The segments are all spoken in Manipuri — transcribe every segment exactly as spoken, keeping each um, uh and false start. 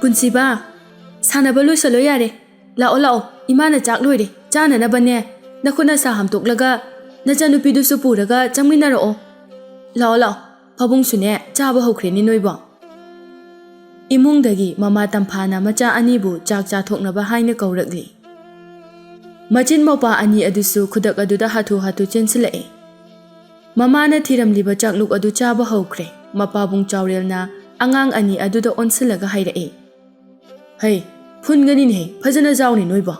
ꯄꯨꯟꯁꯤꯕ, ꯁꯥꯟꯅꯕ ꯂꯣꯏꯁꯜꯂꯣ ꯌꯥꯔꯦ꯫ ꯂꯥꯛꯑꯣ, ꯂꯥꯛꯑꯣ, ꯏꯃꯥꯅ ꯆꯥꯛ ꯂꯣꯏꯔꯦ꯫ ꯆꯥꯅꯅꯕꯅꯦ꯫ ꯅꯈꯨꯠ ꯅꯁꯥ ꯍꯥꯝꯇꯣꯛꯂꯒ ꯅꯆꯥꯅꯨꯄꯤꯗꯨꯁꯨ ꯄꯨꯔꯒ ꯆꯪꯃꯤꯟꯅꯔꯛꯑꯣ꯫ ꯂꯥꯛꯑꯣ, ꯂꯥꯛꯑꯣ꯫ ꯐꯕꯨꯡꯁꯨꯅꯦ, ꯆꯥꯕ ꯍꯧꯈ꯭ꯔꯦꯅꯦ ꯅꯣꯏꯕꯣ꯫ ꯏꯃꯨꯡꯗꯒꯤ ꯃꯃꯥ ꯇꯝꯐꯥꯅ ꯃꯆꯥ ꯑꯅꯤꯕꯨ ꯆꯥꯛ ꯆꯥꯊꯣꯛꯅꯕ ꯍꯥꯏꯅ ꯀꯧꯔꯛꯂꯤ꯫ ꯃꯆꯤꯟ ꯃꯧꯄꯥ ꯑꯅꯤ ꯑꯗꯨꯁꯨ ꯈꯨꯗꯛ ꯑꯗꯨꯗ ꯍꯥꯊꯨ ꯍꯥꯊꯨ ꯆꯦꯟꯁꯤꯜꯂꯛꯑꯦ꯫ ꯃꯃꯥꯅ ꯊꯤꯔꯝꯂꯤꯕ ꯆꯥꯛꯂꯨꯛ ꯑꯗꯨ ꯆꯥꯕ ꯍꯧꯈ꯭ꯔꯦ꯫ ꯃꯄꯥꯕꯨꯡ ꯆꯥꯎꯔꯦꯜꯅ ꯑꯉꯥꯡ ꯑꯅꯤ ꯑꯗꯨꯗ ꯑꯣꯟꯁꯤꯜꯂꯒ ꯍꯥꯏꯔꯛꯑꯦ, "ꯍꯩ, ꯐꯨꯟꯒꯅꯤꯅꯦꯍꯦ, ꯐꯖꯅ ꯆꯥꯎꯅꯦ ꯅꯣꯏꯕꯣ꯫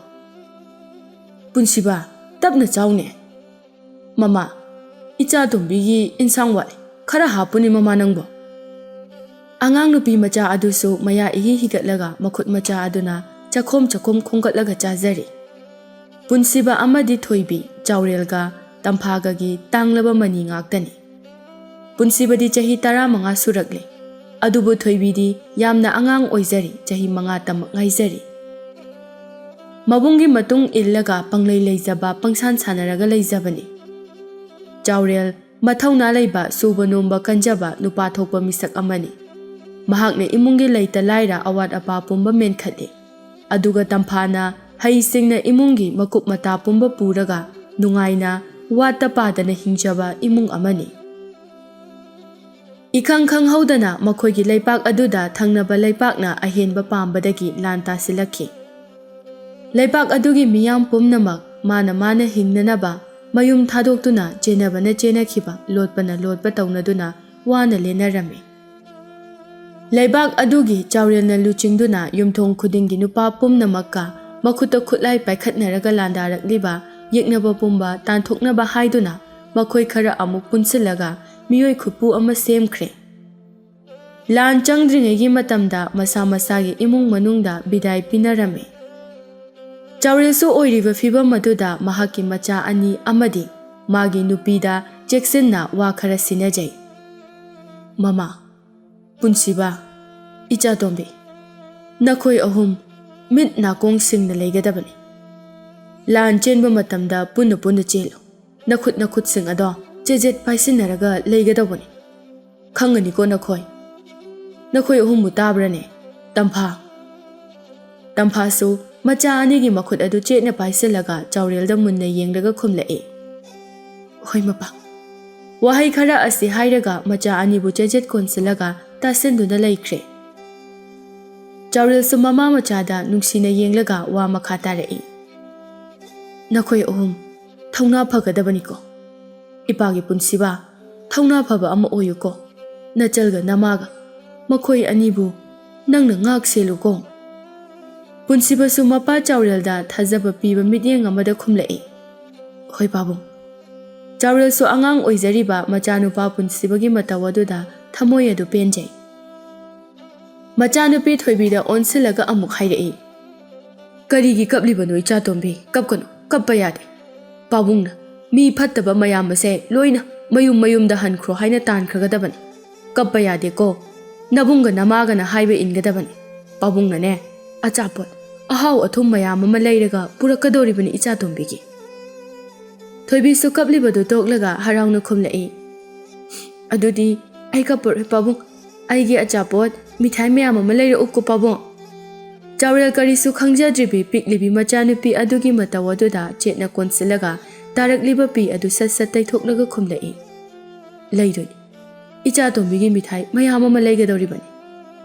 ꯄꯨꯟꯁꯤꯕ, ꯇꯞꯅ ꯆꯥꯎꯅꯦ꯫ ꯃꯃꯥ, ꯏꯆꯥ ꯇꯣꯝꯕꯤꯒꯤ ꯏꯟꯁꯥꯡ ꯋꯥꯠꯂꯤ, ꯈꯔ ꯍꯥꯞꯄꯨꯅꯦ ꯃꯃꯥ ꯅꯪꯕꯣ꯫" ꯑꯉꯥꯡ ꯅꯨꯄꯤ ꯃꯆꯥ ꯑꯗꯨꯁꯨ ꯃꯌꯥ ꯏꯍꯤ ꯍꯤꯒꯠꯂꯒ ꯃꯈꯨꯠ ꯃꯆꯥ ꯑꯗꯨꯅ ꯆꯈꯣꯝ ꯆꯈꯣꯝ ꯈꯣꯝꯒꯠꯂꯒ ꯆꯥꯖꯔꯤ꯫ ꯄꯨꯟꯁꯤꯕ ꯑꯃꯗꯤ ꯊꯣꯏꯕꯤ, ꯆꯥꯎꯔꯦꯜꯒ ꯇꯝꯐꯥꯒꯒꯤ ꯇꯥꯡꯂꯕ ꯃꯅꯤ ꯉꯥꯛꯇꯅꯤ꯫ ꯄꯨꯟꯁꯤꯕꯗꯤ ꯆꯍꯤ ꯇꯔꯥꯃꯉꯥ ꯁꯨꯔꯛꯂꯦ, ꯑꯗꯨꯕꯨ ꯊꯣꯏꯕꯤꯗꯤ ꯌꯥꯝꯅ ꯑꯉꯥꯡ ꯑꯣꯏꯖꯔꯤ, ꯆꯍꯤ ꯃꯉꯥ ꯇꯃꯛ ꯉꯥꯏꯖꯔꯤ꯫ ꯃꯕꯨꯡꯒꯤ ꯃꯇꯨꯡ ꯏꯜꯂꯒ ꯄꯪꯂꯩ ꯂꯩꯖꯕ, ꯄꯪꯁꯥꯟ ꯁꯥꯟꯅꯔꯒ ꯂꯩꯖꯕꯅꯤ꯫ ꯆꯥꯎꯔꯦꯜ ꯃꯊꯧꯅꯥ ꯂꯩꯕ, ꯁꯨꯕ ꯅꯣꯝꯕ ꯀꯟꯖꯕ, ꯅꯨꯄꯥ ꯊꯣꯛꯄ ꯃꯤꯁꯛ ꯑꯃꯅꯤ꯫ ꯃꯍꯥꯛꯅ ꯏꯃꯨꯡꯒꯤ ꯂꯩꯇ ꯂꯥꯏꯔ, ꯑꯋꯥꯠ ꯑꯄꯥ ꯄꯨꯝꯕ ꯃꯦꯟꯈꯠꯂꯤ꯫ ꯑꯗꯨꯒ ꯇꯝꯐꯥꯅ ꯍꯩꯁꯤꯡꯅ ꯏꯃꯨꯡꯒꯤ ꯃꯀꯨꯞ ꯃꯇꯥ ꯄꯨꯝꯕ ꯄꯨꯔꯒ ꯅꯨꯡꯉꯥꯏꯅ ꯋꯥꯠꯇ ꯄꯥꯗꯅ ꯍꯤꯡꯖꯕ ꯏꯃꯨꯡ ꯑꯃꯅꯤ꯫ ꯏꯈꯪ ꯈꯪꯍꯧꯗꯅ ꯃꯈꯣꯏꯒꯤ ꯂꯩꯄꯥꯛ ꯑꯗꯨꯗ ꯊꯪꯅꯕ ꯂꯩꯄꯥꯛꯅ ꯑꯍꯦꯟꯕ ꯄꯥꯝꯕꯗꯒꯤ ꯂꯥꯟ ꯇꯥꯁꯤꯜꯂꯛꯈꯤ꯫ ꯂꯩꯄꯥꯛ ꯑꯗꯨꯒꯤ ꯃꯤꯌꯥꯝ ꯄꯨꯝꯅꯃꯛ ꯃꯥꯅ ꯃꯥꯅ ꯍꯤꯡꯅꯅꯕ ꯃꯌꯨꯝ ꯊꯥꯗꯣꯛꯇꯨꯅ ꯆꯦꯟꯅꯕꯅ ꯆꯦꯟꯅꯈꯤꯕ, ꯂꯣꯠꯄꯅ ꯂꯣꯠꯄ ꯇꯧꯅꯗꯨꯅ ꯋꯥꯅ ꯂꯦꯟꯅꯔꯝꯃꯤ꯫ ꯂꯩꯕꯥꯛ ꯑꯗꯨꯒꯤ ꯆꯥꯎꯔꯦꯜꯅ ꯂꯨꯆꯤꯡꯗꯨꯅ ꯌꯨꯝꯊꯣꯡ ꯈꯨꯗꯤꯡꯒꯤ ꯅꯨꯄꯥ ꯄꯨꯝꯅꯃꯛꯀ ꯃꯈꯨꯠꯇ ꯈꯨꯠꯂꯥꯏ ꯄꯥꯏꯈꯠꯅꯔꯒ ꯂꯥꯟꯗꯥꯔꯛꯂꯤꯕ ꯌꯦꯛꯅꯕ ꯄꯨꯝꯕ ꯇꯥꯟꯊꯣꯛꯅꯕ ꯍꯥꯏꯗꯨꯅ ꯃꯈꯣꯏ ꯈꯔ ꯑꯃꯨꯛ ꯄꯨꯟꯁꯤꯜꯂꯒ ꯃꯤꯑꯣꯏ ꯈꯨꯠꯄꯨ ꯑꯃ ꯁꯦꯝꯈ꯭ꯔꯦ꯫ ꯂꯥꯟ ꯆꯪꯗ꯭ꯔꯤꯉꯩꯒꯤ ꯃꯇꯝꯗ ꯃꯁꯥ ꯃꯁꯥꯒꯤ ꯏꯃꯨꯡ ꯃꯅꯨꯡꯗ ꯕꯤꯗꯥꯏ ꯄꯤꯅꯔꯝꯃꯤ꯫ ꯆꯥꯎꯔꯦꯜꯁꯨ ꯑꯣꯏꯔꯤꯕ ꯐꯤꯕꯝ ꯑꯗꯨꯗ ꯃꯍꯥꯛꯀꯤ ꯃꯆꯥ ꯑꯅꯤ ꯑꯃꯗꯤ ꯃꯥꯒꯤ ꯅꯨꯄꯤꯗ ꯆꯦꯛꯁꯤꯟꯅ ꯋꯥ ꯈꯔ ꯁꯤꯟꯅꯖꯩ꯫ "ꯃꯃꯥ, ꯄꯨꯟꯁꯤꯕ, ꯏꯆꯥꯇꯣꯝꯕꯤ, ꯅꯈꯣꯏ ꯑꯍꯨꯝ ꯃꯤꯠ ꯅꯥꯀꯣꯡ ꯁꯤꯡꯅ ꯂꯩꯒꯗꯕꯅꯤ꯫ ꯂꯥꯟ ꯆꯦꯟꯕ ꯃꯇꯝꯗ ꯄꯨꯟꯅ ꯄꯨꯟꯅ ꯆꯦꯜꯂꯨ꯫ ꯅꯈꯨꯠ ꯅꯈꯨꯠꯁꯤꯡ ꯑꯗꯣ ꯆꯦꯖꯦꯠ ꯄꯥꯏꯁꯤꯟꯅꯔꯒ ꯂꯩꯒꯗꯧꯕꯅꯤ꯫ ꯈꯪꯒꯅꯤꯀꯣ ꯅꯈꯣꯏ? ꯅꯈꯣꯏ ꯑꯍꯨꯝꯕꯨ ꯇꯥꯕ꯭ꯔꯅꯦ?" "ꯇꯝꯐꯥ!" ꯇꯝꯐꯥꯁꯨ ꯃꯆꯥ ꯑꯅꯤꯒꯤ ꯃꯈꯨꯠ ꯑꯗꯨ ꯆꯦꯠꯅ ꯄꯥꯏꯁꯤꯜꯂꯒ ꯆꯥꯎꯔꯦꯜꯗ ꯃꯨꯟꯅ ꯌꯦꯡꯂꯒ ꯈꯨꯝꯂꯛꯏ, "ꯍꯣꯏ ꯃꯄꯥ"꯫ ꯋꯥꯍꯩ ꯈꯔ ꯑꯁꯤ ꯍꯥꯏꯔꯒ ꯃꯆꯥ ꯑꯅꯤꯕꯨ ꯆꯦꯖꯦꯠ ꯀꯣꯟꯁꯤꯜꯂꯒ ꯇꯥꯁꯤꯟꯗꯨꯅ ꯂꯩꯈ꯭ꯔꯦ꯫ ꯆꯥꯎꯔꯦꯜꯁꯨ ꯃꯃꯥ ꯃꯆꯥꯗ ꯅꯨꯡꯁꯤꯅ ꯌꯦꯡꯂꯒ ꯋꯥ ꯃꯈꯥ ꯇꯥꯔꯛꯏ, "ꯅꯈꯣꯏ ꯑꯍꯨꯝ ꯊꯧꯅꯥ ꯐꯒꯗꯕꯅꯤꯀꯣ꯫ ꯏꯄꯥꯒꯤ ꯄꯨꯟꯁꯤꯕ, ꯊꯧꯅꯥ ꯐꯕ ꯑꯃ ꯑꯣꯏꯌꯨꯀꯣ꯫ ꯅꯆꯜꯒ ꯅꯃꯥꯒ, ꯃꯈꯣꯏ ꯑꯅꯤꯕꯨ ꯅꯪꯅ ꯉꯥꯛ ꯁꯦꯜꯂꯨꯀꯣ"꯫ ꯄꯨꯟꯁꯤꯕꯁꯨ ꯃꯄꯥ ꯆꯥꯎꯔꯦꯜꯗ ꯊꯥꯖꯕ ꯄꯤꯕ ꯃꯤꯠꯌꯦꯡ ꯑꯃꯗ ꯈꯨꯝꯂꯛꯏ, "ꯍꯣꯏ ꯄꯥꯕꯨꯡ"꯫ ꯆꯥꯎꯔꯦꯜꯁꯨ ꯑꯉꯥꯡ ꯑꯣꯏꯖꯔꯤꯕ ꯃꯆꯥꯅꯨꯄꯥ ꯄꯨꯟꯁꯤꯕꯒꯤ ꯃꯇꯧ ꯑꯗꯨꯗ ꯊꯃꯣꯏ ꯑꯗꯨ ꯄꯦꯟꯖꯩ꯫ ꯃꯆꯥꯅꯨꯄꯤ ꯊꯣꯏꯕꯤꯗ ꯑꯣꯟꯁꯤꯜꯂꯒ ꯑꯃꯨꯛ ꯍꯥꯏꯔꯛꯏ, "ꯀꯔꯤꯒꯤ ꯀꯞꯂꯤꯕꯅꯣ ꯏꯆꯥꯇꯣꯝꯕꯤ? ꯀꯞꯀꯅꯨ, ꯀꯞꯄ ꯌꯥꯗꯦ꯫ ꯄꯥꯕꯨꯡꯅ ꯃꯤ ꯐꯠꯇꯕ ꯃꯌꯥꯝ ꯑꯁꯦ ꯂꯣꯏꯅ ꯃꯌꯨꯝ ꯃꯌꯨꯝꯗ ꯍꯟꯈ꯭ꯔꯣ ꯍꯥꯏꯅ ꯇꯥꯟꯈ꯭ꯔꯒꯗꯕꯅꯤ꯫ ꯀꯞꯄ ꯌꯥꯗꯦꯀꯣ꯫ ꯅꯕꯨꯡꯒ ꯅꯃꯥꯒꯅ ꯍꯥꯏꯕ ꯏꯟꯒꯗꯕꯅꯤ꯫ ꯄꯥꯕꯨꯡꯅꯅꯦ, ꯑꯆꯥꯄꯣꯠ, ꯑꯍꯥꯎ ꯑꯊꯨꯝ ꯃꯌꯥꯝ ꯑꯃ ꯂꯩꯔꯒ ꯄꯨꯔꯛꯀꯗꯧꯔꯤꯕꯅꯤ ꯏꯆꯥꯇꯣꯝꯕꯤꯒꯤ"꯫ ꯊꯣꯏꯕꯤꯁꯨ ꯀꯞꯂꯤꯕꯗꯨ ꯇꯣꯛꯂꯒ ꯍꯔꯥꯎꯅ ꯈꯨꯝꯂꯛꯏ, "ꯑꯗꯨꯗꯤ ꯑꯩ ꯀꯞꯄꯔꯣꯏ ꯄꯥꯕꯨꯡ꯫ ꯑꯩꯒꯤ ꯑꯆꯥꯄꯣꯠ, ꯃꯤꯊꯥꯏ ꯃꯌꯥꯝ ꯑꯃ ꯂꯩꯔꯛꯎꯀꯣ ꯄꯥꯕꯨꯡ"꯫ ꯆꯥꯎꯔꯦꯜ ꯀꯔꯤꯁꯨ ꯈꯪꯖꯗ꯭ꯔꯤꯕꯤ ꯄꯤꯛꯂꯤꯕꯤ ꯃꯆꯥꯅꯨꯄꯤ ꯑꯗꯨꯒꯤ ꯃꯇꯧ ꯑꯗꯨꯗ ꯆꯦꯠꯅ ꯀꯣꯟꯁꯤꯜꯂꯒ ꯇꯥꯔꯛꯂꯤꯕ ꯄꯤ ꯑꯗꯨ ꯁꯠ ꯁꯠ ꯇꯩꯊꯣꯛꯂꯒ ꯈꯨꯝꯂꯛꯏ, "ꯂꯩꯔꯣꯏ꯫ ꯏꯆꯥꯇꯣꯝꯕꯤꯒꯤ ꯃꯤꯊꯥꯏ ꯃꯌꯥꯝ ꯑꯃ ꯂꯩꯒꯗꯧꯔꯤꯕꯅꯤ"꯫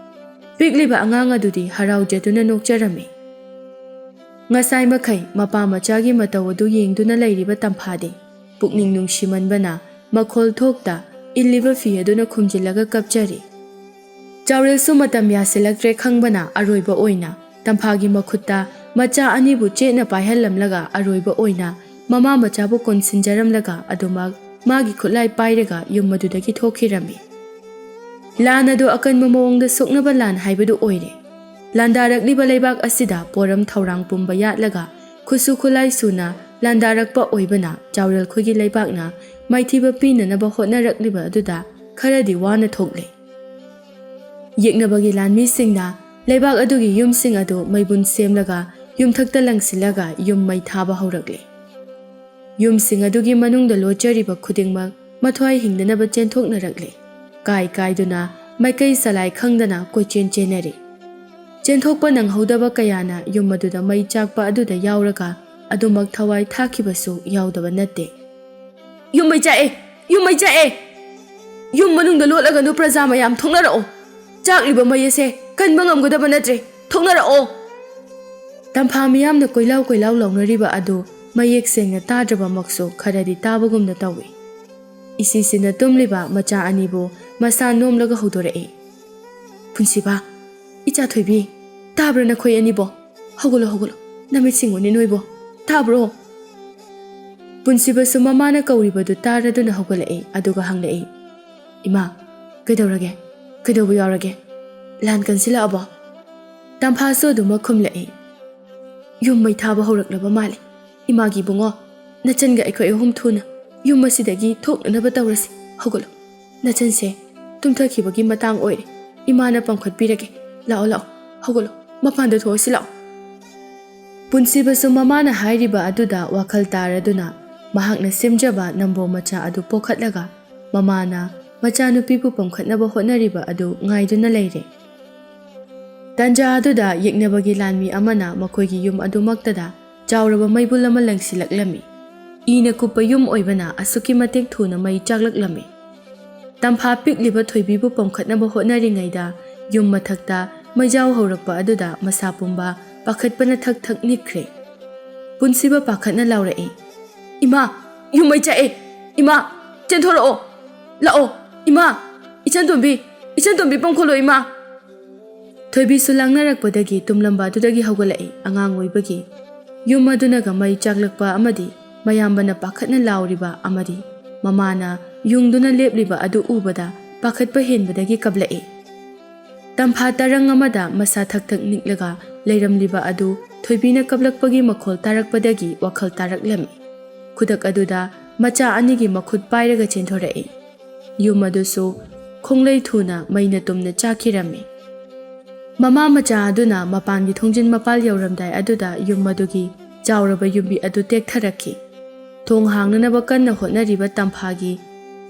ꯄꯤꯛꯂꯤꯕ ꯑꯉꯥꯡ ꯑꯗꯨꯗꯤ ꯍꯔꯥꯎꯖꯗꯨꯅ ꯅꯣꯛꯆꯔꯝꯃꯤ꯫ ꯉꯁꯥꯏ ꯃꯈꯩ ꯃꯄꯥ ꯃꯆꯥꯒꯤ ꯃꯇꯧ ꯑꯗꯨ ꯌꯦꯡꯗꯨꯅ ꯂꯩꯔꯤꯕ ꯇꯝꯐꯥꯗꯤ ꯄꯨꯛꯅꯤꯡ ꯅꯨꯡꯁꯤꯃꯟꯕꯅ ꯃꯈꯣꯜ ꯊꯣꯛꯇ ꯏꯜꯂꯤꯕ ꯐꯤ ꯑꯗꯨꯅ ꯈꯨꯝꯖꯤꯜꯂꯒ ꯀꯞꯆꯔꯤ꯫ ꯆꯥꯎꯔꯦꯜꯁꯨ ꯃꯇꯝ ꯌꯥꯁꯤꯜꯂꯛꯇ꯭ꯔꯦ ꯈꯪꯕꯅ ꯑꯔꯣꯏꯕ ꯑꯣꯏꯅ ꯇꯝꯐꯥꯒꯤ ꯃꯈꯨꯠꯇ ꯃꯆꯥ ꯑꯅꯤꯕꯨ ꯆꯦꯠꯅ ꯄꯥꯏꯍꯜꯂꯝꯂꯒ ꯑꯔꯣꯏꯕ ꯑꯣꯏꯅ ꯃꯃꯥ ꯃꯆꯥꯕꯨ ꯀꯣꯟꯁꯤꯟꯖꯔꯝꯂꯒ ꯑꯗꯨꯃꯛ ꯃꯥꯒꯤ ꯈꯨꯠꯂꯥꯏ ꯄꯥꯏꯔꯒ ꯌꯨꯝ ꯑꯗꯨꯗꯒꯤ ꯊꯣꯛꯈꯤꯔꯝꯃꯤ꯫ ꯂꯥꯟ ꯑꯗꯨ ꯑꯀꯟꯕ ꯃꯑꯣꯡꯗ ꯁꯣꯛꯅꯕ ꯂꯥꯟ ꯍꯥꯏꯕꯗꯨ ꯑꯣꯏꯔꯦ꯫ ꯂꯥꯟꯗꯥꯔꯛꯂꯤꯕ ꯂꯩꯕꯥꯛ ꯑꯁꯤꯗ ꯄꯣꯔꯝ ꯊꯧꯔꯥꯡ ꯄꯨꯝꯕ ꯌꯥꯠꯂꯒ ꯈꯨꯠꯁꯨ ꯈꯨꯠꯂꯥꯏ ꯁꯨꯅ ꯂꯥꯟꯗꯥꯔꯛꯄ ꯑꯣꯏꯕꯅ ꯆꯥꯎꯔꯦꯜ ꯈꯣꯏꯒꯤ ꯂꯩꯕꯥꯛꯅ ꯃꯥꯏꯊꯤꯕ ꯄꯤꯅꯅꯕ ꯍꯣꯠꯅꯔꯛꯂꯤꯕ ꯑꯗꯨꯗ ꯈꯔꯗꯤ ꯋꯥꯅ ꯊꯣꯛꯂꯦ꯫ ꯌꯦꯛꯅꯕꯒꯤ ꯂꯥꯟꯃꯤꯁꯤꯡꯅ ꯂꯩꯕꯥꯛ ꯑꯗꯨꯒꯤ ꯌꯨꯝꯁꯤꯡ ꯑꯗꯨ ꯃꯩꯕꯨꯟ ꯁꯦꯝꯂꯒ ꯌꯨꯝꯊꯛꯇ ꯂꯪꯁꯤꯜꯂꯒ ꯌꯨꯝ ꯃꯩ ꯊꯥꯕ ꯍꯧꯔꯛꯂꯦ꯫ ꯌꯨꯝꯁꯤꯡ ꯑꯗꯨꯒꯤ ꯃꯅꯨꯡꯗ ꯂꯣꯠꯆꯔꯤꯕ ꯈꯨꯗꯤꯡꯃꯛ ꯃꯊ꯭ꯋꯥꯏ ꯍꯤꯡꯗꯅꯕ ꯆꯦꯟꯊꯣꯛꯅꯔꯛꯂꯦ꯫ ꯀꯥꯏ ꯀꯥꯏꯗꯨꯅ ꯃꯥꯏꯀꯩ ꯆꯂꯥꯏ ꯈꯪꯗꯅ ꯀꯣꯏꯆꯦꯟ ꯆꯦꯟꯅꯔꯤ꯫ ꯆꯦꯟꯊꯣꯛꯄ ꯅꯪꯍꯧꯗꯕ ꯀꯌꯥꯅ ꯌꯨꯝ ꯑꯗꯨꯗ ꯃꯩ ꯆꯥꯛꯄ ꯑꯗꯨꯗ ꯌꯥꯎꯔꯒ ꯑꯗꯨꯃꯛ ꯊꯋꯥꯏ ꯊꯥꯈꯤꯕꯁꯨ ꯌꯥꯎꯗꯕ ꯅꯠꯇꯦ꯫ "ꯌꯨꯝ ꯃꯩ ꯆꯥꯛꯑꯦ! ꯌꯨꯝ ꯃꯩ ꯆꯥꯛꯑꯦ! ꯌꯨꯝ ꯃꯅꯨꯡꯗ ꯂꯣꯠꯂꯒꯅꯨ, ꯄ꯭ꯔꯖꯥ ꯃꯌꯥꯝ, ꯊꯣꯛꯅꯔꯛꯑꯣ! ꯆꯥꯛꯂꯤꯕ ꯃꯩ ꯑꯁꯦ ꯀꯟꯕ ꯉꯝꯒꯗꯕ ꯅꯠꯇ꯭ꯔꯦ꯫ ꯊꯣꯛꯅꯔꯛꯑꯣ!" ꯇꯝꯐꯥ ꯃꯤꯌꯥꯝꯅ ꯀꯣꯏꯂꯥꯎ ꯀꯣꯏꯂꯥꯎ ꯂꯥꯎꯅꯔꯤꯕ ꯑꯗꯨ ꯃꯌꯦꯛ ꯁꯦꯡꯅ ꯇꯥꯗ꯭ꯔꯕꯃꯛꯁꯨ ꯈꯔꯗꯤ ꯇꯥꯕꯒꯨꯝꯅ ꯇꯧꯏ꯫ ꯏꯁꯤꯁꯤꯅ ꯇꯨꯝꯂꯤꯕ ꯃꯆꯥ ꯑꯅꯤꯕꯨ ꯃꯁꯥ ꯅꯣꯝꯂꯒ ꯍꯧꯗꯣꯔꯛꯏ꯫ "ꯄꯨꯟꯁꯤꯕ, ꯏꯆꯥ ꯊꯣꯏꯕꯤ, ꯇꯥꯕ꯭ꯔꯥ ꯅꯈꯣꯏ ꯑꯅꯤꯕꯣ? ꯍꯧꯒꯠꯂꯣ, ꯍꯧꯒꯠꯂꯣ, ꯅꯃꯤꯠ ꯁꯤꯡꯉꯨꯅꯦ ꯅꯣꯏꯕꯣ, ꯇꯥꯕ꯭ꯔꯣ?" ꯄꯨꯟꯁꯤꯕꯁꯨ ꯃꯃꯥꯅ ꯀꯧꯔꯤꯕꯗꯨ ꯇꯥꯔꯗꯨꯅ ꯍꯧꯒꯠꯂꯛꯏ, ꯑꯗꯨꯒ ꯍꯪꯂꯛꯏ, "ꯏꯃꯥ, ꯀꯩꯗꯧꯔꯒꯦ? ꯀꯩꯗꯧꯕ ꯌꯥꯎꯔꯒꯦ? ꯂꯥꯟ ꯀꯟꯁꯤꯜꯂꯛꯑꯕꯣ?" ꯇꯝꯐꯥꯁꯨ ꯑꯗꯨꯃꯛ ꯈꯨꯝꯂꯛꯏ, "ꯌꯨꯝ ꯃꯩ ꯊꯥꯕ ꯍꯧꯔꯛꯂꯕ ꯃꯥꯜꯂꯦ꯫ ꯏꯃꯥꯒꯤ ꯏꯕꯨꯡꯉꯣ, ꯅꯆꯟꯒ ꯑꯩꯈꯣꯏ ꯑꯍꯨꯝ ꯊꯨꯅ ꯌꯨꯝ ꯑꯁꯤꯗꯒꯤ ꯊꯣꯛꯅꯅꯕ ꯇꯧꯔꯁꯤ꯫ ꯍꯧꯒꯠꯂꯣ꯫ ꯅꯆꯟꯁꯦ ꯇꯨꯝꯊꯈꯤꯕꯒꯤ ꯃꯇꯥꯡ ꯑꯣꯏꯔꯦ꯫ ꯏꯃꯥꯅ ꯄꯝꯈꯠꯄꯤꯔꯒꯦ꯫ ꯂꯥꯛꯑꯣ, ꯂꯥꯛꯑꯣ꯫ ꯍꯧꯒꯠꯂꯣ꯫ ꯃꯄꯥꯟꯗ ꯊꯣꯛꯑꯁꯤ ꯂꯥꯛꯑꯣ꯫" ꯄꯨꯟꯁꯤꯕꯁꯨ ꯃꯃꯥꯅ ꯍꯥꯏꯔꯤꯕ ꯑꯗꯨꯗ ꯋꯥꯈꯜ ꯇꯥꯔꯗꯨꯅ ꯃꯍꯥꯛꯅ ꯁꯦꯝꯖꯕ ꯅꯝꯕꯣ ꯃꯆꯥ ꯑꯗꯨ ꯄꯣꯈꯠꯂꯒ ꯃꯃꯥꯅ ꯃꯆꯥꯅꯨꯄꯤꯕꯨ ꯄꯝꯈꯠꯅꯕ ꯍꯣꯠꯅꯔꯤꯕ ꯑꯗꯨ ꯉꯥꯏꯗꯨꯅ ꯂꯩꯔꯦ꯫ ꯇꯟꯖꯥ ꯑꯗꯨꯗ ꯌꯦꯛꯅꯕꯒꯤ ꯂꯥꯟꯃꯤ ꯑꯃꯅ ꯃꯈꯣꯏꯒꯤ ꯌꯨꯝ ꯑꯗꯨꯃꯛꯇꯗ ꯆꯥꯎꯔꯕ ꯃꯩꯕꯨꯜ ꯑꯃ ꯂꯪꯁꯤꯜꯂꯛꯂꯝꯃꯤ꯫ ꯏꯅ ꯀꯨꯞꯄ ꯌꯨꯝ ꯑꯣꯏꯕꯅ ꯑꯁꯨꯛꯀꯤ ꯃꯇꯤꯛ ꯊꯨꯅ ꯃꯩ ꯆꯥꯛꯂꯛꯂꯝꯃꯤ꯫ ꯇꯝꯐꯥ ꯄꯤꯛꯂꯤꯕ ꯊꯣꯏꯕꯤꯕꯨ ꯄꯝꯈꯠꯅꯕ ꯍꯣꯠꯅꯔꯤꯉꯩꯗ ꯌꯨꯝ ꯃꯊꯛꯇ ꯃꯩꯖꯥꯎ ꯍꯧꯔꯛꯄ ꯑꯗꯨꯗ ꯃꯁꯥ ꯄꯨꯝꯕ ꯄꯥꯈꯠꯄꯅ ꯊꯛ ꯊꯛ ꯅꯤꯛꯈ꯭ꯔꯦ꯫ ꯄꯨꯟꯁꯤꯕ ꯄꯥꯈꯠꯅ ꯂꯥꯎꯔꯛꯏ, "ꯏꯃꯥ, ꯌꯨꯝ ꯃꯩ ꯆꯥꯛꯑꯦ! ꯏꯃꯥ, ꯆꯦꯟꯊꯣꯔꯛꯑꯣ! ꯂꯥꯛꯑꯣ! ꯏꯃꯥ! ꯏꯆꯟꯇꯣꯝꯕꯤ! ꯏꯆꯟꯇꯣꯝꯕꯤ ꯄꯝꯈꯣꯠꯂꯣ ꯏꯃꯥ!" ꯊꯣꯏꯕꯤꯁꯨ ꯂꯥꯡꯅꯔꯛꯄꯗꯒꯤ ꯇꯨꯝꯂꯝꯕ ꯑꯗꯨꯗꯒꯤ ꯍꯧꯒꯠꯂꯛꯏ꯫ ꯑꯉꯥꯡ ꯑꯣꯏꯕꯒꯤ ꯌꯨꯝ ꯑꯗꯨꯅꯒ ꯃꯩ ꯆꯥꯛꯂꯛꯄ ꯑꯃꯗꯤ ꯃꯌꯥꯝꯕꯅ ꯄꯥꯈꯠꯅ ꯂꯥꯎꯔꯤꯕ ꯑꯃꯗꯤ ꯃꯃꯥꯅ ꯌꯨꯡꯗꯨꯅ ꯂꯦꯞꯂꯤꯕ ꯑꯗꯨ ꯎꯕꯗ ꯄꯥꯈꯠꯄ ꯍꯦꯟꯕꯗꯒꯤ ꯀꯞꯂꯛꯏ꯫ ꯇꯝꯐꯥ ꯇꯔꯪ ꯑꯃꯗ ꯃꯁꯥ ꯊꯛ ꯊꯛ ꯅꯤꯛꯂꯒ ꯂꯩꯔꯝꯂꯤꯕ ꯑꯗꯨ ꯊꯣꯏꯕꯤꯅ ꯀꯞꯂꯛꯄꯒꯤ ꯃꯈꯣꯜ ꯇꯥꯔꯛꯄꯗꯒꯤ ꯋꯥꯈꯜ ꯇꯥꯔꯛꯂꯝꯃꯤ꯫ ꯈꯨꯗꯛ ꯑꯗꯨꯗ ꯃꯆꯥ ꯑꯅꯤꯒꯤ ꯃꯈꯨꯠ ꯄꯥꯏꯔꯒ ꯆꯦꯟꯊꯣꯔꯛꯏ꯫ ꯌꯨꯝ ꯑꯗꯨꯁꯨ ꯈꯣꯡꯂꯩ ꯊꯨꯅ ꯃꯩꯅ ꯇꯨꯝꯅ ꯆꯥꯛꯈꯤꯔꯝꯃꯤ꯫ ꯃꯃꯥ ꯃꯆꯥ ꯑꯗꯨꯅ ꯃꯄꯥꯟꯒꯤ ꯊꯣꯡꯖꯤꯟ ꯃꯄꯥꯜ ꯌꯧꯔꯝꯗꯥꯏ ꯑꯗꯨꯗ ꯌꯨꯝ ꯑꯗꯨꯒꯤ ꯆꯥꯎꯔꯕ ꯌꯨꯝꯕꯤ ꯑꯗꯨ ꯇꯦꯛꯊꯔꯛꯈꯤ꯫ ꯊꯣꯡ ꯍꯥꯡꯅꯅꯕ ꯀꯟꯅ ꯍꯣꯠꯅꯔꯤꯕ ꯇꯝꯐꯥꯒꯤ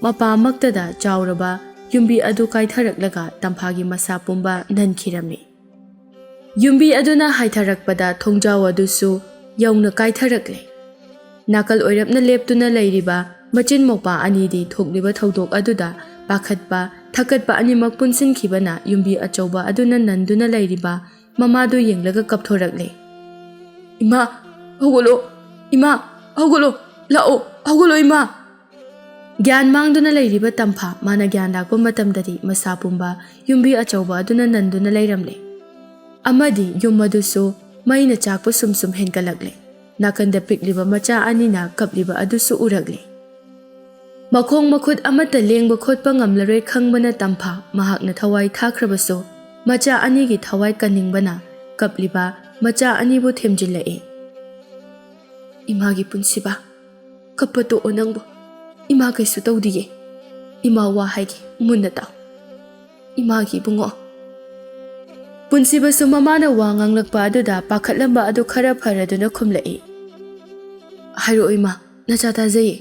ꯃꯄꯥꯃꯛꯇꯗ ꯆꯥꯎꯔꯕ ꯌꯨꯝꯕꯤ ꯑꯗꯨ ꯀꯥꯏꯊꯔꯛꯂꯒ ꯇꯝꯐꯥꯒꯤ ꯃꯁꯥ ꯄꯨꯝꯕ ꯅꯟꯈꯤꯔꯝꯃꯤ꯫ ꯌꯨꯝꯕꯤ ꯑꯗꯨꯅ ꯍꯥꯏꯊꯔꯛꯄꯗ ꯊꯣꯡꯖꯥꯎ ꯑꯗꯨꯁꯨ ꯌꯧꯅ ꯀꯥꯏꯊꯔꯛꯂꯦ꯫ ꯅꯥꯀꯜ ꯑꯣꯏꯔꯞꯅ ꯂꯦꯞꯇꯨꯅ ꯂꯩꯔꯤꯕ ꯃꯆꯤꯟ ꯃꯧꯄꯥ ꯑꯅꯤꯗꯤ ꯊꯣꯛꯂꯤꯕ ꯊꯧꯗꯣꯛ ꯑꯗꯨꯗ ꯄꯥꯈꯠꯄ, ꯊꯀꯠꯄ ꯑꯅꯤꯃꯛ ꯄꯨꯟꯁꯤꯟꯈꯤꯕꯅ ꯌꯨꯝꯕꯤ ꯑꯆꯧꯕ ꯑꯗꯨꯅ ꯅꯟꯗꯨꯅ ꯂꯩꯔꯤꯕ ꯃꯃꯥꯗꯨ ꯌꯦꯡꯂꯒ ꯀꯞꯊꯣꯔꯛꯂꯦ꯫ "ꯏꯃꯥ, ꯍꯧꯒꯠꯂꯣ! ꯏꯃꯥ, ꯍꯧꯒꯠꯂꯣ! ꯂꯥꯛꯑꯣ, ꯍꯧꯒꯠꯂꯣ ꯏꯃꯥ!" ꯒ꯭ꯌꯥꯟ ꯃꯥꯡꯗꯨꯅ ꯂꯩꯔꯤꯕ ꯇꯝꯐꯥ ꯃꯥꯅ ꯒ꯭ꯌꯥꯟ ꯂꯥꯛꯄ ꯃꯇꯝꯗꯗꯤ ꯃꯁꯥ ꯄꯨꯝꯕ ꯌꯨꯝꯕꯤ ꯑꯆꯧꯕ ꯑꯗꯨꯅ ꯅꯟꯗꯨꯅ ꯂꯩꯔꯝꯂꯦ꯫ ꯑꯃꯗꯤ ꯌꯨꯝ ꯑꯗꯨꯁꯨ ꯃꯩꯅ ꯆꯥꯛꯄ ꯁꯨꯝ ꯁꯨꯝ ꯍꯦꯟꯒꯠꯂꯛꯂꯦ꯫ ꯅꯥꯀꯟꯗ ꯄꯤꯛꯂꯤꯕ ꯃꯆꯥ ꯑꯅꯤꯅ ꯀꯞꯂꯤꯕ ꯑꯗꯨꯁꯨ ꯎꯔꯛꯂꯦ꯫ ꯃꯈꯣꯡ ꯃꯈꯨꯠ ꯑꯃꯠꯇ ꯂꯦꯡꯕ ꯈꯣꯠꯄ ꯉꯝꯂꯔꯣꯏ ꯈꯪꯕꯅ ꯇꯝꯐꯥ ꯃꯍꯥꯛꯅ ꯊꯋꯥꯏ ꯊꯥꯈ꯭ꯔꯕꯁꯨ ꯃꯆꯥ ꯑꯅꯤꯒꯤ ꯊꯋꯥꯏ ꯀꯟꯅꯤꯡꯕꯅ ꯀꯞꯂꯤꯕ ꯃꯆꯥ ꯑꯅꯤꯕꯨ ꯊꯦꯝꯖꯤꯜꯂꯛꯏ꯫ "ꯏꯃꯥꯒꯤ ꯄꯨꯟꯁꯤꯕ, ꯀꯞꯄ ꯇꯣꯛꯑꯣ ꯅꯪꯕꯨ꯫ ꯏꯃꯥ ꯀꯩꯁꯨ ꯇꯧꯗꯤꯌꯦ꯫ ꯏꯃꯥ ꯋꯥ ꯍꯥꯏꯒꯦ, ꯃꯨꯟꯅ ꯇꯥꯎ꯫ ꯏꯃꯥꯒꯤ ꯏꯕꯨꯡꯉꯣ꯫" ꯄꯨꯟꯁꯤꯕꯁꯨ ꯃꯃꯥꯅ ꯋꯥ ꯉꯥꯡꯂꯛꯄ ꯑꯗꯨꯗ ꯄꯥꯈꯠꯂꯝꯕ ꯑꯗꯨ ꯈꯔ ꯐꯔꯗꯨꯅ ꯈꯨꯝꯂꯛꯏ꯫ "ꯍꯥꯏꯔꯛꯑꯣ ꯏꯃꯥ, ꯅꯆꯥ ꯇꯥꯖꯩꯌꯦ꯫"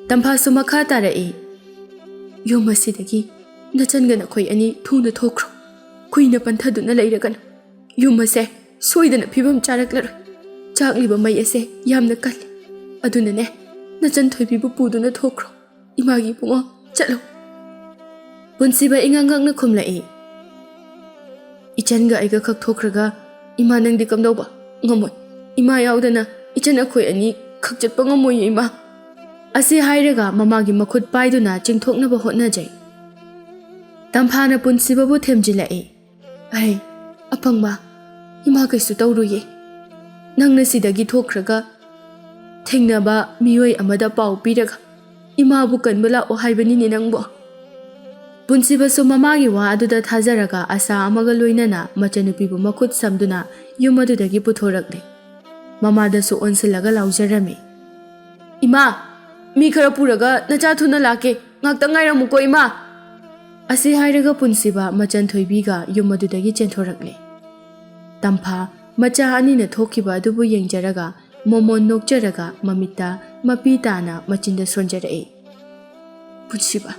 ꯇꯝꯐꯥꯁꯨ ꯃꯈꯥ ꯇꯥꯔꯛꯏ꯫ "ꯌꯨꯝ ꯑꯁꯤꯗꯒꯤ ꯅꯆꯟꯒ ꯅꯈꯣꯏ ꯑꯅꯤ ꯊꯨꯅ ꯊꯣꯛꯈ꯭ꯔꯣ꯫ ꯀꯨꯏꯅ ꯄꯟꯊꯗꯨꯅ ꯂꯩꯔꯒꯅꯨ꯫ ꯌꯨꯝ ꯑꯁꯦ ꯁꯣꯏꯗꯅ ꯐꯤꯕꯝ ꯆꯥꯔꯛꯂꯔꯣꯏ꯫ ꯆꯥꯛꯂꯤꯕ ꯃꯩ ꯑꯁꯦ ꯌꯥꯝꯅ ꯀꯜꯂꯤ꯫ ꯑꯗꯨꯅꯅꯦ, ꯅꯆꯟ ꯊꯣꯏꯕꯤꯕꯨ ꯄꯨꯗꯨꯅ ꯊꯣꯛꯈ꯭ꯔꯣ꯫ ꯏꯃꯥꯒꯤ ꯏꯕꯨꯡꯉꯣ, ꯆꯠꯂꯣ꯫" ꯄꯨꯟꯁꯤꯕ ꯏꯉꯛ ꯉꯛꯅ ꯈꯨꯝꯂꯛꯏ꯫ "ꯏꯆꯟꯒ ꯑꯩꯒ ꯈꯛ ꯊꯣꯛꯈ꯭ꯔꯒ ꯏꯃꯥ ꯅꯪꯗꯤ ꯀꯝꯗꯧꯕ? ꯉꯝꯃꯣꯏ꯫ ꯏꯃꯥ ꯌꯥꯎꯗꯅ ꯏꯆꯟ ꯑꯩꯈꯣꯏ ꯑꯅꯤ ꯈꯛ ꯆꯠꯄ ꯉꯝꯃꯣꯏꯌꯦ ꯏꯃꯥ꯫" ꯑꯁꯤ ꯍꯥꯏꯔꯒ ꯃꯃꯥꯒꯤ ꯃꯈꯨꯠ ꯄꯥꯏꯗꯨꯅ ꯆꯤꯡꯊꯣꯛꯅꯕ ꯍꯣꯠꯅꯖꯩ꯫ ꯇꯝꯐꯥꯅ ꯄꯨꯟꯁꯤꯕꯕꯨ ꯊꯦꯝꯖꯤꯜꯂꯛꯏ꯫ "ꯑꯍꯩ, ꯑꯄꯪꯕ, ꯏꯃꯥ ꯀꯩꯁꯨ ꯇꯧꯔꯨꯌꯦ꯫ ꯅꯪꯅ ꯁꯤꯗꯒꯤ ꯊꯣꯛꯈ꯭ꯔꯒ ꯊꯦꯡꯅꯕ ꯃꯤꯑꯣꯏ ꯑꯃꯗ ꯄꯥꯎ ꯄꯤꯔꯒ ꯏꯃꯥꯕꯨ ꯀꯟꯕ ꯂꯥꯛꯑꯣ ꯍꯥꯏꯕꯅꯤꯅꯦ ꯅꯪꯕꯨ꯫" ꯄꯨꯟꯁꯤꯕꯁꯨ ꯃꯃꯥꯒꯤ ꯋꯥ ꯑꯗꯨꯗ ꯊꯥꯖꯔꯒ ꯑꯁꯥ ꯑꯃꯒ ꯂꯣꯏꯅꯅ ꯃꯆꯟꯅꯨꯄꯤꯕꯨ ꯃꯈꯨꯠ ꯁꯝꯗꯨꯅ ꯌꯨꯝ ꯑꯗꯨꯗꯒꯤ ꯄꯨꯊꯣꯔꯛꯂꯦ꯫ ꯃꯃꯥꯗꯁꯨ ꯑꯣꯟꯁꯤꯜꯂꯒ ꯂꯥꯎꯖꯔꯝꯃꯤ, "ꯏꯃꯥ, ꯃꯤ ꯈꯔ ꯄꯨꯔꯒ ꯅꯆꯥ ꯊꯨꯅ ꯂꯥꯛꯀꯦ, ꯉꯥꯛꯇ ꯉꯥꯏꯔꯝꯃꯨꯀꯣ ꯏꯃꯥ꯫" ꯑꯁꯤ ꯍꯥꯏꯔꯒ ꯄꯨꯟꯁꯤꯕ ꯃꯆꯟ ꯊꯣꯏꯕꯤꯒ ꯌꯨꯝ ꯑꯗꯨꯗꯒꯤ ꯆꯦꯟꯊꯣꯔꯛꯂꯦ꯫ ꯇꯝꯐꯥ ꯃꯆꯥ ꯑꯅꯤꯅ ꯊꯣꯛꯈꯤꯕ ꯑꯗꯨꯕꯨ ꯌꯦꯡꯖꯔꯒ ꯃꯣꯃꯣꯟ ꯅꯣꯛꯆꯔꯒ ꯃꯃꯤꯠꯇ ꯃꯄꯤ ꯇꯥꯅ ꯃꯆꯤꯟꯗ ꯁꯣꯟꯖꯔꯛꯏ꯫ "ꯄꯨꯟꯁꯤꯕ,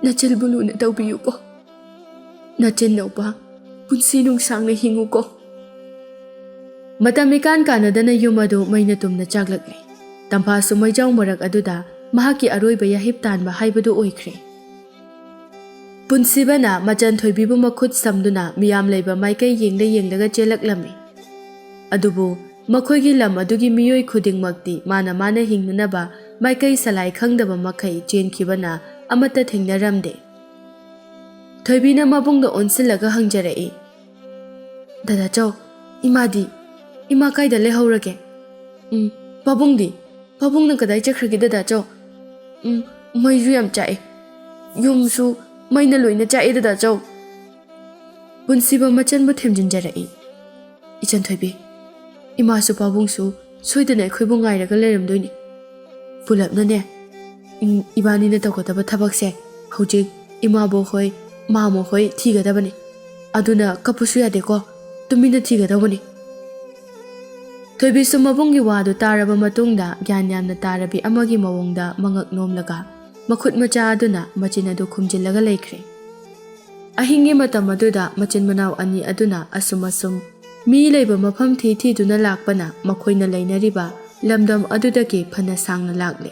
ꯅꯆꯜꯕꯨ ꯂꯨꯅ ꯇꯧꯕꯤꯌꯨꯀꯣ꯫ ꯅꯆꯟ ꯅꯧꯕ ꯄꯨꯟꯁꯤ ꯅꯨꯡꯁꯥꯡꯅ ꯍꯤꯡꯉꯨꯀꯣ꯫ ꯃꯇꯝ ꯏꯀꯥꯟ ꯀꯥꯟꯅꯗꯅ ꯌꯨꯝ ꯑꯗꯨ ꯃꯩꯅ ꯇꯨꯝꯅ ꯆꯥꯛꯂꯛꯂꯦ꯫ ꯇꯝꯐꯥꯁꯨ ꯃꯩꯖꯥꯎ ꯃꯔꯛ ꯑꯗꯨꯗ ꯃꯍꯥꯛꯀꯤ ꯑꯔꯣꯏꯕ ꯌꯥꯍꯤꯞ ꯇꯥꯟꯕ ꯍꯥꯏꯕꯗꯨ ꯑꯣꯏꯈ꯭ꯔꯦ꯫ ꯄꯨꯟꯁꯤꯕꯅ ꯃꯆꯟ ꯊꯣꯏꯕꯤꯕꯨ ꯃꯈꯨꯠ ꯁꯝꯗꯨꯅ ꯃꯤꯌꯥꯝ ꯂꯩꯕ ꯃꯥꯏꯀꯩ ꯌꯦꯡꯂ ꯌꯦꯡꯂꯒ ꯆꯦꯜꯂꯛꯂꯝꯃꯤ꯫ ꯑꯗꯨꯕꯨ ꯃꯈꯣꯏꯒꯤ ꯂꯝ ꯑꯗꯨꯒꯤ ꯃꯤꯑꯣꯏ ꯈꯨꯗꯤꯡꯃꯛꯇꯤ ꯃꯥꯅ ꯃꯥꯅ ꯍꯤꯡꯅꯅꯕ ꯃꯥꯏꯀꯩ ꯁꯂꯥꯏ ꯈꯪꯗꯕ ꯃꯈꯩ ꯆꯦꯟꯈꯤꯕꯅ ꯑꯃꯠꯇ ꯊꯦꯡꯅꯔꯝꯗꯦ꯫ ꯊꯣꯏꯕꯤꯅ ꯃꯕꯨꯡꯗ ꯑꯣꯟꯁꯤꯜꯂꯒ ꯍꯪꯖꯔꯛꯏ, "ꯗꯗꯥꯆꯧ, ꯏꯃꯥꯗꯤ? ꯏꯃꯥ ꯀꯥꯏꯗ ꯂꯩꯍꯧꯔꯒꯦ? ꯎꯝ, ꯄꯥꯕꯨꯡꯗꯤ? ꯄꯥꯕꯨꯡꯅ ꯀꯗꯥꯏ ꯆꯠꯈ꯭ꯔꯒꯦ ꯗꯗꯥꯆꯧ? ꯎꯝ, ꯃꯩꯁꯨ ꯌꯥꯝ ꯆꯥꯛꯑꯦ꯫ ꯌꯨꯝꯁꯨ ꯃꯩꯅ ꯂꯣꯏꯅ ꯆꯥꯛꯑꯦ ꯗꯗꯥꯆꯧ꯫" ꯄꯨꯟꯁꯤꯕ ꯃꯆꯟꯕꯨ ꯊꯦꯝꯖꯤꯟꯖꯔꯛꯏ꯫ "ꯏꯆꯟ ꯊꯣꯏꯕꯤ, ꯏꯃꯥꯁꯨ ꯄꯥꯕꯨꯡꯁꯨ ꯁꯣꯏꯗꯅ ꯑꯩꯈꯣꯏꯕꯨ ꯉꯥꯏꯔꯒ ꯂꯩꯔꯝꯗꯣꯏꯅꯤ꯫ ꯄꯨꯂꯞꯅꯅꯦ, ꯏ-, ꯏꯕꯥꯅꯤꯅ ꯇꯧꯒꯗꯕ ꯊꯕꯛꯁꯦ ꯍꯧꯖꯤꯛ ꯏꯃꯥꯕꯣꯛ ꯍꯣꯏ, ꯃꯥꯃꯣ ꯍꯣꯏ ꯊꯤꯒꯗꯕꯅꯤ꯫ ꯑꯗꯨꯅ ꯀꯞꯄꯁꯨ ꯌꯥꯗꯦꯀꯣ, ꯇꯨꯃꯤꯟꯅ ꯊꯤꯒꯗꯧꯕꯅꯤ꯫" ꯊꯣꯏꯕꯤꯁꯨ ꯃꯕꯨꯡꯒꯤ ꯋꯥꯗꯨ ꯇꯥꯔꯕ ꯃꯇꯨꯡꯗ ꯒ꯭ꯌꯥꯟ ꯌꯥꯝꯅ ꯇꯥꯔꯕꯤ ꯑꯃꯒꯤ ꯃꯑꯣꯡꯗ ꯃꯉꯛ ꯅꯣꯝꯂꯒ ꯃꯈꯨꯠ ꯃꯆꯥ ꯑꯗꯨꯅ ꯃꯆꯤꯟ ꯑꯗꯨ ꯈꯨꯝꯖꯤꯜꯂꯒ ꯂꯩꯈ꯭ꯔꯦ꯫ ꯑꯍꯤꯡꯒꯤ ꯃꯇꯝ ꯑꯗꯨꯗ ꯃꯆꯤꯟ ꯃꯅꯥꯎ ꯑꯅꯤ ꯑꯗꯨꯅ ꯑꯁꯨꯝ ꯑꯁꯨꯝ ꯃꯤ ꯂꯩꯕ ꯃꯐꯝ ꯊꯤ ꯊꯤꯗꯨꯅ ꯂꯥꯛꯄꯅ ꯃꯈꯣꯏꯅ ꯂꯩꯅꯔꯤꯕ ꯂꯝꯗꯝ ꯑꯗꯨꯗꯒꯤ ꯐꯅ ꯁꯥꯡꯅ ꯂꯥꯛꯂꯦ꯫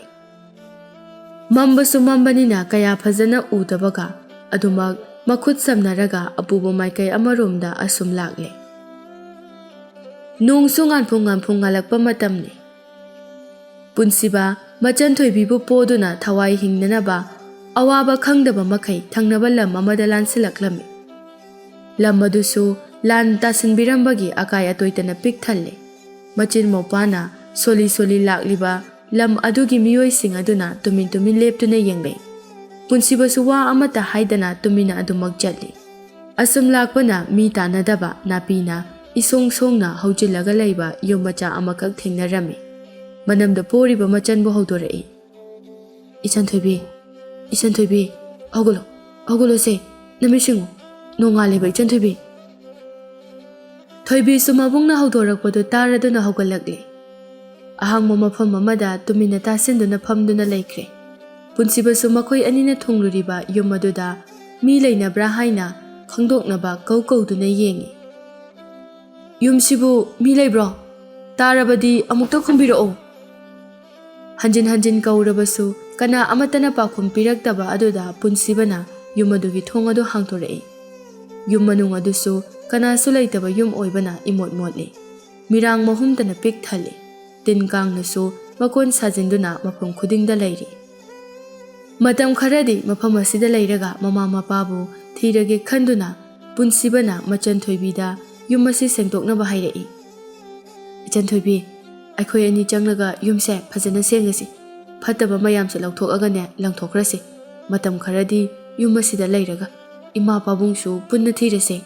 ꯃꯝꯕꯁꯨ ꯃꯝꯕꯅꯤꯅ ꯀꯌꯥ ꯐꯖꯅ ꯎꯗꯕꯒ ꯑꯗꯨꯃꯛ ꯃꯈꯨꯠ ꯁꯝꯅꯔꯒ ꯑꯄꯨꯕ ꯃꯥꯏꯀꯩ ꯑꯃꯔꯣꯝꯗ ꯑꯁꯨꯝ ꯂꯥꯛꯂꯦ꯫ ꯅꯣꯡꯁꯨ ꯉꯥꯟꯐꯨꯡ ꯉꯥꯟꯐꯨꯡ ꯉꯥꯜꯂꯛꯄ ꯃꯇꯝꯅꯤ꯫ ꯄꯨꯟꯁꯤꯕ ꯃꯆꯟ ꯊꯣꯏꯕꯤꯕꯨ ꯄꯣꯗꯨꯅ ꯊꯋꯥꯏ ꯍꯤꯡꯅꯅꯕ ꯑꯋꯥꯕ ꯈꯪꯗꯕ ꯃꯈꯩ ꯊꯪꯅꯕ ꯂꯝ ꯑꯃꯗ ꯂꯥꯟꯁꯤꯜꯂꯛꯂꯝꯃꯤ꯫ ꯂꯝ ꯑꯗꯨꯁꯨ ꯂꯥꯟ ꯇꯥꯁꯤꯟꯕꯤꯔꯝꯕꯒꯤ ꯑꯀꯥꯏ ꯑꯇꯣꯏꯇꯅ ꯄꯤꯛ ꯊꯜꯂꯦ꯫ ꯃꯆꯤꯟ ꯃꯧꯄꯥꯅ ꯁꯣꯜꯂꯤ ꯁꯣꯜꯂꯤ ꯂꯥꯛꯂꯤꯕ ꯂꯝ ꯑꯗꯨꯒꯤ ꯃꯤꯑꯣꯏꯁꯤꯡ ꯑꯗꯨꯅ ꯇꯨꯃꯤꯟ ꯇꯨꯃꯤꯟ ꯂꯦꯞꯇꯨꯅ ꯌꯦꯡꯂꯦ꯫ ꯄꯨꯟꯁꯤꯕꯁꯨ ꯋꯥ ꯑꯃꯠꯇ ꯍꯥꯏꯗꯅ ꯇꯨꯃꯤꯟꯅ ꯑꯗꯨꯃꯛ ꯆꯠꯂꯤ꯫ ꯑꯁꯨꯝ ꯂꯥꯛꯄꯅ ꯃꯤ ꯇꯥꯟꯅꯗꯕ ꯅꯥꯄꯤꯅ ꯏꯁꯣꯡ ꯁꯣꯡꯅ ꯍꯧꯖꯤꯜꯂꯒ ꯂꯩꯕ ꯌꯨꯝ ꯃꯆꯥ ꯑꯃꯈꯛ ꯊꯦꯡꯅꯔꯝꯃꯤ꯫ ꯃꯅꯝꯗ ꯄꯣꯔꯤꯕ ꯃꯆꯟꯕꯨ ꯍꯧꯗꯣꯔꯛꯏ꯫ "ꯏꯆꯟ ꯊꯣꯏꯕꯤ, ꯏꯆꯟ ꯊꯣꯏꯕꯤ, ꯍꯧꯒꯠꯂꯣ, ꯍꯧꯒꯠꯂꯣꯁꯦ, ꯅꯃꯤꯠ ꯁꯤꯡꯉꯨ, ꯅꯣꯡꯉꯥꯜꯂꯦꯕ ꯏꯆꯟ ꯊꯣꯏꯕꯤ꯫" ꯊꯣꯏꯕꯤꯁꯨ ꯃꯕꯨꯡꯅ ꯍꯧꯗꯣꯔꯛꯄꯗꯨ ꯇꯥꯔꯗꯨꯅ ꯍꯧꯒꯠꯂꯛꯂꯦ꯫ ꯑꯍꯥꯡꯕ ꯃꯐꯝ ꯑꯃꯗ ꯇꯨꯃꯤꯟꯅ ꯇꯥꯁꯤꯟꯗꯨꯅ ꯐꯝꯗꯨꯅ ꯂꯩꯈ꯭ꯔꯦ꯫ ꯄꯨꯟꯁꯤꯕꯁꯨ ꯃꯈꯣꯏ ꯑꯅꯤꯅ ꯊꯨꯡꯂꯨꯔꯤꯕ ꯌꯨꯝ ꯑꯗꯨꯗ ꯃꯤ ꯂꯩꯅꯕ꯭ꯔꯥ ꯍꯥꯏꯅ ꯈꯪꯗꯣꯛꯅꯕ ꯀꯧ ꯀꯧꯗꯨꯅ ꯌꯦꯡꯉꯤ꯫ "ꯌꯨꯝꯁꯤꯕꯨ ꯃꯤ ꯂꯩꯕ꯭ꯔꯣ? ꯇꯥꯔꯕꯗꯤ ꯑꯃꯨꯛꯇ ꯈꯨꯝꯕꯤꯔꯛꯑꯣ!" ꯍꯟꯖꯤꯟ ꯍꯟꯖꯤꯟ ꯀꯧꯔꯕꯁꯨ ꯀꯅꯥ ꯑꯃꯠꯇꯅ ꯄꯥꯎꯈꯨꯝ ꯄꯤꯔꯛꯇꯕ ꯑꯗꯨꯗ ꯄꯨꯟꯁꯤꯕꯅ ꯌꯨꯝ ꯑꯗꯨꯒꯤ ꯊꯣꯡ ꯑꯗꯨ ꯍꯥꯡꯗꯣꯔꯛꯏ꯫ ꯌꯨꯝ ꯃꯅꯨꯡ ꯑꯗꯨꯁꯨ ꯀꯅꯥꯁꯨ ꯂꯩꯇꯕ ꯌꯨꯝ ꯑꯣꯏꯕꯅ ꯏꯃꯣꯠ ꯃꯣꯠꯂꯤ꯫ ꯃꯤꯔꯥꯡ ꯃꯍꯨꯝꯇꯅ ꯄꯤꯛ ꯊꯜꯂꯤ꯫ ꯇꯤꯟ ꯀꯥꯡꯅꯁꯨ ꯃꯀꯣꯟ ꯁꯥꯖꯤꯟꯗꯨꯅ ꯃꯐꯝ ꯈꯨꯗꯤꯡꯗ ꯂꯩꯔꯤ꯫ ꯃꯇꯝ ꯈꯔꯗꯤ ꯃꯐꯝ ꯑꯁꯤꯗ ꯂꯩꯔꯒ ꯃꯃꯥ ꯃꯄꯥꯕꯨ ꯊꯤꯔꯒꯦ ꯈꯟꯗꯨꯅ ꯄꯨꯟꯁꯤꯕꯅ ꯃꯆꯟ ꯊꯣꯏꯕꯤꯗ ꯌꯨꯝ ꯑꯁꯤ ꯁꯦꯡꯗꯣꯛꯅꯕ ꯍꯥꯏꯔꯛꯏ꯫ "ꯏꯆꯟ ꯊꯣꯏꯕꯤ, ꯑꯩꯈꯣꯏ ꯑꯅꯤ ꯆꯪꯂꯒ ꯌꯨꯝꯁꯦ ꯐꯖꯅ ꯁꯦꯡꯉꯁꯤ꯫ ꯐꯠꯇꯕ ꯃꯌꯥꯝꯁꯦ ꯂꯧꯊꯣꯛꯑꯒꯅꯦ ꯂꯪꯊꯣꯛꯈ꯭ꯔꯁꯤ꯫ ꯃꯇꯝ ꯈꯔꯗꯤ ꯌꯨꯝ ꯑꯁꯤꯗ ꯂꯩꯔꯒ ꯏꯃꯥ ꯄꯥꯕꯨꯡꯁꯨ ꯄꯨꯟꯅ ꯊꯤꯔꯁꯦ꯫"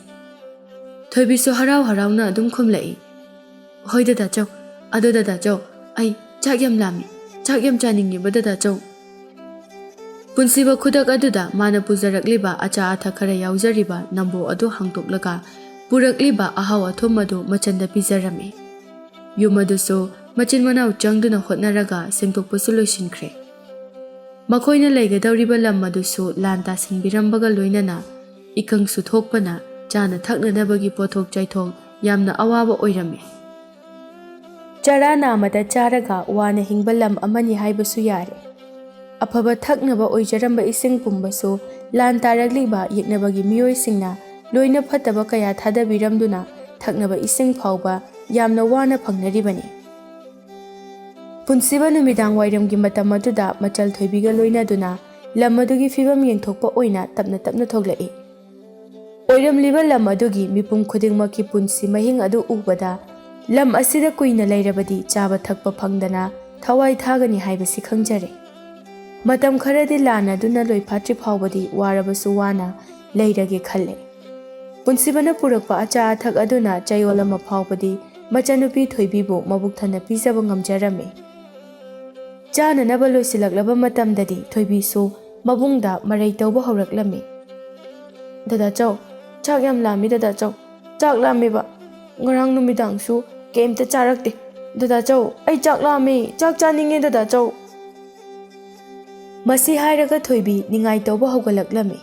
ꯊꯣꯏꯕꯤꯁꯨ ꯍꯔꯥꯎ ꯍꯔꯥꯎꯅ ꯑꯗꯨꯝ ꯈꯨꯝꯂꯛꯏ꯫ "ꯍꯣꯏ ꯗꯗꯥꯆꯧ꯫ ꯑꯗꯣ ꯗꯗꯥꯆꯧ, ꯑꯩ ꯆꯥꯛ ꯌꯥꯝ ꯂꯥꯝꯃꯤ꯫ ꯆꯥꯛ ꯌꯥꯝ ꯆꯥꯅꯤꯡꯉꯦꯕ ꯗꯗꯥꯆꯧ꯫" ꯄꯨꯟꯁꯤꯕ ꯈꯨꯗꯛ ꯑꯗꯨꯗ ꯃꯥꯅ ꯄꯨꯖꯔꯛꯂꯤꯕ ꯑꯆꯥ ꯑꯊꯛ ꯈꯔ ꯌꯥꯎꯖꯔꯤꯕ ꯅꯝꯕꯣ ꯑꯗꯨ ꯍꯥꯡꯗꯣꯛꯂꯒ ꯄꯨꯔꯛꯂꯤꯕ ꯑꯍꯥꯎ ꯑꯊꯨꯝ ꯑꯗꯨ ꯃꯆꯟꯗ ꯄꯤꯖꯔꯝꯃꯤ꯫ ꯌꯨꯝ ꯑꯗꯨꯁꯨ ꯃꯆꯤꯟ ꯃꯅꯥꯎ ꯆꯪꯗꯨꯅ ꯍꯣꯠꯅꯔꯒ ꯁꯦꯡꯗꯣꯛꯄꯁꯨ ꯂꯣꯏꯁꯤꯟꯈ꯭ꯔꯦ꯫ ꯃꯈꯣꯏꯅ ꯂꯩꯒꯗꯧꯔꯤꯕ ꯂꯝ ꯑꯗꯨꯁꯨ ꯂꯥꯟ ꯇꯥꯁꯤꯟꯕꯤꯔꯝꯕꯒ ꯂꯣꯏꯅꯅ ꯏꯀꯪꯁꯨ ꯊꯣꯛꯄꯅ ꯆꯥꯅ ꯊꯛꯅꯅꯕꯒꯤ ꯄꯣꯠꯊꯣꯛ ꯆꯥꯏꯊꯣꯛ ꯌꯥꯝꯅ ꯑꯋꯥꯕ ꯑꯣꯏꯔꯝꯃꯤ꯫ ꯆꯔꯥ ꯅꯥꯝꯃꯗ ꯆꯥꯔꯒ ꯋꯥꯅ ꯍꯤꯡꯕ ꯂꯝ ꯑꯃꯅꯤ ꯍꯥꯏꯕꯁꯨ ꯌꯥꯔꯦ꯫ ꯑꯐꯕ ꯊꯛꯅꯕ ꯑꯣꯏꯖꯔꯝꯕ ꯏꯁꯤꯡ ꯄꯨꯝꯕꯁꯨ ꯂꯥꯟ ꯇꯥꯔꯛꯂꯤꯕ ꯌꯦꯛꯅꯕꯒꯤ ꯃꯤꯑꯣꯏꯁꯤꯡꯅ ꯂꯣꯏꯅ ꯐꯠꯇꯕ ꯀꯌꯥ ꯊꯥꯗꯕꯤꯔꯝꯗꯨꯅ ꯊꯛꯅꯕ ꯏꯁꯤꯡ ꯐꯥꯎꯕ ꯌꯥꯝꯅ ꯋꯥꯅ ꯐꯪꯅꯔꯤꯕꯅꯤ꯫ ꯄꯨꯟꯁꯤꯕ ꯅꯨꯃꯤꯗꯥꯡ ꯋꯥꯏꯔꯝꯒꯤ ꯃꯇꯝ ꯑꯗꯨꯗ ꯃꯆꯜ ꯊꯣꯏꯕꯤꯒ ꯂꯣꯏꯅꯗꯨꯅ ꯂꯝ ꯑꯗꯨꯒꯤ ꯐꯤꯕꯝ ꯌꯦꯡꯊꯣꯛꯄ ꯑꯣꯏꯅ ꯇꯞꯅ ꯇꯞꯅ ꯊꯣꯛꯂꯛꯏ꯫ ꯑꯣꯏꯔꯝꯂꯤꯕ ꯂꯝ ꯑꯗꯨꯒꯤ ꯃꯤꯄꯨꯝ ꯈꯨꯗꯤꯡꯃꯛꯀꯤ ꯄꯨꯟꯁꯤ ꯃꯍꯤꯡ ꯑꯗꯨ ꯎꯕꯗ, ꯂꯝ ꯑꯁꯤꯗ ꯀꯨꯏꯅ ꯂꯩꯔꯕꯗꯤ ꯆꯥꯕ ꯊꯛꯄ ꯐꯪꯗꯅ ꯊꯋꯥꯏ ꯊꯥꯒꯅꯤ ꯍꯥꯏꯕꯁꯤ ꯈꯪꯖꯔꯦ꯫ ꯃꯇꯝ ꯈꯔꯗꯤ ꯂꯥꯟ ꯑꯗꯨꯅ ꯂꯣꯏꯐꯥꯠꯇ꯭ꯔꯤ ꯐꯥꯎꯕꯗꯤ ꯋꯥꯔꯕꯁꯨ ꯋꯥꯅ ꯂꯩꯔꯒꯦ ꯈꯜꯂꯦ꯫ ꯄꯨꯟꯁꯤꯕꯅ ꯄꯨꯔꯛꯄ ꯑꯆꯥ ꯑꯊꯛ ꯑꯗꯨꯅ ꯆꯌꯣꯜ ꯑꯃ ꯐꯥꯎꯕꯗꯤ ꯃꯆꯥꯅꯨꯄꯤ ꯊꯣꯏꯕꯤꯕꯨ ꯃꯕꯨꯛ ꯊꯟꯅ ꯄꯤꯖꯕ ꯉꯝꯖꯔꯝꯃꯤ꯫ ꯆꯥꯅꯅꯕ ꯂꯣꯏꯁꯤꯜꯂꯛꯂꯕ ꯃꯇꯝꯗꯗꯤ ꯊꯣꯏꯕꯤꯁꯨ ꯃꯕꯨꯡꯗ ꯃꯔꯩ ꯇꯧꯕ ꯍꯧꯔꯛꯂꯝꯃꯤ꯫ "ꯗꯗꯥꯆꯧ, ꯆꯥꯛ ꯌꯥꯝ ꯂꯥꯝꯃꯤ ꯗꯗꯥꯆꯧ, ꯆꯥꯛ ꯂꯥꯝꯃꯦꯕ꯫ ꯉꯔꯥꯡ ꯅꯨꯃꯤꯗꯥꯡꯁꯨ ꯀꯩꯝꯇ ꯆꯥꯔꯛꯇꯦ꯫ ꯗꯗꯥꯆꯧ, ꯑꯩ ꯆꯥꯛ ꯂꯥꯝꯃꯦ, ꯆꯥꯛ ꯆꯥꯅꯤꯡꯉꯦ ꯗꯗꯥꯆꯧ꯫" ꯃꯁꯤ ꯍꯥꯏꯔꯒ ꯊꯣꯏꯕꯤ ꯅꯤꯡꯉꯥꯏ ꯇꯧꯕ ꯍꯧꯒꯠꯂꯛꯂꯝꯃꯤ꯫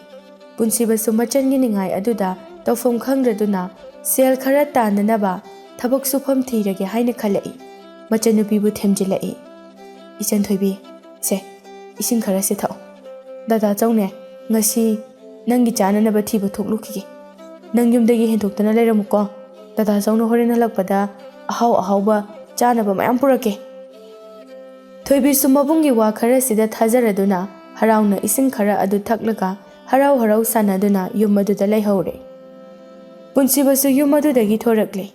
ꯄꯨꯟꯁꯤꯕꯁꯨ ꯃꯆꯟꯒꯤ ꯅꯤꯡꯉꯥꯏ ꯑꯗꯨꯗ ꯇꯧꯐꯝ ꯈꯪꯗ꯭ꯔꯗꯨꯅ ꯁꯦꯜ ꯈꯔ ꯇꯥꯟꯅꯅꯕ ꯊꯕꯛ ꯁꯨꯐꯝ ꯊꯤꯔꯒꯦ ꯍꯥꯏꯅ ꯈꯜꯂꯛꯏ꯫ ꯃꯆꯟꯅꯨꯄꯤꯕꯨ ꯊꯦꯝꯖꯤꯜꯂꯛꯏ꯫ "ꯏꯆꯟ ꯊꯣꯏꯕꯤ, ꯁꯦ, ꯏꯁꯤꯡ ꯈꯔꯁꯦ ꯊꯛꯑꯣ꯫ ꯗꯗꯥ ꯆꯧꯅꯦ, ꯉꯁꯤ ꯅꯪꯒꯤ ꯆꯥꯅꯅꯕ ꯊꯤꯕ ꯊꯣꯛꯂꯨꯈꯤꯒꯦ꯫ ꯅꯪ ꯌꯨꯝꯗꯒꯤ ꯍꯦꯟꯗꯣꯛꯇꯅ ꯂꯩꯔꯝꯃꯨꯀꯣ꯫ ꯗꯗꯥ ꯆꯧꯅ ꯍꯣꯔꯦꯟ ꯍꯜꯂꯛꯄꯗ ꯑꯍꯥꯎ ꯑꯍꯥꯎꯕ ꯆꯥꯅꯕ ꯃꯌꯥꯝ ꯄꯨꯔꯛꯀꯦ꯫" ꯊꯣꯏꯕꯤꯁꯨ ꯃꯕꯨꯡꯒꯤ ꯋꯥ ꯈꯔꯁꯤꯗ ꯊꯥꯖꯔꯗꯨꯅ ꯍꯔꯥꯎꯅ ꯏꯁꯤꯡ ꯈꯔ ꯑꯗꯨ ꯊꯛꯂꯒ ꯍꯔꯥꯎ ꯍꯔꯥꯎ ꯁꯥꯟꯅꯗꯨꯅ ꯌꯨꯝ ꯑꯗꯨꯗ ꯂꯩꯍꯧꯔꯦ꯫ ꯄꯨꯟꯁꯤꯕꯁꯨ ꯌꯨꯝ ꯑꯗꯨꯗꯒꯤ ꯊꯣꯔꯛꯂꯦ꯫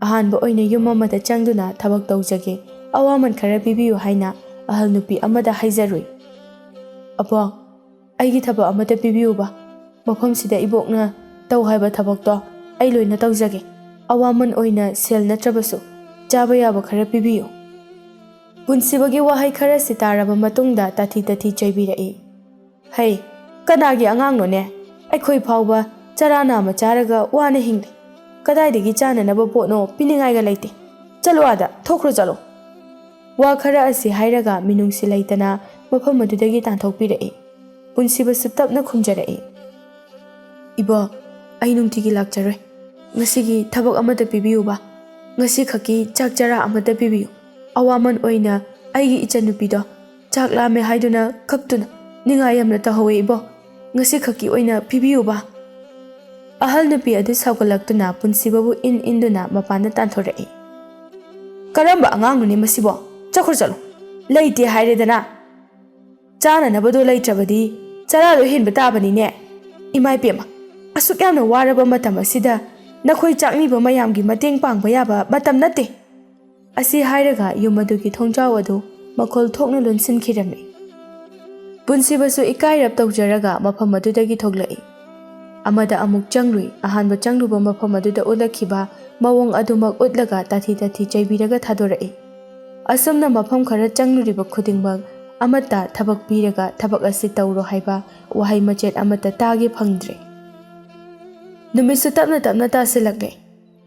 ꯑꯍꯥꯟꯕ ꯑꯣꯏꯅ ꯌꯨꯝ ꯑꯃꯗ ꯆꯪꯗꯨꯅ ꯊꯕꯛ ꯇꯧꯖꯒꯦ, ꯑꯋꯥꯃꯟ ꯈꯔ ꯄꯤꯕꯤꯌꯨ ꯍꯥꯏꯅ ꯑꯍꯜ ꯅꯨꯄꯤ ꯑꯃꯗ ꯍꯥꯏꯖꯔꯨꯏ꯫ "ꯑꯕꯣ, ꯑꯩꯒꯤ ꯊꯕꯛ ꯑꯃꯇ ꯄꯤꯕꯤꯌꯨꯕ꯫ ꯃꯐꯝꯁꯤꯗ ꯏꯕꯣꯛꯅ ꯇꯧ ꯍꯥꯏꯕ ꯊꯕꯛꯇꯣ ꯑꯩ ꯂꯣꯏꯅ ꯇꯧꯖꯒꯦ꯫ ꯑꯋꯥꯃꯟ ꯑꯣꯏꯅ ꯁꯦꯜ ꯅꯠꯇ꯭ꯔꯕꯁꯨ ꯆꯥꯕ ꯌꯥꯕ ꯈꯔ ꯄꯤꯕꯤꯌꯨ꯫" ꯄꯨꯟꯁꯤꯕꯒꯤ ꯋꯥꯍꯩ ꯈꯔꯁꯤ ꯇꯥꯔꯕ ꯃꯇꯨꯡꯗ ꯇꯥꯊꯤ ꯇꯥꯊꯤ ꯆꯩꯕꯤꯔꯛꯏ꯫ "ꯍꯩ, ꯀꯅꯥꯒꯤ ꯑꯉꯥꯡꯅꯣꯅꯦ? ꯑꯩꯈꯣꯏ ꯐꯥꯎꯕ ꯆꯔꯥ ꯅꯥꯝꯃ ꯆꯥꯔꯒ ꯋꯥꯅ ꯍꯤꯡꯂꯤ꯫ ꯀꯗꯥꯏꯗꯒꯤ ꯆꯥꯅꯅꯕ ꯄꯣꯠꯅꯣ ꯄꯤꯅꯤꯡꯉꯥꯏꯒ ꯂꯩꯇꯦ꯫ ꯆꯠꯂꯣ ꯑꯥꯗ, ꯊꯣꯛꯈ꯭ꯔꯣ ꯆꯠꯂꯣ꯫" ꯋꯥ ꯈꯔ ꯑꯁꯤ ꯍꯥꯏꯔꯒ ꯃꯤꯅꯨꯡꯁꯤ ꯂꯩꯇꯅ ꯃꯐꯝ ꯑꯗꯨꯗꯒꯤ ꯇꯥꯟꯊꯣꯛꯄꯤꯔꯛꯏ꯫ ꯄꯨꯟꯁꯤꯕꯁꯨ ꯇꯞꯅ ꯈꯨꯝꯖꯔꯛꯏ꯫ "ꯏꯕꯣ, ꯑꯩ ꯅꯨꯡꯇꯤꯒꯤ ꯂꯥꯛꯆꯔꯣꯏ꯫ ꯉꯁꯤꯒꯤ ꯊꯕꯛ ꯑꯃꯇ ꯄꯤꯕꯤꯌꯨꯕ꯫ ꯉꯁꯤꯈꯛꯀꯤ ꯆꯥꯛ ꯆꯔꯥ ꯑꯃꯇ ꯄꯤꯕꯤꯌꯨ꯫ ꯑꯋꯥꯃꯟ ꯑꯣꯏꯅ ꯑꯩꯒꯤ ꯏꯆꯟꯅꯨꯄꯤꯗꯣ ꯆꯥꯛ ꯂꯥꯝꯃꯦ ꯍꯥꯏꯗꯨꯅ ꯀꯞꯇꯨꯅ ꯅꯤꯡꯉꯥꯏ ꯌꯥꯝꯅ ꯇꯧꯍꯧꯋꯦ ꯏꯕꯣ꯫ ꯉꯁꯤꯈꯛꯀꯤ ꯑꯣꯏꯅ ꯄꯤꯕꯤꯌꯨꯕ꯫" ꯑꯍꯜ ꯅꯨꯄꯤ ꯑꯗꯨ ꯁꯥꯎꯒꯠꯂꯛꯇꯨꯅ ꯄꯨꯟꯁꯤꯕꯕꯨ ꯏꯟ ꯏꯟꯗꯨꯅ ꯃꯄꯥꯟꯗ ꯇꯥꯟꯊꯣꯔꯛꯏ꯫ "ꯀꯔꯝꯕ ꯑꯉꯥꯡꯅꯣꯅꯦ ꯃꯁꯤꯕꯣ? ꯆꯠꯈ꯭ꯔꯣ ꯆꯠꯂꯣ꯫ ꯂꯩꯇꯦ ꯍꯥꯏꯔꯦꯗꯅ꯫ ꯆꯥꯅꯅꯕꯗꯣ ꯂꯩꯇ꯭ꯔꯕꯗꯤ ꯆꯔꯥꯗꯣ ꯍꯦꯟꯕ ꯇꯥꯕꯅꯤꯅꯦ꯫ ꯏꯃꯥ ꯏꯄꯦꯝꯃ, ꯑꯁꯨꯛ ꯌꯥꯝꯅ ꯋꯥꯔꯕ ꯃꯇꯝ ꯑꯁꯤꯗ ꯅꯈꯣꯏ ꯆꯥꯛꯅꯤꯕ ꯃꯌꯥꯝꯒꯤ ꯃꯇꯦꯡ ꯄꯥꯡꯕ ꯌꯥꯕ ꯃꯇꯝ ꯅꯠꯇꯦ꯫" ꯑꯁꯤ ꯍꯥꯏꯔꯒ ꯌꯨꯝ ꯑꯗꯨꯒꯤ ꯊꯣꯡꯖꯥꯎ ꯑꯗꯨ ꯃꯈꯣꯜ ꯊꯣꯛꯅ ꯂꯣꯟꯁꯤꯟꯈꯤꯔꯝꯃꯤ꯫ ꯄꯨꯟꯁꯤꯕꯁꯨ ꯏꯀꯥꯏꯔꯞ ꯇꯧꯖꯔꯒ ꯃꯐꯝ ꯑꯗꯨꯗꯒꯤ ꯊꯣꯛꯂꯛꯏ꯫ ꯑꯃꯗ ꯑꯃꯨꯛ ꯆꯪꯂꯨꯏ꯫ ꯑꯍꯥꯟꯕ ꯆꯪꯂꯨꯕ ꯃꯐꯝ ꯑꯗꯨꯗ ꯎꯠꯂꯛꯈꯤꯕ ꯃꯑꯣꯡ ꯑꯗꯨꯃꯛ ꯎꯠꯂꯒ ꯇꯥꯊꯤ ꯇꯥꯊꯤ ꯆꯩꯕꯤꯔꯒ ꯊꯥꯗꯣꯔꯛꯏ꯫ ꯑꯁꯨꯝꯅ ꯃꯐꯝ ꯈꯔ ꯆꯪꯂꯨꯔꯤꯕ ꯈꯨꯗꯤꯡꯃꯛ ꯑꯃꯠꯇ ꯊꯕꯛ ꯄꯤꯔꯒ ꯊꯕꯛ ꯑꯁꯤ ꯇꯧꯔꯣ ꯍꯥꯏꯕ ꯋꯥꯍꯩ ꯃꯆꯦꯠ ꯑꯃꯠꯇ ꯇꯥꯒꯦ ꯐꯪꯗ꯭ꯔꯦ꯫ ꯅꯨꯃꯤꯠꯁꯨ ꯇꯞꯅ ꯇꯞꯅ ꯇꯥꯁꯤꯜꯂꯛꯂꯦ꯫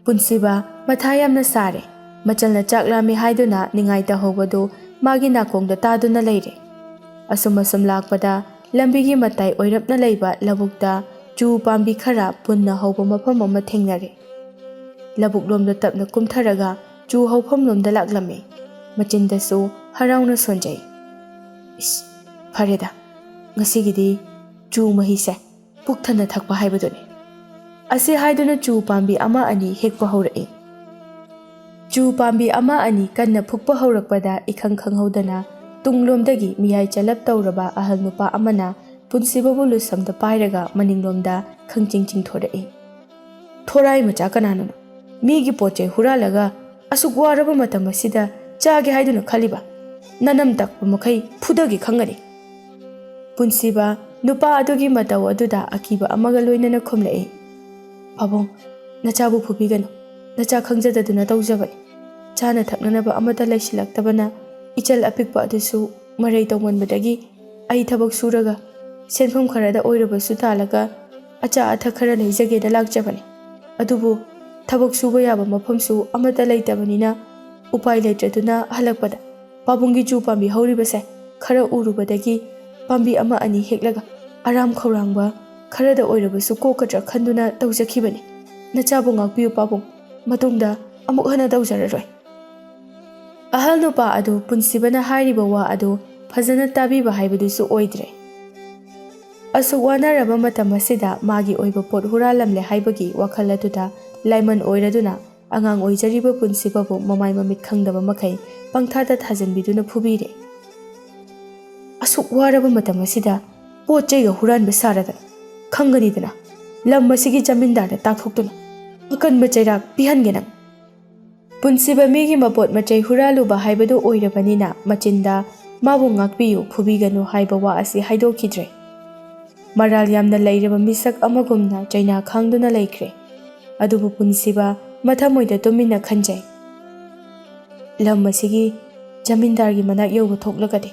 ꯄꯨꯟꯁꯤꯕ ꯃꯊꯥ ꯌꯥꯝꯅ ꯁꯥꯔꯦ꯫ ꯃꯆꯜꯅ ꯆꯥꯛ ꯂꯥꯝꯃꯤ ꯍꯥꯏꯗꯨꯅ ꯅꯤꯡꯉꯥꯏ ꯇꯧꯍꯧꯕꯗꯨ ꯃꯥꯒꯤ ꯅꯥꯀꯣꯡꯗ ꯇꯥꯗꯨꯅ ꯂꯩꯔꯦ꯫ ꯑꯁꯨꯝ ꯑꯁꯨꯝ ꯂꯥꯛꯄꯗ ꯂꯝꯕꯤꯒꯤ ꯃꯇꯥꯏ ꯑꯣꯏꯔꯞꯅ ꯂꯩꯕ ꯂꯧꯕꯨꯛꯇ ꯆꯨ ꯄꯥꯝꯕꯤ ꯈꯔ ꯄꯨꯟꯅ ꯍꯧꯕ ꯃꯐꯝ ꯑꯃ ꯊꯦꯡꯅꯔꯦ꯫ ꯂꯧꯕꯨꯛ ꯂꯣꯝꯗ ꯇꯞꯅ ꯀꯨꯝꯊꯔꯒ ꯆꯨ ꯍꯧꯐꯝ ꯂꯣꯝꯗ ꯂꯥꯛꯂꯝꯃꯤ꯫ ꯃꯆꯤꯟꯗꯁꯨ ꯍꯔꯥꯎꯅ ꯁꯣꯟꯖꯩ꯫ "ꯏꯁ, ꯐꯔꯦꯗ, ꯉꯁꯤꯒꯤꯗꯤ ꯆꯨ ꯃꯍꯤꯁꯦ ꯄꯨꯛ ꯊꯟꯅ ꯊꯛꯄ ꯍꯥꯏꯕꯗꯨꯅꯤ"꯫ ꯑꯁꯤ ꯍꯥꯏꯗꯨꯅ ꯆꯨ ꯄꯥꯝꯕꯤ ꯑꯃ ꯑꯅꯤ ꯍꯦꯛꯄ ꯍꯧꯔꯛꯏ꯫ ꯆꯨ ꯄꯥꯝꯕꯤ ꯑꯃ ꯑꯅꯤ ꯀꯟꯅ ꯐꯨꯛꯄ ꯍꯧꯔꯛꯄꯗ ꯏꯈꯪ ꯈꯪꯍꯧꯗꯅ ꯇꯨꯡꯂꯣꯝꯗꯒꯤ ꯃꯤꯌꯥꯏ ꯆꯂꯞ ꯇꯧꯔꯕ ꯑꯍꯜ ꯅꯨꯄꯥ ꯑꯃꯅ ꯄꯨꯟꯁꯤꯕꯕꯨ ꯂꯨꯁꯝꯗ ꯄꯥꯏꯔꯒ ꯃꯅꯤꯡꯂꯣꯝꯗ ꯈꯪꯆꯤꯡ ꯆꯤꯡꯊꯣꯔꯛꯏ꯫ "ꯊꯣꯔꯥꯏ ꯃꯆꯥ ꯀꯅꯥꯅꯣ? ꯃꯤꯒꯤ ꯄꯣꯠ ꯆꯩ ꯍꯨꯔꯥꯜꯂꯒ ꯑꯁꯨꯛ ꯋꯥꯔꯕ ꯃꯇꯝ ꯑꯁꯤꯗ ꯆꯥꯒꯦ ꯍꯥꯏꯗꯨꯅ ꯈꯜꯂꯤꯕ? ꯅꯅꯝ ꯇꯛꯄ ꯃꯈꯩ ꯐꯨꯗꯒꯦ ꯈꯪꯒꯅꯤ"꯫ ꯄꯨꯟꯁꯤꯕ ꯅꯨꯄꯥ ꯑꯗꯨꯒꯤ ꯃꯇꯧ ꯑꯗꯨꯗ ꯑꯀꯤꯕ ꯑꯃꯒ ꯂꯣꯏꯅꯅ ꯈꯨꯝꯂꯛꯏ꯫ "ꯄꯥꯕꯨꯡ, ꯅꯆꯥꯕꯨ ꯐꯨꯕꯤꯒꯅꯨ꯫ ꯅꯆꯥ ꯈꯪꯖꯗꯗꯨꯅ ꯇꯧꯖꯕꯅꯤ꯫ ꯆꯥꯅ ꯊꯛꯅꯅꯕ ꯑꯃꯠꯇ ꯂꯩꯁꯤꯜꯂꯛꯇꯕꯅ ꯏꯆꯜ ꯑꯄꯤꯛꯄ ꯑꯗꯨꯁꯨ ꯃꯔꯩ ꯇꯧꯃꯟꯕꯗꯒꯤ ꯑꯩ ꯊꯕꯛ ꯁꯨꯔꯒ ꯁꯦꯟꯐꯝ ꯈꯔꯗ ꯑꯣꯏꯔꯕꯁꯨ ꯇꯥꯜꯂꯒ ꯑꯆꯥ ꯑꯊꯛ ꯈꯔ ꯂꯩꯖꯒꯦꯅ ꯂꯥꯛꯆꯕꯅꯤ꯫ ꯑꯗꯨꯕꯨ ꯊꯕꯛ ꯁꯨꯕ ꯌꯥꯕ ꯃꯐꯝꯁꯨ ꯑꯃꯠꯇ ꯂꯩꯇꯕꯅꯤꯅ ꯎꯄꯥꯏ ꯂꯩꯇ꯭ꯔꯗꯨꯅ ꯍꯜꯂꯛꯄꯗ ꯄꯥꯕꯨꯡꯒꯤ ꯆꯨ ꯄꯥꯝꯕꯤ ꯍꯧꯔꯤꯕꯁꯦ ꯈꯔ ꯎꯔꯨꯕꯗꯒꯤ ꯄꯥꯝꯕꯤ ꯑꯃ ꯑꯅꯤ ꯍꯦꯛꯂꯒ ꯑꯔꯥꯝ ꯈꯧꯔꯥꯡꯕ ꯈꯔꯗ ꯑꯣꯏꯔꯕꯁꯨ ꯀꯣꯛꯀꯗ꯭ꯔꯥ ꯈꯟꯗꯨꯅ ꯇꯧꯖꯈꯤꯕꯅꯤ꯫ ꯅꯆꯥꯕꯨ ꯉꯥꯛꯄꯤꯌꯨ ꯄꯥꯕꯨꯡ, ꯃꯇꯨꯡꯗ ꯑꯃꯨꯛ ꯍꯟꯅ ꯇꯧꯖꯔꯔꯣꯏ"꯫ ꯑꯍꯜ ꯅꯨꯄꯥ ꯑꯗꯨ ꯄꯨꯟꯁꯤꯕꯅ ꯍꯥꯏꯔꯤꯕ ꯋꯥ ꯑꯗꯨ ꯐꯖꯅ ꯇꯥꯕꯤꯕ ꯍꯥꯏꯕꯗꯨꯁꯨ ꯑꯣꯏꯗ꯭ꯔꯦ꯫ ꯑꯁꯨꯛ ꯋꯥꯅꯔꯕ ꯃꯇꯝ ꯑꯁꯤꯗ ꯃꯥꯒꯤ ꯑꯣꯏꯕ ꯄꯣꯠ ꯍꯨꯔꯥꯜꯂꯝꯂꯦ ꯍꯥꯏꯕꯒꯤ ꯋꯥꯈꯜ ꯑꯗꯨꯗ ꯂꯥꯏꯃꯟ ꯑꯣꯏꯔꯗꯨꯅ ꯑꯉꯥꯡ ꯑꯣꯏꯖꯔꯤꯕ ꯄꯨꯟꯁꯤꯕꯕꯨ ꯃꯃꯥꯏ ꯃꯃꯤꯠ ꯈꯪꯗꯕ ꯃꯈꯩ ꯄꯪꯊꯥꯗ ꯊꯥꯖꯤꯟꯕꯤꯗꯨꯅ ꯐꯨꯕꯤꯔꯦ꯫ "ꯑꯁꯨꯛ ꯋꯥꯔꯕ ꯃꯇꯝ ꯑꯁꯤꯗ ꯄꯣꯠ ꯆꯩꯒ ꯍꯨꯔꯥꯟꯕ ꯁꯥꯔꯗꯅ, ꯈꯪꯒꯅꯤꯗꯅ, ꯂꯝ ꯑꯁꯤꯒꯤ ꯖꯃꯤꯟꯗꯥꯔꯗ ꯇꯥꯛꯊꯣꯛꯇꯨꯅ ꯑꯀꯟꯕ ꯆꯩꯔꯥꯛ ꯄꯤꯍꯟꯒꯦ ꯅꯪ"꯫ ꯄꯨꯟꯁꯤꯕ ꯃꯤꯒꯤ ꯃꯄꯣꯠ ꯃꯆꯩ ꯍꯨꯔꯥꯜꯂꯨꯕ ꯍꯥꯏꯕꯗꯨ ꯑꯣꯏꯔꯕꯅꯤꯅ ꯃꯆꯤꯟꯗ "ꯃꯥꯕꯨ ꯉꯥꯛꯄꯤꯌꯨ, ꯐꯨꯕꯤꯒꯅꯨ" ꯍꯥꯏꯕ ꯋꯥ ꯑꯁꯤ ꯍꯥꯏꯗꯣꯛꯈꯤꯗ꯭ꯔꯦ꯫ ꯃꯔꯥꯜ ꯌꯥꯝꯅ ꯂꯩꯔꯕ ꯃꯤꯁꯛ ꯑꯃꯒꯨꯝꯅ ꯆꯩꯅꯥ ꯈꯥꯡꯗꯨꯅ ꯂꯩꯈ꯭ꯔꯦ꯫ ꯑꯗꯨꯕꯨ ꯄꯨꯟꯁꯤꯕ ꯃꯊꯃꯣꯏꯗ ꯇꯨꯃꯤꯟꯅ ꯈꯟꯖꯩ, "ꯂꯝ ꯑꯁꯤꯒꯤ ꯖꯃꯤꯟꯗꯥꯔꯒꯤ ꯃꯅꯥꯛ ꯌꯧꯕ ꯊꯣꯛꯂꯒꯗꯤ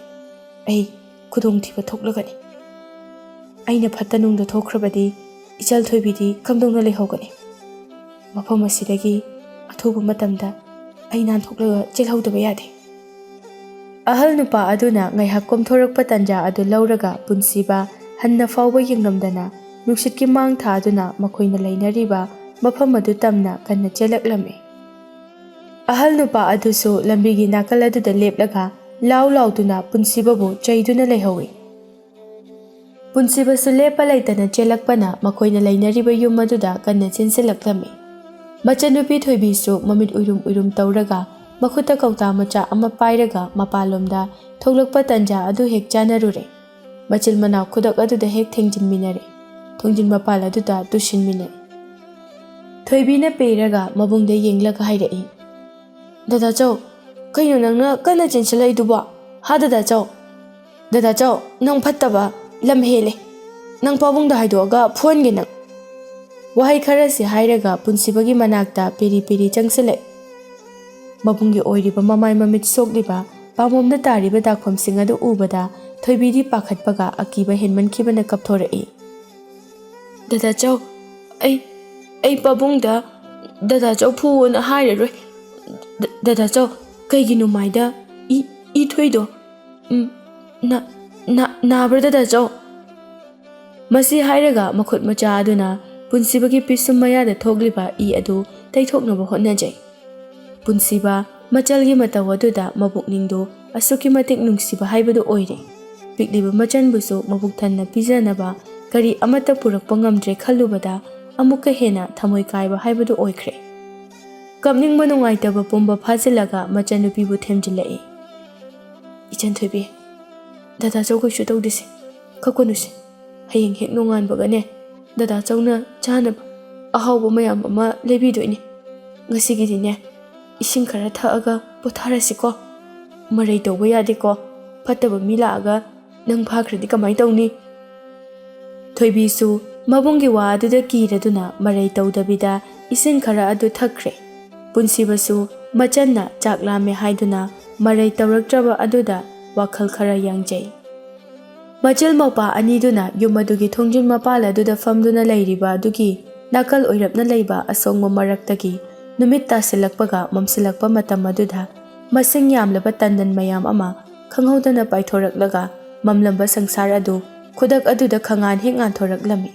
ꯑꯩ ꯈꯨꯗꯣꯡꯊꯤꯕ ꯊꯣꯛꯂꯒꯅꯤ꯫ ꯑꯩꯅ ꯐꯠꯇ ꯅꯨꯡꯗ ꯊꯣꯛꯈ꯭ꯔꯕꯗꯤ ꯏꯆꯜ ꯊꯣꯏꯕꯤꯗꯤ ꯀꯝꯗꯧꯅ ꯂꯩꯍꯧꯒꯅꯤ? ꯃꯐꯝ ꯑꯁꯤꯗꯒꯤ ꯑꯊꯨꯕ ꯃꯇꯝꯗ ꯑꯩ ꯅꯥꯟꯊꯣꯛꯂꯒ ꯆꯦꯜꯍꯧꯗꯕ ꯌꯥꯗꯦ"꯫ ꯑꯍꯜ ꯅꯨꯄꯥ ꯑꯗꯨꯅ ꯉꯥꯏꯍꯥꯛ ꯀꯣꯝꯊꯣꯔꯛꯄ ꯇꯥꯟꯖꯥ ꯑꯗꯨ ꯂꯧꯔꯒ ꯄꯨꯟꯁꯤꯕ ꯍꯟꯅ ꯐꯥꯎꯕ ꯌꯦꯡꯂꯝꯗꯅ ꯅꯨꯡꯁꯤꯠꯀꯤ ꯃꯥꯡ ꯊꯥꯗꯨꯅ ꯃꯈꯣꯏꯅ ꯂꯩꯅꯔꯤꯕ ꯃꯐꯝ ꯑꯗꯨ ꯇꯝꯅ ꯀꯟꯅ ꯆꯦꯜꯂꯛꯂꯝꯃꯤ꯫ ꯑꯍꯜ ꯅꯨꯄꯥ ꯑꯗꯨꯁꯨ ꯂꯝꯕꯤꯒꯤ ꯅꯥꯀꯜ ꯑꯗꯨꯗ ꯂꯦꯞꯂꯒ ꯂꯥꯎ ꯂꯥꯎꯗꯨꯅ ꯄꯨꯟꯁꯤꯕꯕꯨ ꯆꯩꯗꯨꯅ ꯂꯩꯍꯧꯏ꯫ ꯄꯨꯟꯁꯤꯕꯁꯨ ꯂꯦꯞꯄ ꯂꯩꯇꯅ ꯆꯦꯜꯂꯛꯄꯅ ꯃꯈꯣꯏꯅ ꯂꯩꯅꯔꯤꯕ ꯌꯨꯝ ꯑꯗꯨꯗ ꯀꯟꯅ ꯆꯦꯟꯁꯤꯜꯂꯛꯂꯝꯃꯤ꯫ ꯃꯆꯟꯅꯨꯄꯤ ꯊꯣꯏꯕꯤꯁꯨ ꯃꯃꯤꯠ ꯎꯏꯔꯨꯝ ꯎꯏꯔꯨꯝ ꯇꯧꯔꯒ ꯃꯈꯨꯠꯇ ꯀꯧꯇꯥ ꯃꯆꯥ ꯑꯃ ꯄꯥꯏꯔꯒ ꯃꯄꯥꯟꯂꯣꯝꯗ ꯊꯣꯛꯂꯛꯄ ꯇꯟꯖꯥ ꯑꯗꯨ ꯍꯦꯛ ꯆꯥꯅꯔꯨꯔꯦ꯫ ꯃꯆꯤꯜ ꯃꯅꯥꯎ ꯈꯨꯗꯛ ꯑꯗꯨꯗ ꯍꯦꯛ ꯊꯦꯡꯖꯤꯟꯃꯤꯟꯅꯔꯦ꯫ ꯊꯣꯡꯖꯤꯟ ꯃꯄꯥꯜ ꯑꯗꯨꯗ ꯇꯨꯁꯤꯟꯃꯤꯟꯅꯔꯦ꯫ ꯊꯣꯏꯕꯤꯅ ꯄꯦꯔꯒ ꯃꯕꯨꯡꯗ ꯌꯦꯡꯂꯒ ꯍꯥꯏꯔꯛꯏ, "ꯗꯗꯥ ꯆꯧ, ꯀꯩꯅꯣ ꯅꯪꯅ ꯀꯟꯅ ꯆꯦꯟꯁꯤꯜꯂꯛꯏꯗꯨꯕꯣ? ꯍꯥ ꯗꯗꯥ ꯆꯧ? ꯗꯗꯥ ꯆꯧ, ꯅꯪ ꯐꯠꯇꯕ ꯂꯝ ꯍꯦꯜꯂꯦ꯫ ꯅꯪ ꯄꯥꯕꯨꯡꯗ ꯍꯥꯏꯗꯣꯛꯑꯒ ꯐꯨꯍꯟꯒꯦ ꯅꯪ꯫" ꯋꯥꯍꯩ ꯈꯔꯁꯤ ꯍꯥꯏꯔꯒ ꯄꯨꯟꯁꯤꯕꯒꯤ ꯃꯅꯥꯛꯇ ꯄꯦꯔꯤ ꯄꯦꯔꯤ ꯆꯪꯁꯤꯜꯂꯛꯏ꯫ ꯃꯕꯨꯡꯒꯤ ꯑꯣꯏꯔꯤꯕ ꯃꯃꯥꯏ ꯃꯃꯤꯠ ꯁꯣꯛꯂꯤꯕ, ꯄꯥꯝꯕꯣꯝꯗ ꯇꯥꯔꯤꯕ ꯗꯥꯛꯐꯝꯁꯤꯡ ꯑꯗꯨ ꯎꯕꯗ ꯊꯣꯏꯕꯤꯗꯤ ꯄꯥꯈꯠꯄꯒ ꯑꯀꯤꯕ ꯍꯦꯟꯃꯟꯈꯤꯕꯅ ꯀꯞꯊꯣꯔꯛꯏ꯫ "ꯗꯗꯥ ꯆꯧ, ꯑꯩ, ꯑꯩ ꯄꯥꯕꯨꯡꯗ ꯗꯗꯥ ꯆꯧ ꯐꯨꯋꯣꯅ ꯍꯥꯏꯔꯔꯣꯏ꯫ ꯗ-, ꯗꯗꯥ ꯆꯧ, ꯀꯩꯒꯤꯅꯣ ꯃꯥꯏꯗ ꯏ, ꯏ ꯊꯣꯛꯏꯗꯣ? ꯎꯝ, ꯅꯥ-, ꯅꯥ-, ꯅꯥꯕ꯭ꯔꯥ ꯗꯗꯥ ꯆꯧ?" ꯃꯁꯤ ꯍꯥꯏꯔꯒ ꯃꯈꯨꯠ ꯃꯆꯥ ꯑꯗꯨꯅ ꯄꯨꯟꯁꯤꯕꯒꯤ ꯄꯤꯁꯨꯝ ꯃꯌꯥꯗ ꯊꯣꯛꯂꯤꯕ ꯏ ꯑꯗꯨ ꯇꯩꯊꯣꯛꯅꯕ ꯍꯣꯠꯅꯖꯩ꯫ ꯄꯨꯟꯁꯤꯕ ꯃꯆꯜꯒꯤ ꯃꯇꯧ ꯑꯗꯨꯗ ꯃꯕꯨꯛꯅꯤꯡꯗꯨ ꯑꯁꯨꯛꯀꯤ ꯃꯇꯤꯛ ꯅꯨꯡꯁꯤꯕ ꯍꯥꯏꯕꯗꯨ ꯑꯣꯏꯔꯦ꯫ ꯄꯤꯛꯂꯤꯕ ꯃꯆꯟꯕꯨꯁꯨ ꯃꯕꯨꯛ ꯊꯟꯅ ꯄꯤꯖꯅꯕ ꯀꯔꯤ ꯑꯃꯠꯇ ꯄꯨꯔꯛꯄ ꯉꯝꯗ꯭ꯔꯦ ꯈꯜꯂꯨꯕꯗ ꯑꯃꯨꯛꯀ ꯍꯦꯟꯅ ꯊꯃꯣꯏ ꯀꯥꯏꯕ ꯍꯥꯏꯕꯗꯨ ꯑꯣꯏꯈ꯭ꯔꯦ꯫ ꯀꯞꯅꯤꯡꯕ ꯅꯨꯡꯉꯥꯏꯇꯕ ꯄꯨꯝꯕ ꯐꯥꯖꯤꯜꯂꯒ ꯃꯆꯟꯅꯨꯄꯤꯕꯨ ꯊꯦꯝꯖꯤꯜꯂꯛꯏ꯫ "ꯏꯆꯟ ꯊꯣꯏꯕꯤ, ꯗꯗꯥ ꯆꯧ ꯀꯩꯁꯨ ꯇꯧꯗꯦꯁꯦ, ꯀꯞꯀꯅꯨꯁꯦ꯫ ꯍꯌꯦꯡ ꯍꯦꯛ ꯅꯣꯡꯉꯥꯟꯕꯒꯅꯦ, ꯗꯗꯥ ꯆꯧꯅ ꯆꯥꯅꯕ ꯑꯍꯥꯎꯕ ꯃꯌꯥꯝ ꯑꯃ ꯂꯩꯕꯤꯗꯣꯏꯅꯦ꯫ ꯉꯁꯤꯒꯤꯗꯤꯅꯦ, ꯏꯁꯤꯡ ꯈꯔ ꯊꯛꯑꯒ ꯄꯣꯊꯥꯔꯁꯤꯀꯣ꯫ ꯃꯔꯩ ꯇꯧꯕ ꯌꯥꯗꯦꯀꯣ꯫ ꯐꯠꯇꯕ ꯃꯤ ꯂꯥꯛꯑꯒ ꯅꯪ ꯐꯥꯈ꯭ꯔꯗꯤ ꯀꯃꯥꯏ ꯇꯧꯅꯤ?" ꯊꯣꯏꯕꯤꯁꯨ ꯃꯕꯨꯡꯒꯤ ꯋꯥ ꯑꯗꯨꯗ ꯀꯤꯔꯗꯨꯅ ꯃꯔꯩ ꯇꯧꯗꯕꯤꯗ ꯏꯁꯤꯡ ꯈꯔ ꯑꯗꯨ ꯊꯛꯈ꯭ꯔꯦ꯫ ꯄꯨꯟꯁꯤꯕꯁꯨ ꯃꯆꯟꯅ ꯆꯥꯛ ꯂꯥꯝꯃꯦ ꯍꯥꯏꯗꯨꯅ ꯃꯔꯩ ꯇꯧꯔꯛꯇ꯭ꯔꯕ ꯑꯗꯨꯗ ꯋꯥꯈꯜ ꯈꯔ ꯌꯥꯡꯖꯩ꯫ ꯃꯆꯤꯜ ꯃꯧꯄꯥ ꯑꯅꯤꯗꯨꯅ ꯌꯨꯝ ꯑꯗꯨꯒꯤ ꯊꯣꯡꯖꯤꯟ ꯃꯄꯥꯜ ꯑꯗꯨꯗ ꯐꯝꯗꯨꯅ ꯂꯩꯔꯤꯕ ꯑꯗꯨꯒꯤ ꯅꯥꯀꯜ ꯑꯣꯏꯔꯞꯅ ꯂꯩꯕ ꯑꯁꯣꯡꯕ ꯃꯔꯛꯇꯒꯤ ꯅꯨꯃꯤꯠ ꯇꯥꯁꯤꯜꯂꯛꯄꯒ ꯃꯝꯁꯤꯜꯂꯛꯄ ꯃꯇꯝ ꯑꯗꯨꯗ ꯃꯁꯤꯡ ꯌꯥꯝꯂꯕ ꯇꯟꯗꯟ ꯃꯌꯥꯝ ꯑꯃ ꯈꯪꯍꯧꯗꯅ ꯄꯥꯏꯊꯣꯔꯛꯂꯒ ꯃꯝꯂꯝꯕ ꯁꯪꯁꯥꯔ ꯑꯗꯨ ꯈꯨꯗꯛ ꯑꯗꯨꯗ ꯈꯪꯉꯥꯟ ꯍꯦꯛ ꯉꯥꯟꯊꯣꯔꯛꯂꯝꯃꯤ꯫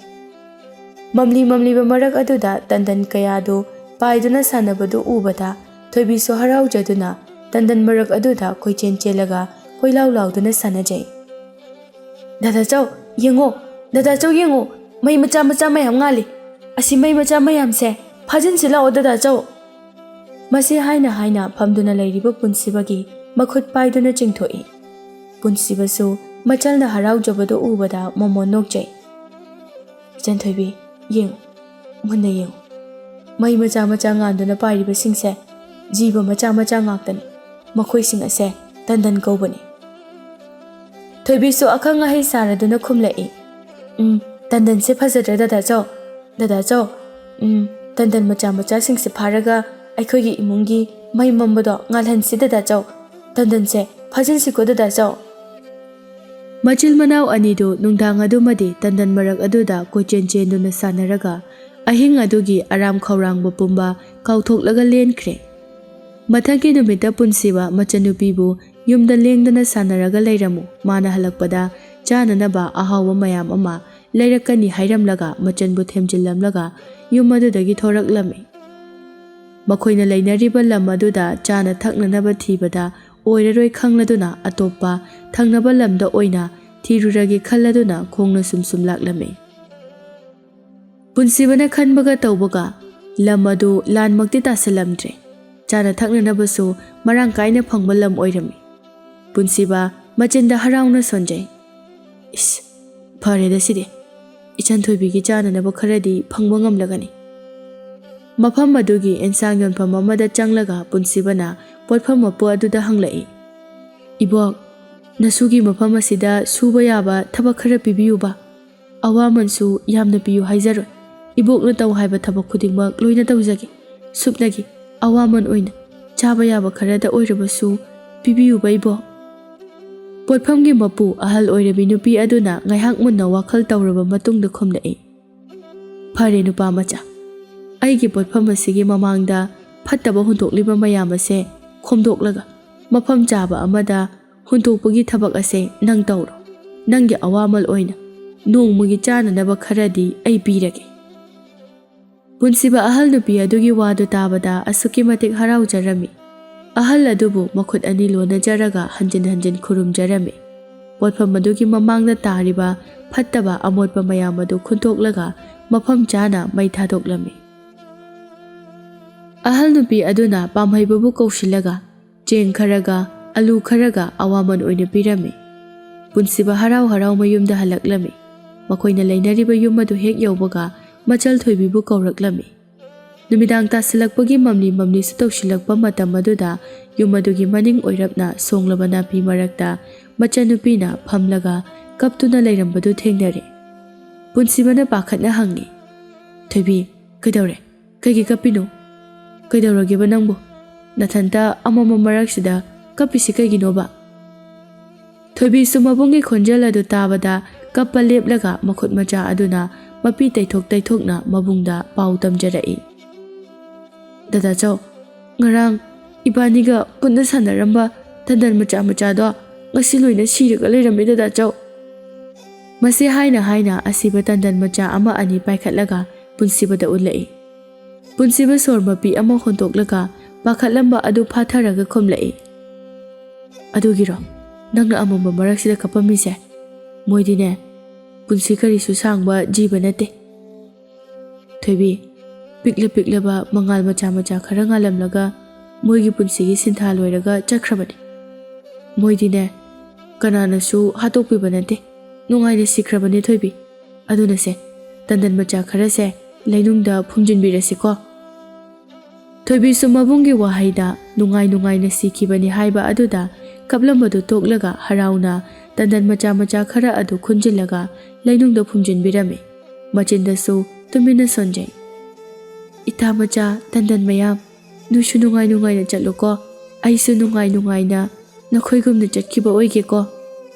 ꯃꯝꯂꯤ ꯃꯝꯂꯤꯕ ꯃꯔꯛ ꯑꯗꯨꯗ ꯇꯟꯗꯟ ꯀꯌꯥꯗꯨ ꯄꯥꯏꯗꯨꯅ ꯁꯥꯟꯅꯕꯗꯨ ꯎꯕꯗ ꯊꯣꯏꯕꯤꯁꯨ ꯍꯔꯥꯎꯖꯗꯨꯅ ꯇꯟꯗꯟ ꯃꯔꯛ ꯑꯗꯨꯗ ꯀꯣꯏꯆꯦꯟ ꯆꯦꯜꯂꯒ ꯀꯣꯏꯂꯥꯎ ꯂꯥꯎꯗꯨꯅ ꯁꯥꯟꯅꯖꯩ꯫ "ꯗꯥꯗꯥꯆꯧ, ꯌꯦꯡꯉꯣ, ꯗꯥꯗꯥꯆꯧ ꯌꯦꯡꯉꯣ, ꯃꯩ ꯃꯆꯥ ꯃꯆꯥ ꯃꯌꯥꯝ ꯉꯥꯜꯂꯤ꯫ ꯑꯁꯤ ꯃꯩ ꯃꯆꯥ ꯃꯌꯥꯝꯁꯦ ꯐꯥꯖꯤꯟꯁꯤ ꯂꯥꯛꯑꯣ ꯗꯥꯗꯥꯆꯧ꯫" ꯃꯁꯤ ꯍꯥꯏꯅ ꯍꯥꯏꯅ ꯐꯝꯗꯨꯅ ꯂꯩꯔꯤꯕ ꯄꯨꯟꯁꯤꯕꯒꯤ ꯃꯈꯨꯠ ꯄꯥꯏꯗꯨꯅ ꯆꯤꯡꯊꯣꯛꯏ꯫ ꯄꯨꯟꯁꯤꯕꯁꯨ ꯃꯆꯜꯅ ꯍꯔꯥꯎꯖꯕꯗꯨ ꯎꯕꯗ ꯃꯃꯣꯟ ꯅꯣꯛꯆꯩ꯫ "ꯏꯆꯟ ꯊꯣꯏꯕꯤ, ꯌꯦꯡꯉꯨ, ꯃꯨꯟꯅ ꯌꯦꯡꯉꯨ꯫ ꯃꯩ ꯃꯆꯥ ꯃꯆꯥ ꯉꯥꯟꯗꯨꯅ ꯄꯥꯏꯔꯤꯕꯁꯤꯡꯁꯦ ꯖꯤꯕ ꯃꯆꯥ ꯃꯆꯥ ꯉꯥꯛꯇꯅꯤ꯫ ꯃꯈꯣꯏꯁꯤꯡ ꯑꯁꯦ ꯇꯟꯗꯟ ꯀꯧꯕꯅꯤ꯫" ꯊꯣꯏꯕꯤꯁꯨ ꯑꯈꯪ ꯑꯍꯩ ꯁꯥꯔꯗꯨꯅ ꯈꯨꯝꯂꯛꯏ꯫ "ꯎꯝ, ꯇꯟꯗꯟꯁꯦ ꯐꯖꯗ꯭ꯔꯥ ꯗꯥꯗꯥꯆꯧ? ꯗꯥꯗꯥꯆꯧ, ꯎꯝ, ꯇꯟꯗꯟ ꯃꯆꯥ ꯃꯆꯥꯁꯤꯡꯁꯦ ꯐꯥꯔꯒ ꯑꯩꯈꯣꯏꯒꯤ ꯏꯃꯨꯡꯒꯤ ꯃꯩ ꯃꯝꯕꯗꯣ ꯉꯥꯜꯍꯟꯁꯤ ꯗꯥꯗꯥꯆꯧ꯫ ꯇꯟꯗꯟꯁꯦ ꯐꯥꯖꯤꯟꯁꯤꯀꯣ ꯗꯥꯗꯥꯆꯧ꯫" ꯃꯆꯤꯜ ꯃꯅꯥꯎ ꯑꯅꯤꯗꯨ ꯅꯨꯡꯗꯥꯡ ꯑꯗꯨꯃꯗꯤ ꯇꯟꯗꯟ ꯃꯔꯛ ꯑꯗꯨꯗ ꯀꯣꯏꯆꯦꯟ ꯆꯦꯟꯗꯨꯅ ꯁꯥꯟꯅꯔꯒ ꯑꯍꯤꯡ ꯑꯗꯨꯒꯤ ꯑꯔꯥꯝ ꯈꯧꯔꯥꯡꯕ ꯄꯨꯝꯕ ꯀꯥꯎꯊꯣꯛꯂꯒ ꯂꯦꯟꯈ꯭ꯔꯦ꯫ ꯃꯊꯪꯒꯤ ꯅꯨꯃꯤꯠꯇ ꯄꯨꯟꯁꯤꯕ ꯃꯆꯟꯅꯨꯄꯤꯕꯨ ꯌꯨꯝꯗ ꯂꯦꯡꯗꯅ ꯁꯥꯟꯅꯔꯒ ꯂꯩꯔꯝꯃꯨ, ꯃꯥꯅ ꯍꯜꯂꯛꯄꯗ ꯆꯥꯅꯅꯕ ꯑꯍꯥꯎꯕ ꯃꯌꯥꯝ ꯑꯃ ꯂꯩꯔꯛꯀꯅꯤ ꯍꯥꯏꯔꯝꯂꯒ ꯃꯆꯟꯕꯨ ꯊꯦꯝꯖꯤꯜꯂꯝꯂꯒ ꯌꯨꯝ ꯑꯗꯨꯗꯒꯤ ꯊꯣꯔꯛꯂꯝꯃꯤ꯫ ꯃꯈꯣꯏꯅ ꯂꯩꯅꯔꯤꯕ ꯂꯝ ꯑꯗꯨꯗ ꯆꯥꯅ ꯊꯛꯅꯅꯕ ꯊꯤꯕꯗ ꯑꯣꯏꯔꯔꯣꯏ ꯈꯪꯂꯗꯨꯅ ꯑꯇꯣꯞꯄ ꯊꯪꯅꯕ ꯂꯝꯗ ꯑꯣꯏꯅ ꯊꯤꯔꯨꯔꯒꯦ ꯈꯜꯂꯗꯨꯅ ꯈꯣꯡꯅ ꯁꯨꯝ ꯁꯨꯝ ꯂꯥꯛꯂꯝꯃꯤ꯫ ꯄꯨꯟꯁꯤꯕꯅ ꯈꯟꯕꯒ ꯇꯧꯕꯒ ꯂꯝ ꯑꯗꯨ ꯂꯥꯟꯃꯛꯇꯤ ꯇꯥꯁꯤꯜꯂꯝꯗ꯭ꯔꯦ꯫ ꯆꯥꯅ ꯊꯛꯅꯅꯕꯁꯨ ꯃꯔꯥꯡ ꯀꯥꯏꯅ ꯐꯪꯕ ꯂꯝ ꯑꯣꯏꯔꯝꯃꯤ꯫ ꯄꯨꯟꯁꯤꯕ ꯃꯆꯤꯟꯗ ꯍꯔꯥꯎꯅ ꯁꯣꯟꯖꯩ꯫ "ꯏꯁ, ꯐꯔꯦꯗ ꯁꯤꯗꯤ꯫ ꯏꯆꯟ ꯊꯣꯏꯕꯤꯒꯤ ꯆꯥꯅꯅꯕ ꯈꯔꯗꯤ ꯐꯪꯕ ꯉꯝꯂꯒꯅꯤ꯫" ꯃꯐꯝ ꯑꯗꯨꯒꯤ ꯑꯦꯟꯁꯥꯡ ꯌꯣꯟꯐꯝ ꯑꯃꯗ ꯆꯪꯂꯒ ꯄꯨꯟꯁꯤꯕꯅ ꯄꯣꯠꯐꯝ ꯃꯄꯨ ꯑꯗꯨꯗ ꯍꯪꯂꯛꯏ, "ꯏꯕꯣꯛ, ꯅꯁꯨꯒꯤ ꯃꯐꯝ ꯑꯁꯤꯗ ꯁꯨꯕ ꯌꯥꯕ ꯊꯕꯛ ꯈꯔ ꯄꯤꯕꯤꯌꯨꯕ꯫ ꯑꯋꯥꯃꯟꯁꯨ ꯌꯥꯝꯅ ꯄꯤꯌꯨ ꯍꯥꯏꯖꯔꯣꯏ꯫ ꯏꯕꯣꯛꯅ ꯇꯧ ꯍꯥꯏꯕ ꯊꯕꯛ ꯈꯨꯗꯤꯡꯃꯛ ꯂꯣꯏꯅ ꯇꯧꯖꯒꯦ꯫ ꯁꯨꯞꯅꯒꯤ ꯑꯋꯥꯃꯟ ꯑꯣꯏꯅ ꯆꯥꯕ ꯌꯥꯕ ꯈꯔꯗ ꯑꯣꯏꯔꯕꯁꯨ ꯄꯤꯕꯤꯌꯨꯕ ꯏꯕꯣꯛ꯫" ꯄꯣꯠꯐꯝꯒꯤ ꯃꯄꯨ ꯑꯍꯜ ꯑꯣꯏꯔꯕꯤ ꯅꯨꯄꯤ ꯑꯗꯨꯅ ꯉꯥꯏꯍꯥꯛ ꯃꯨꯟꯅ ꯋꯥꯈꯜ ꯇꯧꯔꯕ ꯃꯇꯨꯡꯗ ꯈꯨꯝꯂꯛꯏ, "ꯐꯔꯦ ꯅꯨꯄꯥ ꯃꯆꯥ, ꯑꯩꯒꯤ ꯄꯣꯠꯐꯝ ꯑꯁꯤꯒꯤ ꯃꯃꯥꯡꯗ ꯐꯠꯇꯕ ꯍꯨꯟꯗꯣꯛꯂꯤꯕ ꯃꯌꯥꯝ ꯑꯁꯦ ꯈꯣꯝꯗꯣꯛꯂꯒ ꯃꯐꯝ ꯆꯥꯕ ꯑꯃꯗ ꯍꯨꯟꯗꯣꯛꯄꯒꯤ ꯊꯕꯛ ꯑꯁꯦ ꯅꯪ ꯇꯧꯔꯣ꯫ ꯅꯪꯒꯤ ꯑꯋꯥꯃꯜ ꯑꯣꯏꯅ ꯅꯣꯡꯃꯒꯤ ꯆꯥꯅꯅꯕ ꯈꯔꯗꯤ ꯑꯩ ꯄꯤꯔꯒꯦ꯫ ꯄꯨꯟꯁꯤꯕ ꯑꯍꯜ ꯅꯨꯄꯤ ꯑꯗꯨꯒꯤ ꯋꯥꯗꯨ ꯇꯥꯕꯗ ꯑꯁꯨꯛꯀꯤ ꯃꯇꯤꯛ ꯍꯔꯥꯎꯖꯔꯝꯃꯤ꯫ ꯑꯍꯜ ꯑꯗꯨꯕꯨ ꯃꯈꯨꯠ ꯑꯅꯤ ꯂꯣꯟꯅꯖꯔꯒ ꯍꯟꯖꯤꯟ ꯍꯟꯖꯤꯟ ꯈꯨꯔꯨꯝꯖꯔꯝꯃꯤ꯫ ꯄꯣꯠꯐꯝ ꯑꯗꯨꯒꯤ ꯃꯃꯥꯡꯗ ꯇꯥꯔꯤꯕ ꯐꯠꯇꯕ ꯑꯃꯣꯠꯄ ꯃꯌꯥꯝ ꯑꯗꯨ ꯈꯨꯟꯇꯣꯛꯂꯒ ꯃꯐꯝ ꯆꯥꯅ ꯃꯩ ꯊꯥꯗꯣꯛꯂꯝꯃꯤ꯫ ꯑꯍꯜ ꯅꯨꯄꯤ ꯑꯗꯨꯅ ꯄꯥꯝꯍꯩꯕꯕꯨ ꯀꯧꯁꯤꯜꯂꯒ ꯆꯦꯡ ꯈꯔꯒ ꯑꯂꯨ ꯈꯔꯒ ꯑꯋꯥꯃꯟ ꯑꯣꯏꯅ ꯄꯤꯔꯝꯃꯤ꯫ ꯄꯨꯟꯁꯤꯕ ꯍꯔꯥꯎ ꯍꯔꯥꯎ ꯃꯌꯨꯝꯗ ꯍꯜꯂꯛꯂꯝꯃꯤ꯫ ꯃꯈꯣꯏꯅ ꯂꯩꯅꯔꯤꯕ ꯌꯨꯝ ꯑꯗꯨ ꯍꯦꯛ ꯌꯧꯕꯒ ꯃꯆꯜ ꯊꯣꯏꯕꯤꯕꯨ ꯀꯧꯔꯛꯂꯝꯃꯤ꯫ ꯅꯨꯃꯤꯗꯥꯡ ꯇꯥꯁꯤꯜꯂꯛꯄꯒꯤ ꯃꯝꯂꯤ ꯃꯝꯂꯤꯁꯨ ꯇꯧꯁꯤꯜꯂꯛꯄ ꯃꯇꯝ ꯑꯗꯨꯗ ꯌꯨꯝ ꯑꯗꯨꯒꯤ ꯃꯅꯤꯡ ꯑꯣꯏꯔꯞꯅ ꯁꯣꯡꯂꯕ ꯅꯥꯄꯤ ꯃꯔꯛꯇ ꯃꯆꯟꯅꯨꯄꯤꯅ ꯐꯝꯂꯒ ꯀꯞꯇꯨꯅ ꯂꯩꯔꯝꯕꯗꯨ ꯊꯦꯡꯅꯔꯦ꯫ ꯄꯨꯟꯁꯤꯕꯅ ꯄꯥꯈꯠꯅ ꯍꯪꯉꯤ, "ꯊꯣꯏꯕꯤ, ꯀꯩꯗꯧꯔꯦ? ꯀꯩꯒꯤ ꯀꯞꯄꯤꯅꯣ? ꯀꯩꯗꯧꯔꯒꯦꯕ ꯅꯪꯕꯨ? ꯅꯊꯟꯇ ꯑꯃꯝꯕ ꯃꯔꯛꯁꯤꯗ ꯀꯞꯄꯤꯁꯤ ꯀꯩꯒꯤꯅꯣꯕ?" ꯊꯣꯏꯕꯤꯁꯨ ꯃꯕꯨꯡꯒꯤ ꯈꯣꯟꯖꯦꯜ ꯑꯗꯨ ꯇꯥꯕꯗ ꯀꯞꯄ ꯂꯦꯞꯂꯒ ꯃꯈꯨꯠ ꯃꯆꯥ ꯑꯗꯨꯅ ꯃꯄꯤ ꯇꯩꯊꯣꯛ ꯇꯩꯊꯣꯛꯅ ꯃꯕꯨꯡꯗ ꯄꯥꯎ ꯇꯝꯖꯔꯛꯏ꯫ "ꯗꯗꯥ ꯆꯧ, ꯉꯔꯥꯡ ꯏꯕꯥꯅꯤꯒ ꯄꯨꯟꯅ ꯁꯥꯟꯅꯔꯝꯕ ꯇꯟꯗꯟ ꯃꯆꯥ ꯃꯆꯥꯗꯣ ꯉꯁꯤ ꯂꯣꯏꯅ ꯁꯤꯔꯒ ꯂꯩꯔꯝꯃꯦ ꯗꯗꯥ ꯆꯧ꯫" ꯃꯁꯤ ꯍꯥꯏꯅ ꯍꯥꯏꯅ ꯑꯁꯤꯕ ꯇꯟꯗꯟ ꯃꯆꯥ ꯑꯃ ꯑꯅꯤ ꯄꯥꯏꯈꯠꯂꯒ ꯄꯨꯟꯁꯤꯕꯗ ꯎꯠꯂꯛꯏ꯫ ꯄꯨꯟꯁꯤꯕ ꯁꯣꯔ ꯃꯄꯤ ꯑꯃ ꯍꯣꯟꯗꯣꯛꯂꯒ ꯄꯥꯈꯠꯂꯝꯕ ꯑꯗꯨ ꯐꯥꯊꯔꯒ ꯈꯨꯝꯂꯛꯏ, "ꯑꯗꯨꯒꯤꯔꯣ ꯅꯪꯅ ꯑꯃꯝꯕ ꯃꯔꯛꯁꯤꯗ ꯀꯞꯄꯝꯃꯤꯁꯦ? ꯃꯣꯏꯗꯤꯅꯦ, ꯄꯨꯟꯁꯤ ꯀꯔꯤꯁꯨ ꯁꯥꯡꯕ ꯖꯤꯕ ꯅꯠꯇꯦ꯫ ꯊꯣꯏꯕꯤ, ꯄꯤꯛꯂ ꯄꯤꯛꯂꯕ ꯃꯉꯥꯜ ꯃꯆꯥ ꯃꯆꯥ ꯈꯔ ꯉꯥꯜꯂꯝꯂꯒ ꯃꯣꯏꯒꯤ ꯄꯨꯟꯁꯤꯒꯤ ꯁꯤꯟꯊꯥ ꯂꯣꯏꯔꯒ ꯆꯠꯈ꯭ꯔꯕꯅꯤ꯫ ꯃꯣꯏꯗꯤꯅꯦ, ꯀꯅꯥꯅꯁꯨ ꯍꯥꯠꯇꯣꯛꯄꯤꯕ ꯅꯠꯇꯦ꯫ ꯅꯨꯡꯉꯥꯏꯅ ꯁꯤꯈ꯭ꯔꯕꯅꯦ ꯊꯣꯏꯕꯤ꯫ ꯑꯗꯨꯅꯁꯦ, ꯇꯟꯗꯟ ꯃꯆꯥ ꯈꯔꯁꯦ ꯂꯩꯅꯨꯡꯗ ꯐꯨꯝꯖꯤꯟꯕꯤꯔꯁꯤꯀꯣ꯫" ꯊꯣꯏꯕꯤꯁꯨ ꯃꯕꯨꯡꯒꯤ ꯋꯥꯍꯩꯗ ꯅꯨꯡꯉꯥꯏ ꯅꯨꯡꯉꯥꯏꯅ ꯁꯤꯈꯤꯕꯅꯤ ꯍꯥꯏꯕ ꯑꯗꯨꯗ ꯀꯞꯂꯝꯕꯗꯨ ꯇꯣꯛꯂꯒ ꯍꯔꯥꯎꯅ ꯇꯟꯗꯟ ꯃꯆꯥ ꯃꯆꯥ ꯈꯔ ꯑꯗꯨ ꯈꯨꯟꯖꯤꯜꯂꯒ ꯂꯩꯅꯨꯡꯗ ꯐꯨꯝꯖꯤꯟꯕꯤꯔꯝꯃꯤ꯫ ꯃꯆꯤꯟꯗꯁꯨ ꯇꯨꯃꯤꯟꯅ ꯁꯣꯟꯖꯩ꯫ "ꯏꯇꯥ ꯃꯆꯥ ꯇꯟꯗꯟ ꯃꯌꯥꯝ, ꯅꯣꯏꯁꯨ ꯅꯨꯡꯉꯥꯏ ꯅꯨꯡꯉꯥꯏꯅ ꯆꯠꯂꯨꯀꯣ꯫ ꯑꯩꯁꯨ ꯅꯨꯡꯉꯥꯏ ꯅꯨꯡꯉꯥꯏꯅ ꯅꯈꯣꯏꯒꯨꯝꯅ ꯆꯠꯈꯤꯕ ꯑꯣꯏꯒꯦꯀꯣ꯫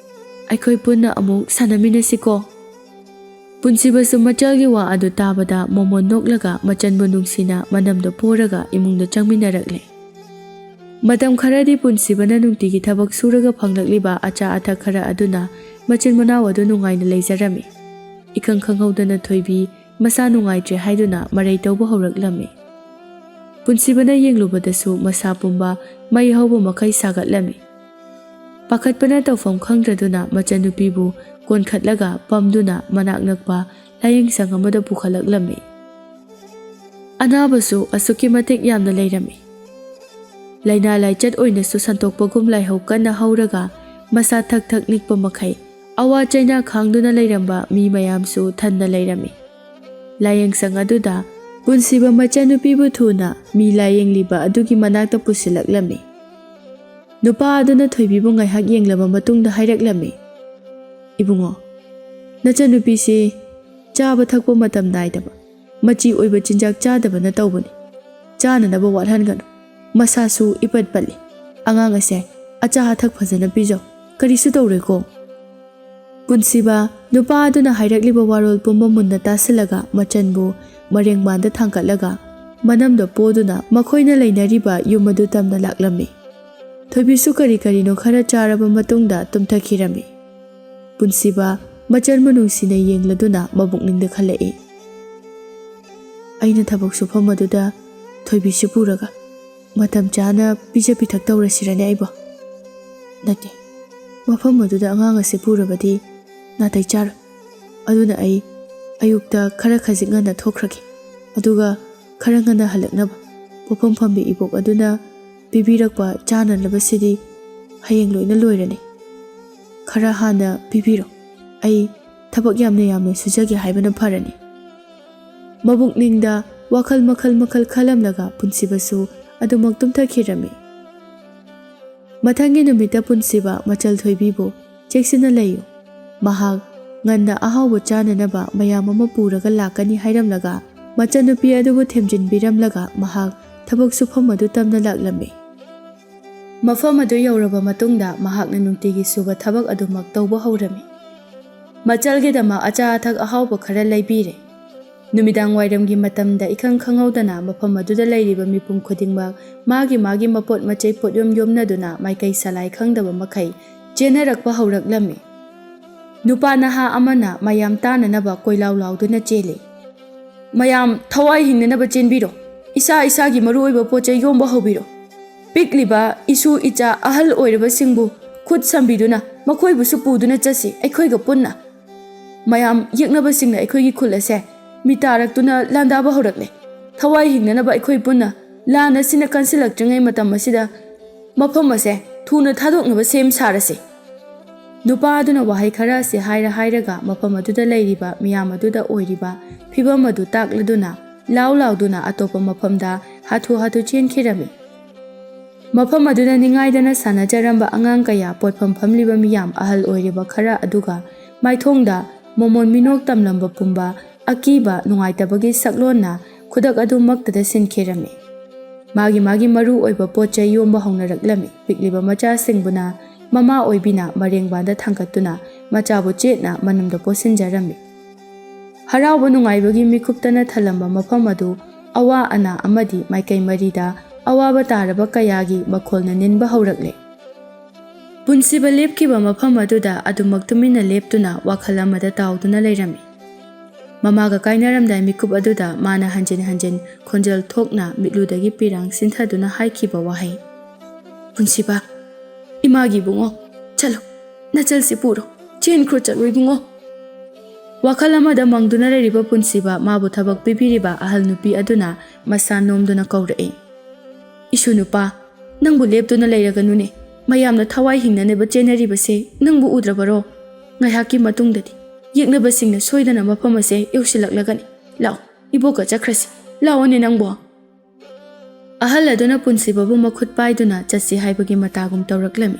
ꯑꯩꯈꯣꯏ ꯄꯨꯟꯅ ꯑꯃꯨꯛ ꯁꯥꯟꯅꯃꯤꯟꯅꯁꯤꯀꯣ꯫" ꯄꯨꯟꯁꯤꯕꯁꯨ ꯃꯆꯜꯒꯤ ꯋꯥ ꯑꯗꯨ ꯇꯥꯕꯗ ꯃꯣꯃꯣꯟ ꯅꯣꯛꯂꯒ ꯃꯆꯟꯕꯨ ꯅꯨꯡꯁꯤꯅ ꯃꯅꯝꯗ ꯄꯣꯔꯒ ꯏꯃꯨꯡꯗ ꯆꯪꯃꯤꯟꯅꯔꯛꯂꯦ꯫ ꯃꯇꯝ ꯈꯔꯗꯤ ꯄꯨꯟꯁꯤꯕꯅ ꯅꯨꯡꯇꯤꯒꯤ ꯊꯕꯛ ꯁꯨꯔꯒ ꯐꯪꯂꯛꯂꯤꯕ ꯑꯆꯥ ꯑꯊꯛ ꯈꯔ ꯑꯗꯨꯅ ꯃꯆꯤꯟ ꯃꯅꯥꯎ ꯑꯗꯨ ꯅꯨꯡꯉꯥꯏꯅ ꯂꯩꯖꯔꯝꯃꯤ꯫ ꯏꯈꯪ ꯈꯪꯍꯧꯗꯅ ꯊꯣꯏꯕꯤ ꯃꯁꯥ ꯅꯨꯡꯉꯥꯏꯇ꯭ꯔꯦ ꯍꯥꯏꯗꯨꯅ ꯃꯔꯩ ꯇꯧꯕ ꯍꯧꯔꯛꯂꯝꯃꯤ꯫ ꯄꯨꯟꯁꯤꯕꯅ ꯌꯦꯡꯂꯨꯕꯗꯁꯨ ꯃꯁꯥ ꯄꯨꯝꯕ ꯃꯩ ꯍꯧꯕ ꯃꯈꯩ ꯁꯥꯒꯠꯂꯝꯃꯤ꯫ ꯄꯥꯈꯠꯄꯅ ꯇꯧꯐꯝ ꯈꯪꯗ꯭ꯔꯗꯨꯅ ꯃꯆꯟꯅꯨꯄꯤꯕꯨ ꯀꯣꯟꯈꯠꯂꯒ ꯄꯝꯗꯨꯅ ꯃꯅꯥꯛ ꯅꯛꯄ ꯂꯥꯌꯦꯡꯁꯪ ꯑꯃꯗ ꯄꯨꯈꯠꯂꯛꯂꯝꯃꯤ꯫ ꯑꯅꯥꯕꯁꯨ ꯑꯁꯨꯛꯀꯤ ꯃꯇꯤꯛ ꯌꯥꯝꯅ ꯂꯩꯔꯝꯃꯤ꯫ ꯂꯥꯏꯅꯥ ꯂꯥꯏꯆꯠ ꯑꯣꯏꯅꯁꯨ ꯁꯟꯇꯣꯛꯄꯒꯨꯝ ꯂꯥꯏꯍꯧ ꯀꯟꯅ ꯍꯧꯔꯒ ꯃꯁꯥ ꯊꯛ ꯊꯛ ꯅꯤꯛꯄ ꯃꯈꯩ ꯑꯋꯥ ꯆꯩꯅꯥ ꯈꯥꯡꯗꯨꯅ ꯂꯩꯔꯝꯕ ꯃꯤ ꯃꯌꯥꯝꯁꯨ ꯊꯟꯅ ꯂꯩꯔꯝꯃꯤ꯫ ꯂꯥꯏꯌꯦꯡꯁꯪ ꯑꯗꯨꯗ ꯄꯨꯟꯁꯤꯕ ꯃꯆꯟꯅꯨꯄꯤꯕꯨ ꯊꯨꯅ ꯃꯤ ꯂꯥꯌꯦꯡꯂꯤꯕ ꯑꯗꯨꯒꯤ ꯃꯅꯥꯛꯇ ꯄꯨꯁꯤꯜꯂꯛꯂꯝꯃꯤ꯫ ꯅꯨꯄꯥ ꯑꯗꯨꯅ ꯊꯣꯏꯕꯤꯕꯨ ꯉꯥꯏꯍꯥꯛ ꯌꯦꯡꯂꯕ ꯃꯇꯨꯡꯗ ꯍꯥꯏꯔꯛꯂꯝꯃꯤ, "ꯏꯕꯨꯡꯉꯣ, ꯅꯆꯟꯅꯨꯄꯤꯁꯤ ꯆꯥꯕ ꯊꯛꯄ ꯃꯇꯝ ꯅꯥꯏꯗꯕ, ꯃꯆꯤ ꯑꯣꯏꯕ ꯆꯤꯟꯖꯥꯛ ꯆꯥꯗꯕꯅ ꯇꯧꯕꯅꯤ꯫ ꯆꯥꯅꯅꯕ ꯋꯥꯠꯍꯟꯒꯅꯨ꯫ ꯃꯁꯥꯁꯨ ꯏꯄꯠ ꯄꯠꯂꯤ꯫ ꯑꯉꯥꯡ ꯑꯁꯦ ꯑꯆꯥ ꯑꯊꯛ ꯐꯖꯅ ꯄꯤꯖꯧ꯫ ꯀꯔꯤꯁꯨ ꯇꯧꯔꯣꯏꯀꯣ?" ꯄꯨꯟꯁꯤꯕ ꯅꯨꯄꯥ ꯑꯗꯨꯅ ꯍꯥꯏꯔꯛꯂꯤꯕ ꯋꯥꯔꯣꯜ ꯄꯨꯝꯕ ꯃꯨꯟꯅ ꯇꯥꯁꯤꯜꯂꯒ ꯃꯆꯟꯕꯨ ꯃꯔꯦꯡꯕꯥꯟꯗ ꯊꯥꯡꯒꯠꯂꯒ ꯃꯅꯝꯗ ꯄꯣꯗꯨꯅ ꯃꯈꯣꯏꯅ ꯂꯩꯅꯔꯤꯕ ꯌꯨꯝ ꯑꯗꯨ ꯇꯝꯅ ꯂꯥꯛꯂꯝꯃꯤ꯫ ꯊꯣꯏꯕꯤꯁꯨ ꯀꯔꯤ ꯀꯔꯤꯅꯣ ꯈꯔ ꯆꯥꯔꯕ ꯃꯇꯨꯡꯗ ꯇꯨꯝꯊꯈꯤꯔꯝꯃꯤ꯫ ꯄꯨꯟꯁꯤꯕ ꯃꯆꯟꯕꯨ ꯅꯨꯡꯁꯤꯅ ꯌꯦꯡꯂꯗꯨꯅ ꯃꯕꯨꯛꯅꯤꯡꯗ ꯈꯜꯂꯛꯏ, "ꯑꯩꯅ ꯊꯕꯛ ꯁꯨꯐꯝ ꯑꯗꯨꯗ ꯊꯣꯏꯕꯤꯁꯤ ꯄꯨꯔꯒ ꯃꯇꯝ ꯆꯥꯅ ꯄꯤꯖ ꯄꯤꯊꯛ ꯇꯧꯔꯁꯤꯔꯅꯦ ꯑꯩꯕꯣ? ꯅꯠꯇꯦ, ꯃꯐꯝ ꯑꯗꯨꯗ ꯑꯉꯥꯡ ꯑꯁꯤ ꯄꯨꯔꯕꯗꯤ ꯅꯥꯇꯩ ꯆꯥꯔꯣꯏ꯫ ꯑꯗꯨꯅ ꯑꯩ ꯑꯌꯨꯛꯇ ꯈꯔ ꯈꯖꯤꯛ ꯉꯟꯅ ꯊꯣꯛꯈ꯭ꯔꯒꯦ꯫ ꯑꯗꯨꯒ ꯈꯔ ꯉꯟꯅ ꯍꯜꯂꯛꯅꯕ ꯄꯣꯠꯐꯝ ꯐꯝꯕꯤ ꯏꯕꯣꯛ ꯑꯗꯨꯅ ꯄꯤꯕꯤꯔꯛꯄ ꯆꯥꯅꯅꯕꯁꯤꯗꯤ ꯍꯌꯦꯡ ꯂꯣꯏꯅ ꯂꯣꯏꯔꯅꯤ꯫ ꯈꯔ ꯍꯥꯟꯅ ꯄꯤꯕꯤꯔꯣ꯫ ꯑꯩ ꯊꯕꯛ ꯌꯥꯝꯅ ꯌꯥꯝꯅ ꯁꯨꯖꯒꯦ ꯍꯥꯏꯕꯅ ꯐꯔꯅꯤ꯫" ꯃꯕꯨꯛꯅꯤꯡꯗ ꯋꯥꯈꯜ ꯃꯈꯜ ꯃꯈꯜ ꯈꯜꯂꯝꯂꯒ ꯄꯨꯟꯁꯤꯕꯁꯨ ꯑꯗꯨꯃꯛ ꯇꯨꯝꯊꯈꯤꯔꯝꯃꯤ꯫ ꯃꯊꯪꯒꯤ ꯅꯨꯃꯤꯠꯇ ꯄꯨꯟꯁꯤꯕ ꯃꯆꯜ ꯊꯣꯏꯕꯤꯕꯨ, "ꯆꯦꯛꯁꯤꯟꯅ ꯂꯩꯌꯨ꯫ ꯃꯍꯥꯛ ꯉꯟꯅ ꯑꯍꯥꯎꯕ ꯆꯥꯅꯅꯕ ꯃꯌꯥꯝ ꯑꯃ ꯄꯨꯔꯒ ꯂꯥꯛꯀꯅꯤ" ꯍꯥꯏꯔꯝꯂꯒ ꯃꯆꯟꯅꯨꯄꯤ ꯑꯗꯨꯕꯨ ꯊꯦꯝꯖꯤꯟꯕꯤꯔꯝꯂꯒ ꯃꯍꯥꯛ ꯊꯕꯛ ꯁꯨꯐꯝ ꯑꯗꯨ ꯇꯝꯅ ꯂꯥꯛꯂꯝꯃꯤ꯫ ꯃꯐꯝ ꯑꯗꯨ ꯌꯧꯔꯕ ꯃꯇꯨꯡꯗ ꯃꯍꯥꯛꯅ ꯅꯨꯡꯇꯤꯒꯤ ꯁꯨꯕ ꯊꯕꯛ ꯑꯗꯨꯃꯛ ꯇꯧꯕ ꯍꯧꯔꯝꯃꯤ꯫ ꯃꯆꯜꯒꯤꯗꯃꯛ ꯑꯆꯥ ꯑꯊꯛ ꯑꯍꯥꯎꯕ ꯈꯔ ꯂꯩꯕꯤꯔꯦ꯫ ꯅꯨꯃꯤꯗꯥꯡ ꯋꯥꯏꯔꯝꯒꯤ ꯃꯇꯝꯗ ꯏꯈꯪ ꯈꯪꯍꯧꯗꯅ ꯃꯐꯝ ꯑꯗꯨꯗ ꯂꯩꯔꯤꯕ ꯃꯤꯄꯨꯝ ꯈꯨꯗꯤꯡꯃꯛ ꯃꯥꯒꯤ ꯃꯥꯒꯤ ꯃꯄꯣꯠ ꯃꯆꯩ ꯄꯣꯠꯌꯣꯝ ꯌꯣꯝꯅꯗꯨꯅ ꯃꯥꯏꯀꯩ ꯁꯂꯥꯏ ꯈꯪꯗꯕ ꯃꯈꯩ ꯆꯦꯟꯅꯔꯛꯄ ꯍꯧꯔꯛꯂꯝꯃꯤ꯫ ꯅꯨꯄꯥ ꯅꯍꯥ ꯑꯃꯅ ꯃꯌꯥꯝ ꯇꯥꯅꯅꯕ ꯀꯣꯏꯂꯥꯎ ꯂꯥꯎꯗꯨꯅ ꯆꯦꯜꯂꯤ꯫ "ꯃꯌꯥꯝ ꯊꯋꯥꯏ ꯍꯤꯡꯅꯅꯕ ꯆꯦꯟꯕꯤꯔꯣ꯫ ꯏꯁꯥ ꯏꯁꯥꯒꯤ ꯃꯔꯨꯑꯣꯏꯕ ꯄꯣꯠ ꯆꯩ ꯌꯣꯝꯕ ꯍꯧꯕꯤꯔꯣ꯫ ꯄꯤꯛꯂꯤꯕ ꯏꯁꯨ ꯏꯆꯥ ꯑꯍꯜ ꯑꯣꯏꯔꯕꯁꯤꯡꯕꯨ ꯈꯨꯠ ꯁꯝꯕꯤꯗꯨꯅ ꯃꯈꯣꯏꯕꯨꯁꯨ ꯄꯨꯗꯨꯅ ꯆꯠꯁꯤ ꯑꯩꯈꯣꯏꯒ ꯄꯨꯟꯅ꯫ ꯃꯌꯥꯝ ꯌꯦꯛꯅꯕꯁꯤꯡꯅ ꯑꯩꯈꯣꯏꯒꯤ ꯈꯨꯜ ꯑꯁꯦ ꯃꯤ ꯇꯥꯔꯛꯇꯨꯅ ꯂꯥꯟꯗꯥꯕ ꯍꯧꯔꯛꯂꯦ꯫ ꯊꯋꯥꯏ ꯍꯤꯡꯅꯅꯕ ꯑꯩꯈꯣꯏ ꯄꯨꯟꯅ ꯂꯥꯟ ꯑꯁꯤꯅ ꯀꯟꯁꯤꯜꯂꯛꯇ꯭ꯔꯤꯉꯩ ꯃꯇꯝ ꯑꯁꯤꯗ ꯃꯐꯝ ꯑꯁꯦ ꯊꯨꯅ ꯊꯥꯗꯣꯛꯅꯕ ꯁꯦꯝ ꯁꯥꯔꯁꯤ꯫" ꯅꯨꯄꯥ ꯑꯗꯨꯅ ꯋꯥꯍꯩ ꯈꯔ ꯑꯁꯤ ꯍꯥꯏꯔ ꯍꯥꯏꯔꯒ ꯃꯐꯝ ꯑꯗꯨꯗ ꯂꯩꯔꯤꯕ ꯃꯤꯌꯥꯝ ꯑꯗꯨꯗ ꯑꯣꯏꯔꯤꯕ ꯐꯤꯕꯝ ꯑꯗꯨ ꯇꯥꯛꯂꯗꯨꯅ ꯂꯥꯎ ꯂꯥꯎꯗꯨꯅ ꯑꯇꯣꯞꯄ ꯃꯐꯝꯗ ꯍꯥꯊꯨ ꯍꯥꯊꯨ ꯆꯦꯟꯈꯤꯔꯝꯃꯤ꯫ ꯃꯐꯝ ꯑꯗꯨꯗ ꯅꯤꯡꯉꯥꯏꯗꯅ ꯁꯥꯟꯅꯖꯔꯝꯕ ꯑꯉꯥꯡ ꯀꯌꯥ, ꯄꯣꯠꯐꯝ ꯐꯝꯂꯤꯕ ꯃꯤꯌꯥꯝ, ꯑꯍꯜ ꯑꯣꯏꯔꯤꯕ ꯈꯔ, ꯑꯗꯨꯒ ꯃꯥꯏꯊꯣꯡꯗ ꯃꯣꯃꯣꯟ ꯃꯤꯅꯣꯛ ꯇꯝꯂꯝꯕ ꯄꯨꯝꯕ ꯑꯀꯤꯕ ꯅꯨꯡꯉꯥꯏꯇꯕꯒꯤ ꯁꯛꯂꯣꯟꯅ ꯈꯨꯗꯛ ꯑꯗꯨꯃꯛꯇꯗ ꯁꯤꯟꯈꯤꯔꯝꯃꯤ꯫ ꯃꯥꯒꯤ ꯃꯥꯒꯤ ꯃꯔꯨ ꯑꯣꯏꯕ ꯄꯣꯠ ꯆꯩ ꯌꯣꯝꯕ ꯍꯧꯅꯔꯛꯂꯝꯃꯤ꯫ ꯄꯤꯛꯂꯤꯕ ꯃꯆꯥꯁꯤꯡꯕꯨꯅ ꯃꯃꯥ ꯑꯣꯏꯕꯤꯅ ꯃꯔꯦꯡꯕꯥꯟꯗ ꯊꯥꯡꯒꯠꯇꯨꯅ ꯃꯆꯥꯕꯨ ꯆꯦꯠꯅ ꯃꯅꯨꯡꯗ ꯄꯣꯠꯁꯤꯟꯖꯔꯝꯃꯤ꯫ ꯍꯔꯥꯎꯕ ꯅꯨꯡꯉꯥꯏꯕꯒꯤ ꯃꯤꯀꯨꯞꯇꯅ ꯊꯜꯂꯝꯕ ꯃꯐꯝ ꯑꯗꯨ ꯑꯋꯥ ꯑꯅꯥ ꯑꯃꯗꯤ ꯃꯥꯏꯀꯩ ꯃꯔꯤꯗ ꯑꯋꯥꯕ ꯇꯥꯔꯕ ꯀꯌꯥꯒꯤ ꯃꯈꯣꯜꯅ ꯅꯤꯟꯕ ꯍꯧꯔꯛꯂꯦ꯫ ꯄꯨꯟꯁꯤꯕ ꯂꯦꯞꯈꯤꯕ ꯃꯐꯝ ꯑꯗꯨꯗ ꯑꯗꯨꯃꯛ ꯇꯨꯃꯤꯟꯅ ꯂꯦꯞꯇꯨꯅ ꯋꯥꯈꯜ ꯑꯃꯗ ꯇꯥꯎꯗꯨꯅ ꯂꯩꯔꯝꯃꯤ꯫ ꯃꯃꯥꯒ ꯀꯥꯏꯅꯔꯝꯗꯥꯏ ꯃꯤꯀꯨꯞ ꯑꯗꯨꯗ ꯃꯥꯅ ꯍꯟꯖꯤꯟ ꯍꯟꯖꯤꯟ ꯈꯣꯟꯖꯦꯜ ꯊꯣꯛꯅ ꯃꯤꯠꯂꯨꯗꯒꯤ ꯄꯤꯔꯥꯡ ꯁꯤꯟꯊꯗꯨꯅ ꯍꯥꯏꯈꯤꯕ ꯋꯥꯍꯩ, "ꯄꯨꯟꯁꯤꯕ, ꯏꯃꯥꯒꯤ ꯏꯕꯨꯡꯉꯣ, ꯆꯠꯂꯨ, ꯅꯆꯜꯁꯤ ꯄꯨꯔꯣ, ꯆꯦꯟꯈ꯭ꯔꯣ, ꯆꯠꯂꯨ ꯏꯕꯨꯡꯉꯣ꯫" ꯋꯥꯈꯜ ꯑꯃꯗ ꯃꯪꯗꯨꯅ ꯂꯩꯔꯤꯕ ꯄꯨꯟꯁꯤꯕ ꯃꯥꯕꯨ ꯊꯕꯛ ꯄꯤꯕꯤꯔꯤꯕ ꯑꯍꯜ ꯅꯨꯄꯤ ꯑꯗꯨꯅ ꯃꯁꯥ ꯅꯣꯝꯗꯨꯅ ꯀꯧꯔꯛꯏ, "ꯏꯁꯨ ꯅꯨꯄꯥ, ꯅꯪꯕꯨ ꯂꯦꯞꯇꯨꯅ ꯂꯩꯔꯒꯅꯨꯅꯦ꯫ ꯃꯌꯥꯝꯅ ꯊꯋꯥꯏ ꯍꯤꯡꯅꯅꯕ ꯆꯦꯟꯅꯔꯤꯕꯁꯦ ꯅꯪꯕꯨ ꯎꯗ꯭ꯔꯕꯔꯣ? ꯉꯥꯏꯍꯥꯛꯀꯤ ꯃꯇꯨꯡꯗꯗꯤ ꯌꯦꯛꯅꯕꯁꯤꯡꯅ ꯁꯣꯏꯗꯅ ꯃꯐꯝ ꯑꯁꯦ ꯌꯧꯁꯤꯜꯂꯛꯂꯒꯅꯤ꯫ ꯂꯥꯛꯑꯣ, ꯏꯕꯣꯛꯀ ꯆꯠꯈ꯭ꯔꯁꯤ꯫ ꯂꯥꯛꯑꯣꯅꯦ ꯅꯪꯕꯣ꯫" ꯑꯍꯜ ꯑꯗꯨꯅ ꯄꯨꯟꯁꯤꯕꯕꯨ ꯃꯈꯨꯠ ꯄꯥꯏꯗꯨꯅ ꯆꯠꯁꯤ ꯍꯥꯏꯕꯒꯤ ꯃꯇꯥꯒꯨꯝ ꯇꯧꯔꯛꯂꯝꯃꯤ꯫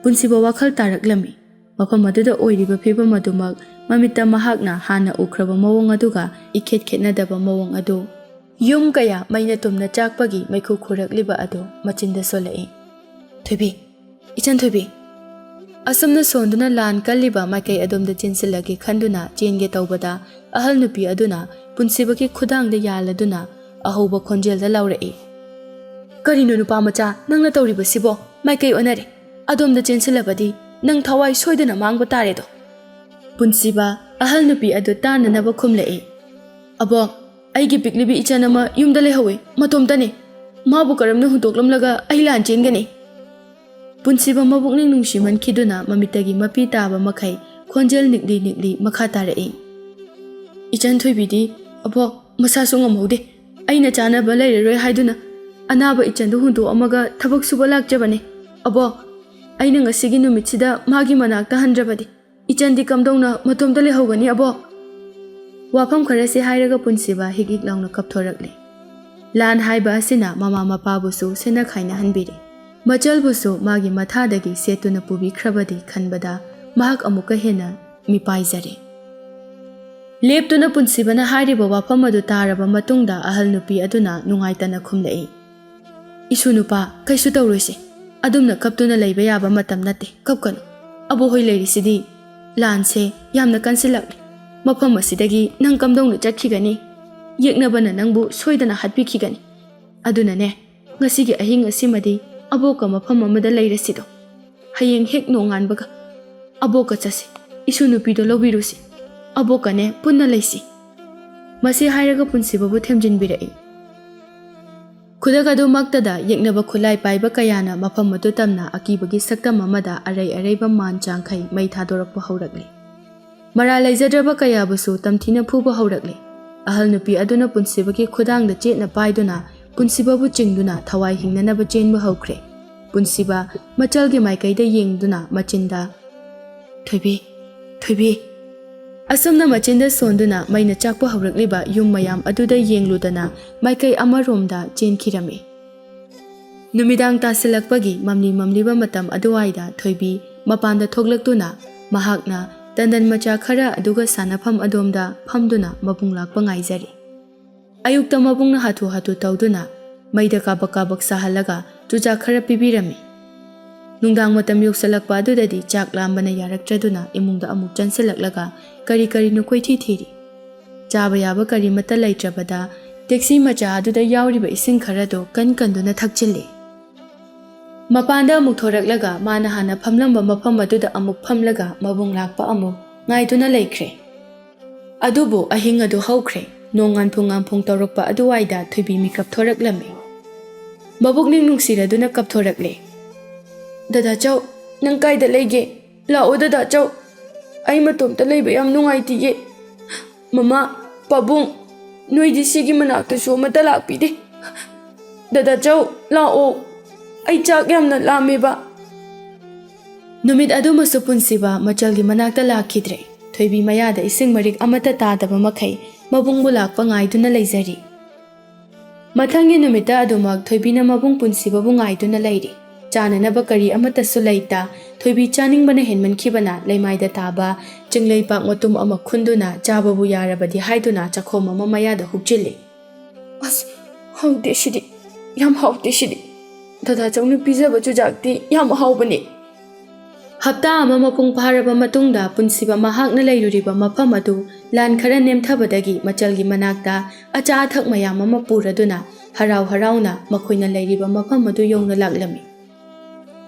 ꯄꯨꯟꯁꯤꯕ ꯋꯥꯈꯜ ꯇꯥꯔꯛꯂꯝꯃꯤ꯫ ꯃꯐꯝ ꯑꯗꯨꯗ ꯑꯣꯏꯔꯤꯕ ꯐꯤꯕꯝ ꯑꯗꯨꯃꯛ ꯃꯃꯤꯠꯇ ꯃꯍꯥꯛꯅ ꯍꯥꯟꯅ ꯎꯈ꯭ꯔꯕ ꯃꯑꯣꯡ ꯑꯗꯨꯒ ꯏꯈꯦꯠ ꯈꯦꯠꯅꯗꯕ ꯃꯑꯣꯡ ꯑꯗꯨ, ꯌꯨꯝ ꯀꯌꯥ ꯃꯩꯅ ꯇꯨꯝꯅ ꯆꯥꯛꯄꯒꯤ ꯃꯩꯈꯨ ꯈꯨꯔꯛꯂꯤꯕ ꯑꯗꯨ ꯃꯆꯤꯟꯗ ꯁꯣꯜꯂꯛꯏ꯫ "ꯊꯣꯏꯕꯤ, ꯏꯆꯟ ꯊꯣꯏꯕꯤ!" ꯑꯁꯨꯝꯅ ꯁꯣꯟꯗꯨꯅ ꯂꯥꯟ ꯀꯜꯂꯤꯕ ꯃꯥꯏꯀꯩ ꯑꯗꯣꯝꯗ ꯆꯦꯟꯁꯤꯜꯂꯒꯦ ꯈꯟꯗꯨꯅ ꯆꯦꯟꯒꯦ ꯇꯧꯕꯗ, ꯑꯍꯜ ꯅꯨꯄꯤ ꯑꯗꯨꯅ ꯄꯨꯟꯁꯤꯕꯒꯤ ꯈꯨꯗꯥꯡꯗ ꯌꯥꯜꯂꯗꯨꯅ ꯑꯍꯧꯕ ꯈꯣꯟꯖꯦꯜꯗ ꯂꯥꯎꯔꯛꯏ, "ꯀꯔꯤꯅꯣ ꯅꯨꯄꯥ ꯃꯆꯥ, ꯅꯪꯅ ꯇꯧꯔꯤꯕꯁꯤꯕꯣ? ꯃꯥꯏꯀꯩ ꯑꯣꯟꯅꯔꯦ꯫ ꯑꯗꯣꯝꯗ ꯆꯦꯟꯁꯤꯜꯂꯕꯗꯤ ꯅꯪ ꯊꯋꯥꯏ ꯁꯣꯏꯗꯅ ꯃꯥꯡꯕ ꯇꯥꯔꯦꯗꯣ!" ꯄꯨꯟꯁꯤꯕ ꯑꯍꯜ ꯅꯨꯄꯤ ꯑꯗꯨ ꯇꯥꯅꯅꯕ ꯈꯨꯝꯂꯛꯏ, "ꯑꯕꯣꯛ, ꯑꯩꯒꯤ ꯄꯤꯛꯂꯤꯕꯤ ꯏꯆꯟ ꯑꯃ ꯌꯨꯝꯗ ꯂꯩꯍꯧꯋꯤ, ꯃꯇꯣꯝꯇꯅꯤ꯫ ꯃꯥꯕꯨ ꯀꯔꯝꯅ ꯍꯨꯟꯗꯣꯛꯂꯝꯂꯒ ꯑꯩ ꯂꯥꯟ ꯆꯦꯟꯒꯅꯤ?" ꯄꯨꯟꯁꯤꯕ ꯃꯕꯨꯛꯅꯤꯡ ꯅꯨꯡꯁꯤꯃꯟꯈꯤꯗꯨꯅ ꯃꯃꯤꯠꯇꯒꯤ ꯃꯄꯤ ꯇꯥꯕ ꯃꯈꯩ ꯈꯣꯟꯖꯦꯜ ꯅꯤꯛꯂꯤ ꯅꯤꯛꯂꯤ ꯃꯈꯥ ꯇꯥꯔꯛꯏ, "ꯏꯆꯟ ꯊꯣꯏꯕꯤꯗꯤ, ꯑꯕꯣꯛ, ꯃꯁꯥꯁꯨ ꯉꯝꯍꯧꯗꯦ꯫ ꯑꯩꯅ ꯆꯥꯅꯕ ꯂꯩꯔꯔꯣꯏ ꯍꯥꯏꯗꯨꯅ ꯑꯅꯥꯕ ꯏꯆꯟꯗꯨ ꯍꯨꯟꯗꯣꯛꯑꯝꯃꯒ ꯊꯕꯛ ꯁꯨꯕ ꯂꯥꯛꯆꯕꯅꯦ꯫ ꯑꯕꯣꯛ, ꯑꯩꯅ ꯉꯁꯤꯒꯤ ꯅꯨꯃꯤꯠꯁꯤꯗ ꯃꯥꯒꯤ ꯃꯅꯥꯛꯇ ꯍꯟꯗ꯭ꯔꯕꯗꯤ ꯏꯆꯟꯗꯤ ꯀꯝꯗꯧꯅ ꯃꯇꯣꯝꯇ ꯂꯩꯍꯧꯒꯅꯤ, ꯑꯕꯣꯛ?" ꯋꯥꯐꯝ ꯈꯔꯁꯤ ꯍꯥꯏꯔꯒ ꯄꯨꯟꯁꯤꯕ ꯍꯤꯛ ꯍꯤꯛ ꯂꯥꯎꯅ ꯀꯞꯊꯣꯔꯛꯂꯦ꯫ ꯂꯥꯟ ꯍꯥꯏꯕ ꯑꯁꯤꯅ ꯃꯃꯥ ꯃꯄꯥꯕꯨꯁꯨ ꯁꯦꯟꯅ ꯈꯥꯏꯅꯍꯟꯕꯤꯔꯦ꯫ ꯃꯆꯜꯕꯨꯁꯨ ꯃꯥꯒꯤ ꯃꯊꯥꯗꯒꯤ ꯁꯦꯠꯇꯨꯅ ꯄꯨꯕꯤꯈ꯭ꯔꯕꯗꯤ ꯈꯟꯕꯗ ꯃꯍꯥꯛ ꯑꯃꯨꯛꯀ ꯍꯦꯟꯅ ꯃꯤꯄꯥꯏꯖꯔꯦ꯫ ꯂꯦꯞꯇꯨꯅ ꯄꯨꯟꯁꯤꯕꯅ ꯍꯥꯏꯔꯤꯕ ꯋꯥꯐꯝ ꯑꯗꯨ ꯇꯥꯔꯕ ꯃꯇꯨꯡꯗ ꯑꯍꯜ ꯅꯨꯄꯤ ꯑꯗꯨꯅ ꯅꯨꯡꯉꯥꯏꯇꯅ ꯈꯨꯝꯂꯛꯏ, "ꯏꯁꯨ ꯅꯨꯄꯥ, ꯀꯩꯁꯨ ꯇꯧꯔꯣꯏꯁꯦ꯫ ꯑꯗꯨꯝꯅ ꯀꯞꯇꯨꯅ ꯂꯩꯕ ꯌꯥꯕ ꯃꯇꯝ ꯅꯠꯇꯦ, ꯀꯞꯀꯅꯨ꯫ ꯑꯕꯣꯛꯍꯣꯏ ꯂꯩꯔꯤꯁꯤꯗꯤ꯫ ꯂꯥꯟꯁꯦ ꯌꯥꯝꯅ ꯀꯟꯁꯤꯜꯂꯛꯂꯦ꯫ ꯃꯐꯝ ꯑꯁꯤꯗꯒꯤ ꯅꯪ ꯀꯝꯗꯧꯅ ꯆꯠꯈꯤꯒꯅꯤ? ꯌꯦꯛꯅꯕꯅ ꯅꯪꯕꯨ ꯁꯣꯏꯗꯅ ꯍꯥꯠꯄꯤꯈꯤꯒꯅꯤ꯫ ꯑꯗꯨꯅꯅꯦ, ꯉꯁꯤꯒꯤ ꯑꯍꯤꯡ ꯑꯁꯤꯃꯗꯤ ꯑꯕꯣꯛꯀ ꯃꯐꯝ ꯑꯃꯗ ꯂꯩꯔꯁꯤꯗꯣ꯫ ꯍꯌꯦꯡ ꯍꯦꯛ ꯅꯣꯡꯉꯥꯟꯕꯒ ꯑꯕꯣꯛꯀ ꯆꯠꯁꯤ꯫ ꯏꯁꯨ ꯅꯨꯄꯤꯗꯣ ꯂꯧꯕꯤꯔꯨꯁꯤ꯫ ꯑꯕꯣꯛꯀꯅꯦ ꯄꯨꯟꯅ ꯂꯩꯁꯤ꯫" ꯃꯁꯤ ꯍꯥꯏꯔꯒ ꯄꯨꯟꯁꯤꯕꯕꯨ ꯊꯦꯝꯖꯤꯟꯕꯤꯔꯛꯏ꯫ ꯈꯨꯗꯛ ꯑꯗꯨꯃꯛꯇꯗ ꯌꯦꯛꯅꯕ ꯈꯨꯠꯂꯥꯏ ꯄꯥꯏꯕ ꯀꯌꯥꯅ ꯃꯐꯝ ꯑꯗꯨ ꯇꯝꯅ ꯑꯀꯤꯕꯒꯤ ꯁꯛꯇꯝ ꯑꯃꯗ ꯑꯔꯩ ꯑꯔꯩꯕ ꯃꯥꯟ ꯆꯥꯡꯈꯩ ꯃꯩ ꯊꯥꯗꯣꯔꯛꯄ ꯍꯧꯔꯛꯂꯦ꯫ ꯃꯔꯥꯜ ꯂꯩꯖꯗ꯭ꯔꯕ ꯀꯌꯥꯕꯨꯁꯨ ꯇꯝꯊꯤꯅ ꯐꯨꯕ ꯍꯧꯔꯛꯂꯦ꯫ ꯑꯍꯜ ꯅꯨꯄꯤ ꯑꯗꯨꯅ ꯄꯨꯟꯁꯤꯕꯒꯤ ꯈꯨꯗꯥꯡꯗ ꯆꯦꯠꯅ ꯄꯥꯏꯗꯨꯅ ꯄꯨꯟꯁꯤꯕꯕꯨ ꯆꯤꯡꯗꯨꯅ ꯊꯋꯥꯏ ꯍꯤꯡꯅꯅꯕ ꯆꯦꯟꯕ ꯍꯧꯈ꯭ꯔꯦ꯫ ꯄꯨꯟꯁꯤꯕ ꯃꯆꯜꯒꯤ ꯃꯥꯏꯀꯩꯗ ꯌꯦꯡꯗꯨꯅ ꯃꯆꯤꯟꯗ, "ꯊꯣꯏꯕꯤ, ꯊꯣꯏꯕꯤ!" ꯑꯁꯨꯝꯅ ꯃꯆꯤꯟꯗ ꯁꯣꯟꯗꯨꯅ ꯃꯩꯅ ꯆꯥꯛꯄ ꯍꯧꯔꯛꯂꯤꯕ ꯌꯨꯝ ꯃꯌꯥꯝ ꯑꯗꯨꯗ ꯌꯦꯡꯂꯨꯗꯅ ꯃꯥꯏꯀꯩ ꯑꯃꯔꯣꯝꯗ ꯆꯦꯟꯈꯤꯔꯝꯃꯤ꯫ ꯅꯨꯃꯤꯗꯥꯡ ꯇꯥꯁꯤꯜꯂꯛꯄꯒꯤ ꯃꯝꯂꯤ ꯃꯝꯂꯤꯕ ꯃꯇꯝ ꯑꯗꯨꯋꯥꯏꯗ ꯊꯣꯏꯕꯤ ꯃꯄꯥꯟꯗ ꯊꯣꯛꯂꯛꯇꯨꯅ ꯃꯍꯥꯛꯅ ꯇꯟꯗꯟ ꯃꯆꯥ ꯈꯔ ꯑꯗꯨꯒ ꯁꯥꯟꯅꯐꯝ ꯑꯗꯣꯝꯗ ꯐꯝꯗꯨꯅ ꯃꯕꯨꯡ ꯂꯥꯛꯄ ꯉꯥꯏꯖꯔꯤ꯫ ꯑꯌꯨꯛꯇ ꯃꯕꯨꯡꯅ ꯍꯥꯊꯨ ꯍꯥꯊꯨ ꯇꯧꯗꯨꯅ ꯃꯩꯗ ꯀꯥꯕꯛ ꯀꯥꯕꯛ ꯁꯥꯍꯜꯂꯒ ꯆꯨꯖꯥꯛ ꯈꯔ ꯄꯤꯕꯤꯔꯝꯃꯤ꯫ ꯅꯨꯡꯗꯥꯡ ꯃꯇꯝ ꯌꯧꯁꯜꯂꯛꯄ ꯑꯗꯨꯗꯗꯤ ꯆꯥꯛ ꯂꯥꯝꯕꯅ ꯌꯥꯔꯛꯇ꯭ꯔꯗꯨꯅ ꯏꯃꯨꯡꯗ ꯑꯃꯨꯛ ꯆꯪꯁꯤꯜꯂꯛꯂꯒ ꯀꯔꯤ ꯀꯔꯤꯅꯣ ꯀꯣꯏꯊꯤ ꯊꯤꯔꯤ꯫ ꯆꯥꯕ ꯌꯥꯕ ꯀꯔꯤꯃꯠꯇ ꯂꯩꯇ꯭ꯔꯕꯗ ꯇꯦꯛꯁꯤ ꯃꯆꯥ ꯑꯗꯨꯗ ꯌꯥꯎꯔꯤꯕ ꯏꯁꯤꯡ ꯈꯔꯗꯣ ꯀꯟ ꯀꯟꯗꯨꯅ ꯊꯛꯆꯤꯜꯂꯤ꯫ ꯃꯄꯥꯟꯗ ꯑꯃꯨꯛ ꯊꯣꯔꯛꯂꯒ ꯃꯥꯅ ꯍꯥꯟꯅ ꯐꯝꯂꯝꯕ ꯃꯐꯝ ꯑꯗꯨꯗ ꯑꯃꯨꯛ ꯐꯝꯂꯒ ꯃꯕꯨꯡ ꯂꯥꯛꯄ ꯑꯃꯨꯛ ꯉꯥꯏꯗꯨꯅ ꯂꯩꯈ꯭ꯔꯦ꯫ ꯑꯗꯨꯕꯨ ꯑꯍꯤꯡ ꯑꯗꯨ ꯍꯧꯈ꯭ꯔꯦ꯫ ꯅꯣꯡ ꯉꯥꯟꯐꯨꯡ ꯉꯥꯟꯐꯨꯡ ꯇꯧꯔꯛꯄ ꯑꯗꯨꯋꯥꯏꯗ ꯊꯣꯏꯕꯤ ꯃꯤꯀꯞ ꯊꯣꯔꯛꯂꯝꯃꯤ꯫ ꯃꯕꯨꯛꯅꯤꯡ ꯅꯨꯡꯁꯤꯔꯗꯨꯅ ꯀꯞꯊꯣꯔꯛꯂꯦ꯫ "ꯗꯗꯥ ꯆꯧ, ꯅꯪ ꯀꯥꯏꯗ ꯂꯩꯒꯦ? ꯂꯥꯛꯑꯣ ꯗꯗꯥ ꯆꯧ꯫ ꯑꯩ ꯃꯇꯣꯝꯇ ꯂꯩꯕ ꯌꯥꯝ ꯅꯨꯡꯉꯥꯏꯇꯤꯌꯦ꯫ ꯃꯃꯥ, ꯄꯥꯕꯨꯡ, ꯅꯣꯏꯗꯤ ꯁꯤꯒꯤ ꯃꯅꯥꯛꯇꯁꯨ ꯑꯃꯠꯇ ꯂꯥꯛꯄꯤꯗꯦ꯫ ꯗꯗꯥ ꯆꯧ, ꯂꯥꯛꯑꯣ꯫ ꯑꯩ ꯆꯥꯛ ꯌꯥꯝꯅ ꯂꯥꯝꯃꯦꯕ꯫" ꯅꯨꯃꯤꯠ ꯑꯗꯨꯃꯁꯨ ꯄꯨꯟꯁꯤꯕ ꯃꯆꯜꯒꯤ ꯃꯅꯥꯛꯇ ꯂꯥꯛꯈꯤꯗ꯭ꯔꯦ꯫ ꯊꯣꯏꯕꯤ ꯃꯌꯥꯗ ꯏꯁꯤꯡ ꯃꯔꯤꯛ ꯑꯃꯠꯇ ꯇꯥꯗꯕ ꯃꯈꯩ ꯃꯕꯨꯡꯕꯨ ꯂꯥꯛꯄ ꯉꯥꯏꯗꯨꯅ ꯂꯩꯖꯔꯤ꯫ ꯃꯊꯪꯒꯤ ꯅꯨꯃꯤꯠꯇ ꯑꯗꯨꯃꯛ ꯊꯣꯏꯕꯤꯅ ꯃꯕꯨꯡ ꯄꯨꯟꯁꯤꯕꯕꯨ ꯉꯥꯏꯗꯨꯅ ꯂꯩꯔꯤ꯫ ꯆꯥꯅꯅꯕ ꯀꯔꯤ ꯑꯃꯠꯇꯁꯨ ꯂꯩꯇ, ꯊꯣꯏꯕꯤ ꯆꯥꯅꯤꯡꯕꯅ ꯍꯦꯟꯃꯟꯈꯤꯕꯅ ꯂꯩꯃꯥꯏꯗ ꯇꯥꯕ ꯆꯤꯡꯂꯩꯄꯥꯛ ꯃꯇꯨꯝ ꯑꯃ ꯈꯨꯟꯗꯨꯅ ꯆꯥꯕꯕꯨ ꯌꯥꯔꯕꯗꯤ ꯍꯥꯏꯗꯨꯅ ꯆꯥꯛꯈꯣꯝ ꯑꯃ ꯃꯌꯥꯗ ꯍꯨꯛꯆꯤꯜꯂꯤ꯫ "ꯑꯁ, ꯍꯥꯎꯇꯦ ꯁꯤꯗꯤ, ꯌꯥꯝ ꯍꯥꯎꯇꯦ ꯁꯤꯗꯤ꯫ ꯗꯗꯥ ꯆꯧꯅ ꯄꯤꯖꯕ ꯆꯨꯖꯥꯛꯇꯤ ꯌꯥꯝ ꯍꯥꯎꯕꯅꯦ꯫" ꯍꯞꯇꯥ ꯑꯃ ꯃꯄꯨꯡ ꯐꯥꯔꯕ ꯃꯇꯨꯡꯗ ꯄꯨꯟꯁꯤꯕ ꯃꯍꯥꯛꯅ ꯂꯩꯔꯨꯔꯤꯕ ꯃꯐꯝ ꯑꯗꯨ ꯂꯥꯟ ꯈꯔ ꯅꯦꯝꯊꯕꯗꯒꯤ ꯃꯆꯜꯒꯤ ꯃꯅꯥꯛꯇ ꯑꯆꯥ ꯑꯊꯛ ꯃꯌꯥꯝ ꯑꯃ ꯄꯨꯔꯗꯨꯅ ꯍꯔꯥꯎ ꯍꯔꯥꯎꯅ ꯃꯈꯣꯏꯅ ꯂꯩꯔꯤꯕ ꯃꯐꯝ ꯑꯗꯨ ꯌꯧꯅ ꯂꯥꯛꯂꯝꯃꯤ꯫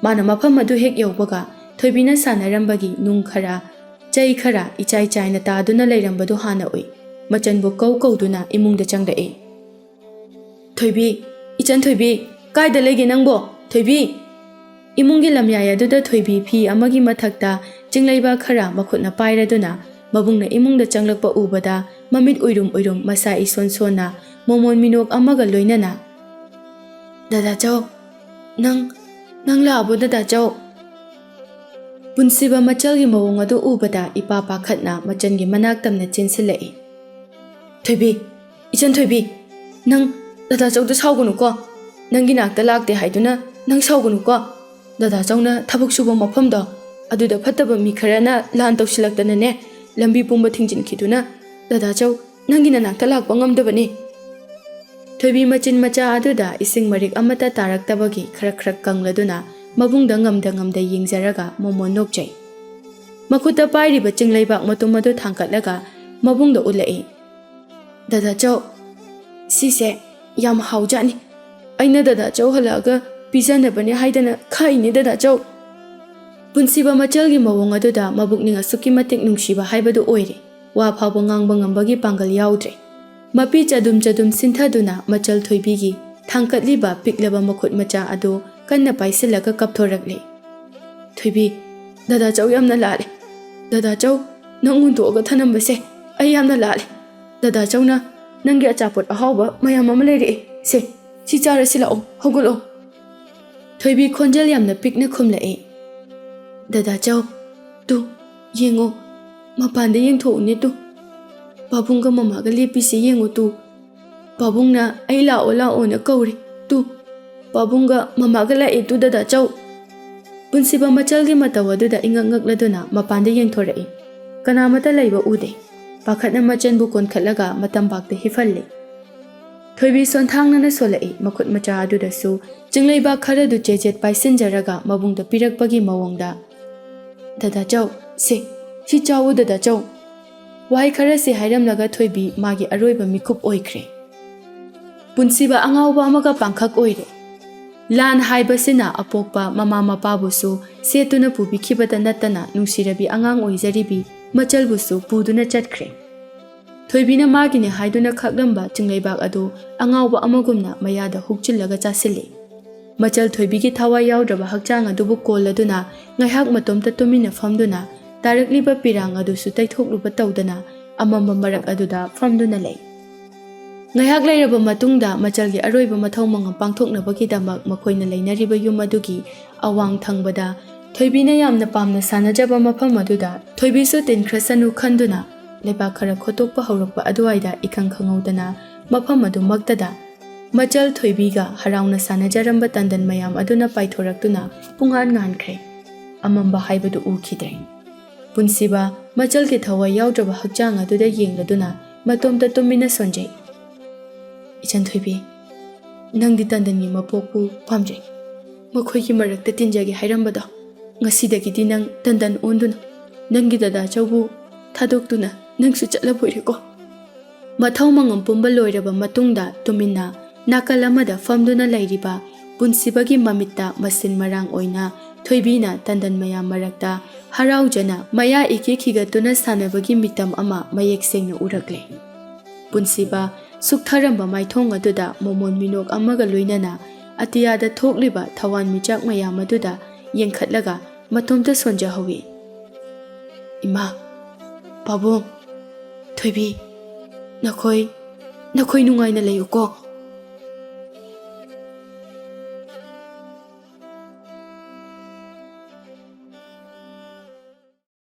ꯃꯥꯅ ꯃꯐꯝ ꯑꯗꯨ ꯍꯦꯛ ꯌꯧꯕꯒ ꯊꯣꯏꯕꯤꯅ ꯁꯥꯟꯅꯔꯝꯕꯒꯤ ꯅꯨꯡ ꯈꯔ, ꯆꯩ ꯈꯔ ꯏꯆꯥꯏ ꯆꯥꯏꯅ ꯇꯥꯗꯨꯅ ꯂꯩꯔꯝꯕꯗꯨ ꯍꯥꯟꯅ ꯎꯏ꯫ ꯃꯆꯟꯕꯨ ꯀꯧ ꯀꯧꯗꯨꯅ ꯏꯃꯨꯡꯗ ꯆꯪꯂꯛꯏ꯫ "ꯊꯣꯏꯕꯤ, ꯏꯆꯟ ꯊꯣꯏꯕꯤ, ꯀꯥꯏꯗ ꯂꯩꯒꯦ ꯅꯪꯕꯣ? ꯊꯣꯏꯕꯤ!" ꯏꯃꯨꯡꯒꯤ ꯂꯝꯌꯥꯏ ꯑꯗꯨꯗ ꯊꯣꯏꯕꯤ ꯐꯤ ꯑꯃꯒꯤ ꯃꯊꯛꯇ ꯆꯤꯡꯂꯩꯕꯥꯛ ꯈꯔ ꯃꯈꯨꯠꯅ ꯄꯥꯏꯔꯗꯨꯅ ꯃꯕꯨꯡꯅ ꯏꯃꯨꯡꯗ ꯆꯪꯂꯛꯄ ꯎꯕꯗ ꯃꯃꯤꯠ ꯎꯏꯔꯨꯝ ꯎꯏꯔꯨꯝ ꯃꯁꯥ ꯏꯁꯣꯟ ꯁꯣꯟꯅ ꯃꯣꯃꯣꯟ ꯃꯤꯅꯣꯛ ꯑꯃꯒ ꯂꯣꯏꯅꯅ, "ꯗꯗꯥ ꯆꯧ, ꯅꯪ, ꯅꯪ ꯂꯥꯛꯑꯕꯣ ꯗꯗꯥ ꯆꯧ?" ꯄꯨꯟꯁꯤꯕ ꯃꯆꯜꯒꯤ ꯃꯑꯣꯡ ꯑꯗꯨ ꯎꯕꯗ ꯏꯄꯥ ꯄꯥꯈꯠꯅ ꯃꯆꯟꯒꯤ ꯃꯅꯥꯛ ꯇꯝꯅ ꯆꯦꯟꯁꯤꯜꯂꯛꯏ꯫ "ꯊꯣꯏꯕꯤ, ꯏꯆꯟ ꯊꯣꯏꯕꯤ, ꯅꯪ ꯗꯗꯥ ꯆꯧꯗ ꯁꯥꯎꯒꯅꯨꯀꯣ꯫ ꯅꯪꯒꯤ ꯅꯥꯛꯇ ꯂꯥꯛꯇꯦ ꯍꯥꯏꯗꯨꯅ ꯅꯪ ꯁꯥꯎꯒꯅꯨꯀꯣ꯫ ꯗꯗꯥ ꯆꯧꯅ ꯊꯕꯛ ꯁꯨꯕ ꯃꯐꯝꯗꯣ ꯑꯗꯨꯗ ꯐꯠꯇꯕ ꯃꯤ ꯈꯔꯅ ꯂꯥꯟ ꯇꯧꯁꯤꯜꯂꯛꯇꯅꯅꯦ, ꯂꯝꯕꯤ ꯄꯨꯝꯕ ꯊꯤꯡꯖꯤꯟꯈꯤꯗꯨꯅ ꯗꯗꯥ ꯆꯧ ꯅꯪꯒꯤ ꯅꯅꯥꯛꯇ ꯂꯥꯛꯄ ꯉꯝꯗꯕꯅꯤ꯫" ꯊꯣꯏꯕꯤ ꯃꯆꯤꯟ ꯃꯆꯥ ꯑꯗꯨꯗ ꯏꯁꯤꯡ ꯃꯔꯤꯛ ꯑꯃꯠꯇ ꯇꯥꯔꯛꯇꯕꯒꯤ ꯈꯔꯛ ꯈꯔꯛ ꯀꯪꯂꯗꯨꯅ ꯃꯕꯨꯡꯗ ꯉꯝꯗ ꯉꯝꯗ ꯌꯦꯡꯖꯔꯒ ꯃꯣꯃꯣꯟ ꯅꯣꯛꯆꯩ꯫ ꯃꯈꯨꯠꯇ ꯄꯥꯏꯔꯤꯕ ꯆꯤꯡꯂꯩꯕꯥꯛ ꯃꯇꯨꯝ ꯑꯗꯨ ꯊꯥꯡꯀꯠꯂꯒ ꯃꯕꯨꯡꯗ ꯎꯠꯂꯛꯏ꯫ "ꯗꯗꯥ ꯆꯧ, ꯁꯤꯁꯦ ꯌꯥꯝ ꯍꯥꯎꯖꯥꯠꯅꯤ꯫ ꯑꯩꯅ ꯗꯗꯥ ꯆꯧ ꯍꯜꯂꯛꯑꯒ ꯄꯤꯖꯅꯕꯅꯦ ꯍꯥꯏꯗꯅ ꯈꯥꯛꯏꯅꯦ ꯗꯗꯥ ꯆꯧ꯫" ꯄꯨꯟꯁꯤꯕ ꯃꯆꯜꯒꯤ ꯃꯑꯣꯡ ꯑꯗꯨꯗ ꯃꯕꯨꯛꯅꯤꯡ ꯑꯁꯨꯛꯀꯤ ꯃꯇꯤꯛ ꯅꯨꯡꯁꯤꯕ ꯍꯥꯏꯕꯗꯨ ꯑꯣꯏꯔꯦ꯫ ꯋꯥ ꯐꯥꯎꯕ ꯉꯥꯡꯕ ꯉꯝꯕꯒꯤ ꯄꯥꯡꯒꯜ ꯌꯥꯎꯗ꯭ꯔꯦ꯫ ꯃꯄꯤ ꯆꯗꯨꯝ ꯆꯗꯨꯝ ꯁꯤꯟꯊꯗꯨꯅ ꯃꯆꯜ ꯊꯣꯏꯕꯤꯒꯤ ꯊꯥꯡꯀꯠꯂꯤꯕ ꯄꯤꯛꯂꯕ ꯃꯈꯨꯠ ꯃꯆꯥ ꯑꯗꯨ ꯀꯟꯅ ꯄꯥꯏꯁꯤꯜꯂꯒ ꯀꯞꯊꯣꯔꯛꯂꯦ꯫ "ꯊꯣꯏꯕꯤ, ꯗꯗꯥ ꯆꯧ ꯌꯥꯝꯅ ꯂꯥꯜꯂꯦ꯫ ꯗꯗꯥ ꯆꯧ, ꯅꯪ ꯍꯨꯟꯗꯣꯛꯑꯒ ꯊꯅꯝꯕꯁꯦ ꯑꯩ ꯌꯥꯝꯅ ꯂꯥꯜꯂꯦ꯫ ꯗꯗꯥ ꯆꯧꯅ ꯅꯪꯒꯤ ꯑꯆꯥꯄꯣꯠ ꯑꯍꯥꯎꯕ ꯃꯌꯥꯝ ꯑꯃ ꯂꯩꯔꯛꯑꯦ꯫ ꯁꯦ, ꯁꯤ ꯆꯥꯔꯁꯤ ꯂꯥꯛꯑꯣ, ꯍꯧꯒꯠꯂꯣ꯫" ꯊꯣꯏꯕꯤ ꯈꯣꯟꯖꯦꯜ ꯌꯥꯝꯅ ꯄꯤꯛꯅ ꯈꯨꯝꯂꯛꯑꯦ꯫ "ꯗꯗꯥ ꯆꯧ, ꯇꯨ, ꯌꯦꯡꯉꯣ, ꯃꯄꯥꯟꯗ ꯌꯦꯡꯊꯣꯛꯎꯅꯦ ꯇꯨ꯫ ꯄꯥꯕꯨꯡꯒ ꯃꯃꯥꯒ ꯂꯦꯞꯄꯤꯁꯦ ꯌꯦꯡꯉꯣ ꯇꯨ꯫ ꯄꯥꯕꯨꯡꯅ ꯑꯩ ꯂꯥꯛꯑꯣ ꯂꯥꯛꯑꯣꯅ ꯀꯧꯔꯦ ꯇꯨ꯫ ꯄꯥꯕꯨꯡꯒ ꯃꯃꯥꯒ ꯂꯥꯛꯑꯦ ꯇꯨ ꯗꯗꯥ ꯆꯧ꯫" ꯄꯨꯟꯁꯤꯕ ꯃꯆꯜꯒꯤ ꯃꯇꯧ ꯑꯗꯨꯗ ꯏꯉꯛ ꯉꯛꯂꯗꯨꯅ ꯃꯄꯥꯟꯗ ꯌꯦꯡꯊꯣꯔꯛꯏ꯫ ꯀꯅꯥꯃꯠꯇ ꯂꯩꯕ ꯎꯗꯦ꯫ ꯄꯥꯈꯠꯅ ꯃꯆꯟꯕꯨ ꯀꯣꯟꯈꯠꯂꯒ ꯃꯇꯝꯕꯥꯛꯇ ꯍꯤꯐꯜꯂꯤ꯫ ꯊꯣꯏꯕꯤ ꯁꯣꯟꯊꯥꯡꯅꯅ ꯁꯣꯜꯂꯛꯏ꯫ ꯃꯈꯨꯠ ꯃꯆꯥ ꯑꯗꯨꯗꯁꯨ ꯆꯤꯡꯂꯩꯕꯥꯛ ꯈꯔꯗꯨ ꯆꯦꯖꯦꯠ ꯄꯥꯏꯁꯤꯟꯖꯔꯒ ꯃꯕꯨꯡꯗ ꯄꯤꯔꯛꯄꯒꯤ ꯃꯑꯣꯡꯗ, "ꯗꯗꯥ ꯆꯧ, ꯁꯦ, ꯁꯤ ꯆꯥꯎꯑꯣ ꯗꯗꯥ ꯆꯧ꯫" ꯋꯥꯍꯩ ꯈꯔꯁꯤ ꯍꯥꯏꯔꯝꯂꯒ ꯊꯣꯏꯕꯤ ꯃꯥꯒꯤ ꯑꯔꯣꯏꯕ ꯃꯤꯀꯨꯞ ꯑꯣꯏꯈ꯭ꯔꯦ꯫ ꯄꯨꯟꯁꯤꯕ ꯑꯉꯥꯎꯕ ꯑꯃꯒ ꯄꯥꯡꯈꯛ ꯑꯣꯏꯔꯦ꯫ ꯂꯥꯟ ꯍꯥꯏꯕꯁꯤꯅ ꯑꯄꯣꯛꯄ ꯃꯃꯥ ꯃꯄꯥꯕꯨꯁꯨ ꯁꯦꯠꯇꯨꯅ ꯄꯨꯕꯤꯈꯤꯕꯇ ꯅꯠꯇꯅ ꯅꯨꯡꯁꯤꯔꯕꯤ ꯑꯉꯥꯡ ꯑꯣꯏꯖꯔꯤꯕꯤ ꯃꯆꯜꯕꯨꯁꯨ ꯄꯨꯗꯨꯅ ꯆꯠꯈ꯭ꯔꯦ꯫ ꯊꯣꯏꯕꯤꯅ ꯃꯥꯒꯤꯅꯦ ꯍꯥꯏꯗꯨꯅ ꯈꯥꯛꯂꯝꯕ ꯆꯤꯡꯂꯩꯕꯥꯛ ꯑꯗꯨ ꯑꯉꯥꯎꯕ ꯑꯃꯒꯨꯝꯅ ꯃꯌꯥꯗ ꯍꯨꯛꯆꯤꯜꯂꯒ ꯆꯥꯁꯤꯜꯂꯤ꯫ ꯃꯆꯜ ꯊꯣꯏꯕꯤꯒꯤ ꯊꯋꯥꯏ ꯌꯥꯎꯗ꯭ꯔꯕ ꯍꯛꯆꯥꯡ ꯑꯗꯨꯕꯨ ꯀꯣꯜꯂꯗꯨꯅ ꯉꯥꯏꯍꯥꯛ ꯃꯇꯣꯝꯇ ꯇꯨꯃꯤꯟꯅ ꯐꯝꯗꯨꯅ ꯇꯥꯔꯛꯂꯤꯕ ꯄꯤꯔꯥꯡ ꯑꯗꯨꯁꯨ ꯇꯩꯊꯣꯛꯂꯨꯕ ꯇꯧꯗꯅ ꯑꯃꯝꯕ ꯃꯔꯛ ꯑꯗꯨꯗ ꯐꯝꯗꯨꯅ ꯂꯩ꯫ ꯉꯥꯏꯍꯥꯛ ꯂꯩꯔꯕ ꯃꯇꯨꯡꯗ ꯃꯆꯜꯒꯤ ꯑꯔꯣꯏꯕ ꯃꯊꯧ ꯃꯉꯝ ꯄꯥꯡꯊꯣꯛꯅꯕꯒꯤꯗꯃꯛ ꯃꯈꯣꯏꯅ ꯂꯩꯅꯔꯤꯕ ꯌꯨꯝ ꯑꯗꯨꯒꯤ ꯑꯋꯥꯡ ꯊꯪꯕꯗ ꯊꯣꯏꯕꯤꯅ ꯌꯥꯝꯅ ꯄꯥꯝꯅ ꯁꯥꯟꯅꯖꯕ ꯃꯐꯝ ꯑꯗꯨꯗ ꯊꯣꯏꯕꯤꯁꯨ ꯇꯤꯟꯈ꯭ꯔꯁꯅꯨ ꯈꯟꯗꯨꯅ ꯂꯩꯕꯥꯛ ꯈꯔ ꯈꯣꯠꯇꯣꯛꯄ ꯍꯧꯔꯛꯄ ꯑꯗꯨꯋꯥꯏꯗ ꯏꯈꯪ ꯈꯪꯍꯧꯗꯅ ꯃꯐꯝ ꯑꯗꯨꯃꯛꯇꯗ ꯃꯆꯜ ꯊꯣꯏꯕꯤꯒ ꯍꯔꯥꯎꯅ ꯁꯥꯟꯅꯖꯔꯝꯕ ꯇꯟꯗꯟ ꯃꯌꯥꯝ ꯑꯗꯨꯅ ꯄꯥꯏꯊꯣꯔꯛꯇꯨꯅ ꯄꯨꯡꯉꯥꯟ ꯉꯥꯟꯈ꯭ꯔꯦ꯫ ꯑꯃꯝꯕ ꯍꯥꯏꯕꯗꯨ ꯎꯈꯤꯗ꯭ꯔꯦ꯫ ꯄꯨꯟꯁꯤꯕ ꯃꯆꯜꯒꯤ ꯊꯋꯥꯏ ꯌꯥꯎꯗ꯭ꯔꯕ ꯍꯛꯆꯥꯡ ꯑꯗꯨꯗ ꯌꯦꯡꯂꯗꯨꯅ ꯃꯇꯣꯝꯇ ꯇꯨꯃꯤꯟꯅ ꯁꯣꯟꯖꯩ꯫ "ꯏꯆꯟ ꯊꯣꯏꯕꯤ, ꯅꯪꯗꯤ ꯇꯟꯗꯟꯒꯤ ꯃꯄꯣꯛꯄꯨ ꯄꯥꯝꯖꯩ꯫ ꯃꯈꯣꯏꯒꯤ ꯃꯔꯛꯇ ꯇꯤꯟꯖꯒꯦ ꯍꯥꯏꯔꯝꯕꯗꯣ, ꯉꯁꯤꯗꯒꯤꯗꯤ ꯅꯪ ꯇꯟꯗꯟ ꯑꯣꯟꯗꯨꯅ ꯅꯪꯒꯤ ꯗꯗꯥ ꯆꯧꯕꯨ ꯊꯥꯗꯣꯛꯇꯨꯅ ꯅꯪꯁꯨ ꯆꯠꯂꯕꯣꯏꯔꯦꯀꯣ꯫ ꯃꯊꯧ ꯃꯉꯝ ꯄꯨꯝꯕ ꯂꯣꯏꯔꯕ ꯃꯇꯨꯡꯗ ꯇꯨꯃꯤꯟꯅ ꯅꯥꯀꯜ ꯑꯃꯗ ꯐꯝꯗꯨꯅ ꯂꯩꯔꯤꯕ ꯄꯨꯟꯁꯤꯕꯒꯤ ꯃꯃꯤꯠꯇ ꯃꯁꯤꯟ ꯃꯔꯥꯡ ꯑꯣꯏꯅ ꯊꯣꯏꯕꯤꯅ ꯇꯟꯗꯟ ꯃꯌꯥꯝ ꯃꯔꯛꯇ ꯍꯔꯥꯎꯖꯅ ꯃꯌꯥ ꯏꯀꯦ ꯈꯤꯒꯠꯇꯨꯅ ꯁꯥꯟꯅꯕꯒꯤ ꯃꯤꯇꯝ ꯑꯃ ꯃꯌꯦꯛ ꯁꯦꯡꯅ ꯎꯔꯛꯂꯦ꯫ ꯄꯨꯟꯁꯤꯕ ꯁꯨꯛꯊꯔꯝꯕ ꯃꯥꯏꯊꯣꯡ ꯑꯗꯨꯗ ꯃꯣꯃꯣꯟ ꯃꯤꯅꯣꯛ ꯑꯃꯒ ꯂꯣꯏꯅꯅ ꯑꯇꯤꯌꯥꯗ ꯊꯣꯛꯂꯤꯕ ꯊꯋꯥꯟꯃꯤꯆꯥꯛ ꯃꯌꯥꯝ ꯑꯗꯨꯗ ꯌꯦꯡꯈꯠꯂꯒ ꯃꯇꯣꯝꯇ ꯁꯣꯟꯖꯍꯧꯏ꯫ "ꯏꯃꯥ, ꯄꯥꯕꯨꯡ, ꯊꯣꯏꯕꯤ, ꯅꯈꯣꯏ, ꯅꯈꯣꯏ ꯅꯨꯡꯉꯥꯏꯅ ꯂꯩꯌꯨꯀꯣ꯫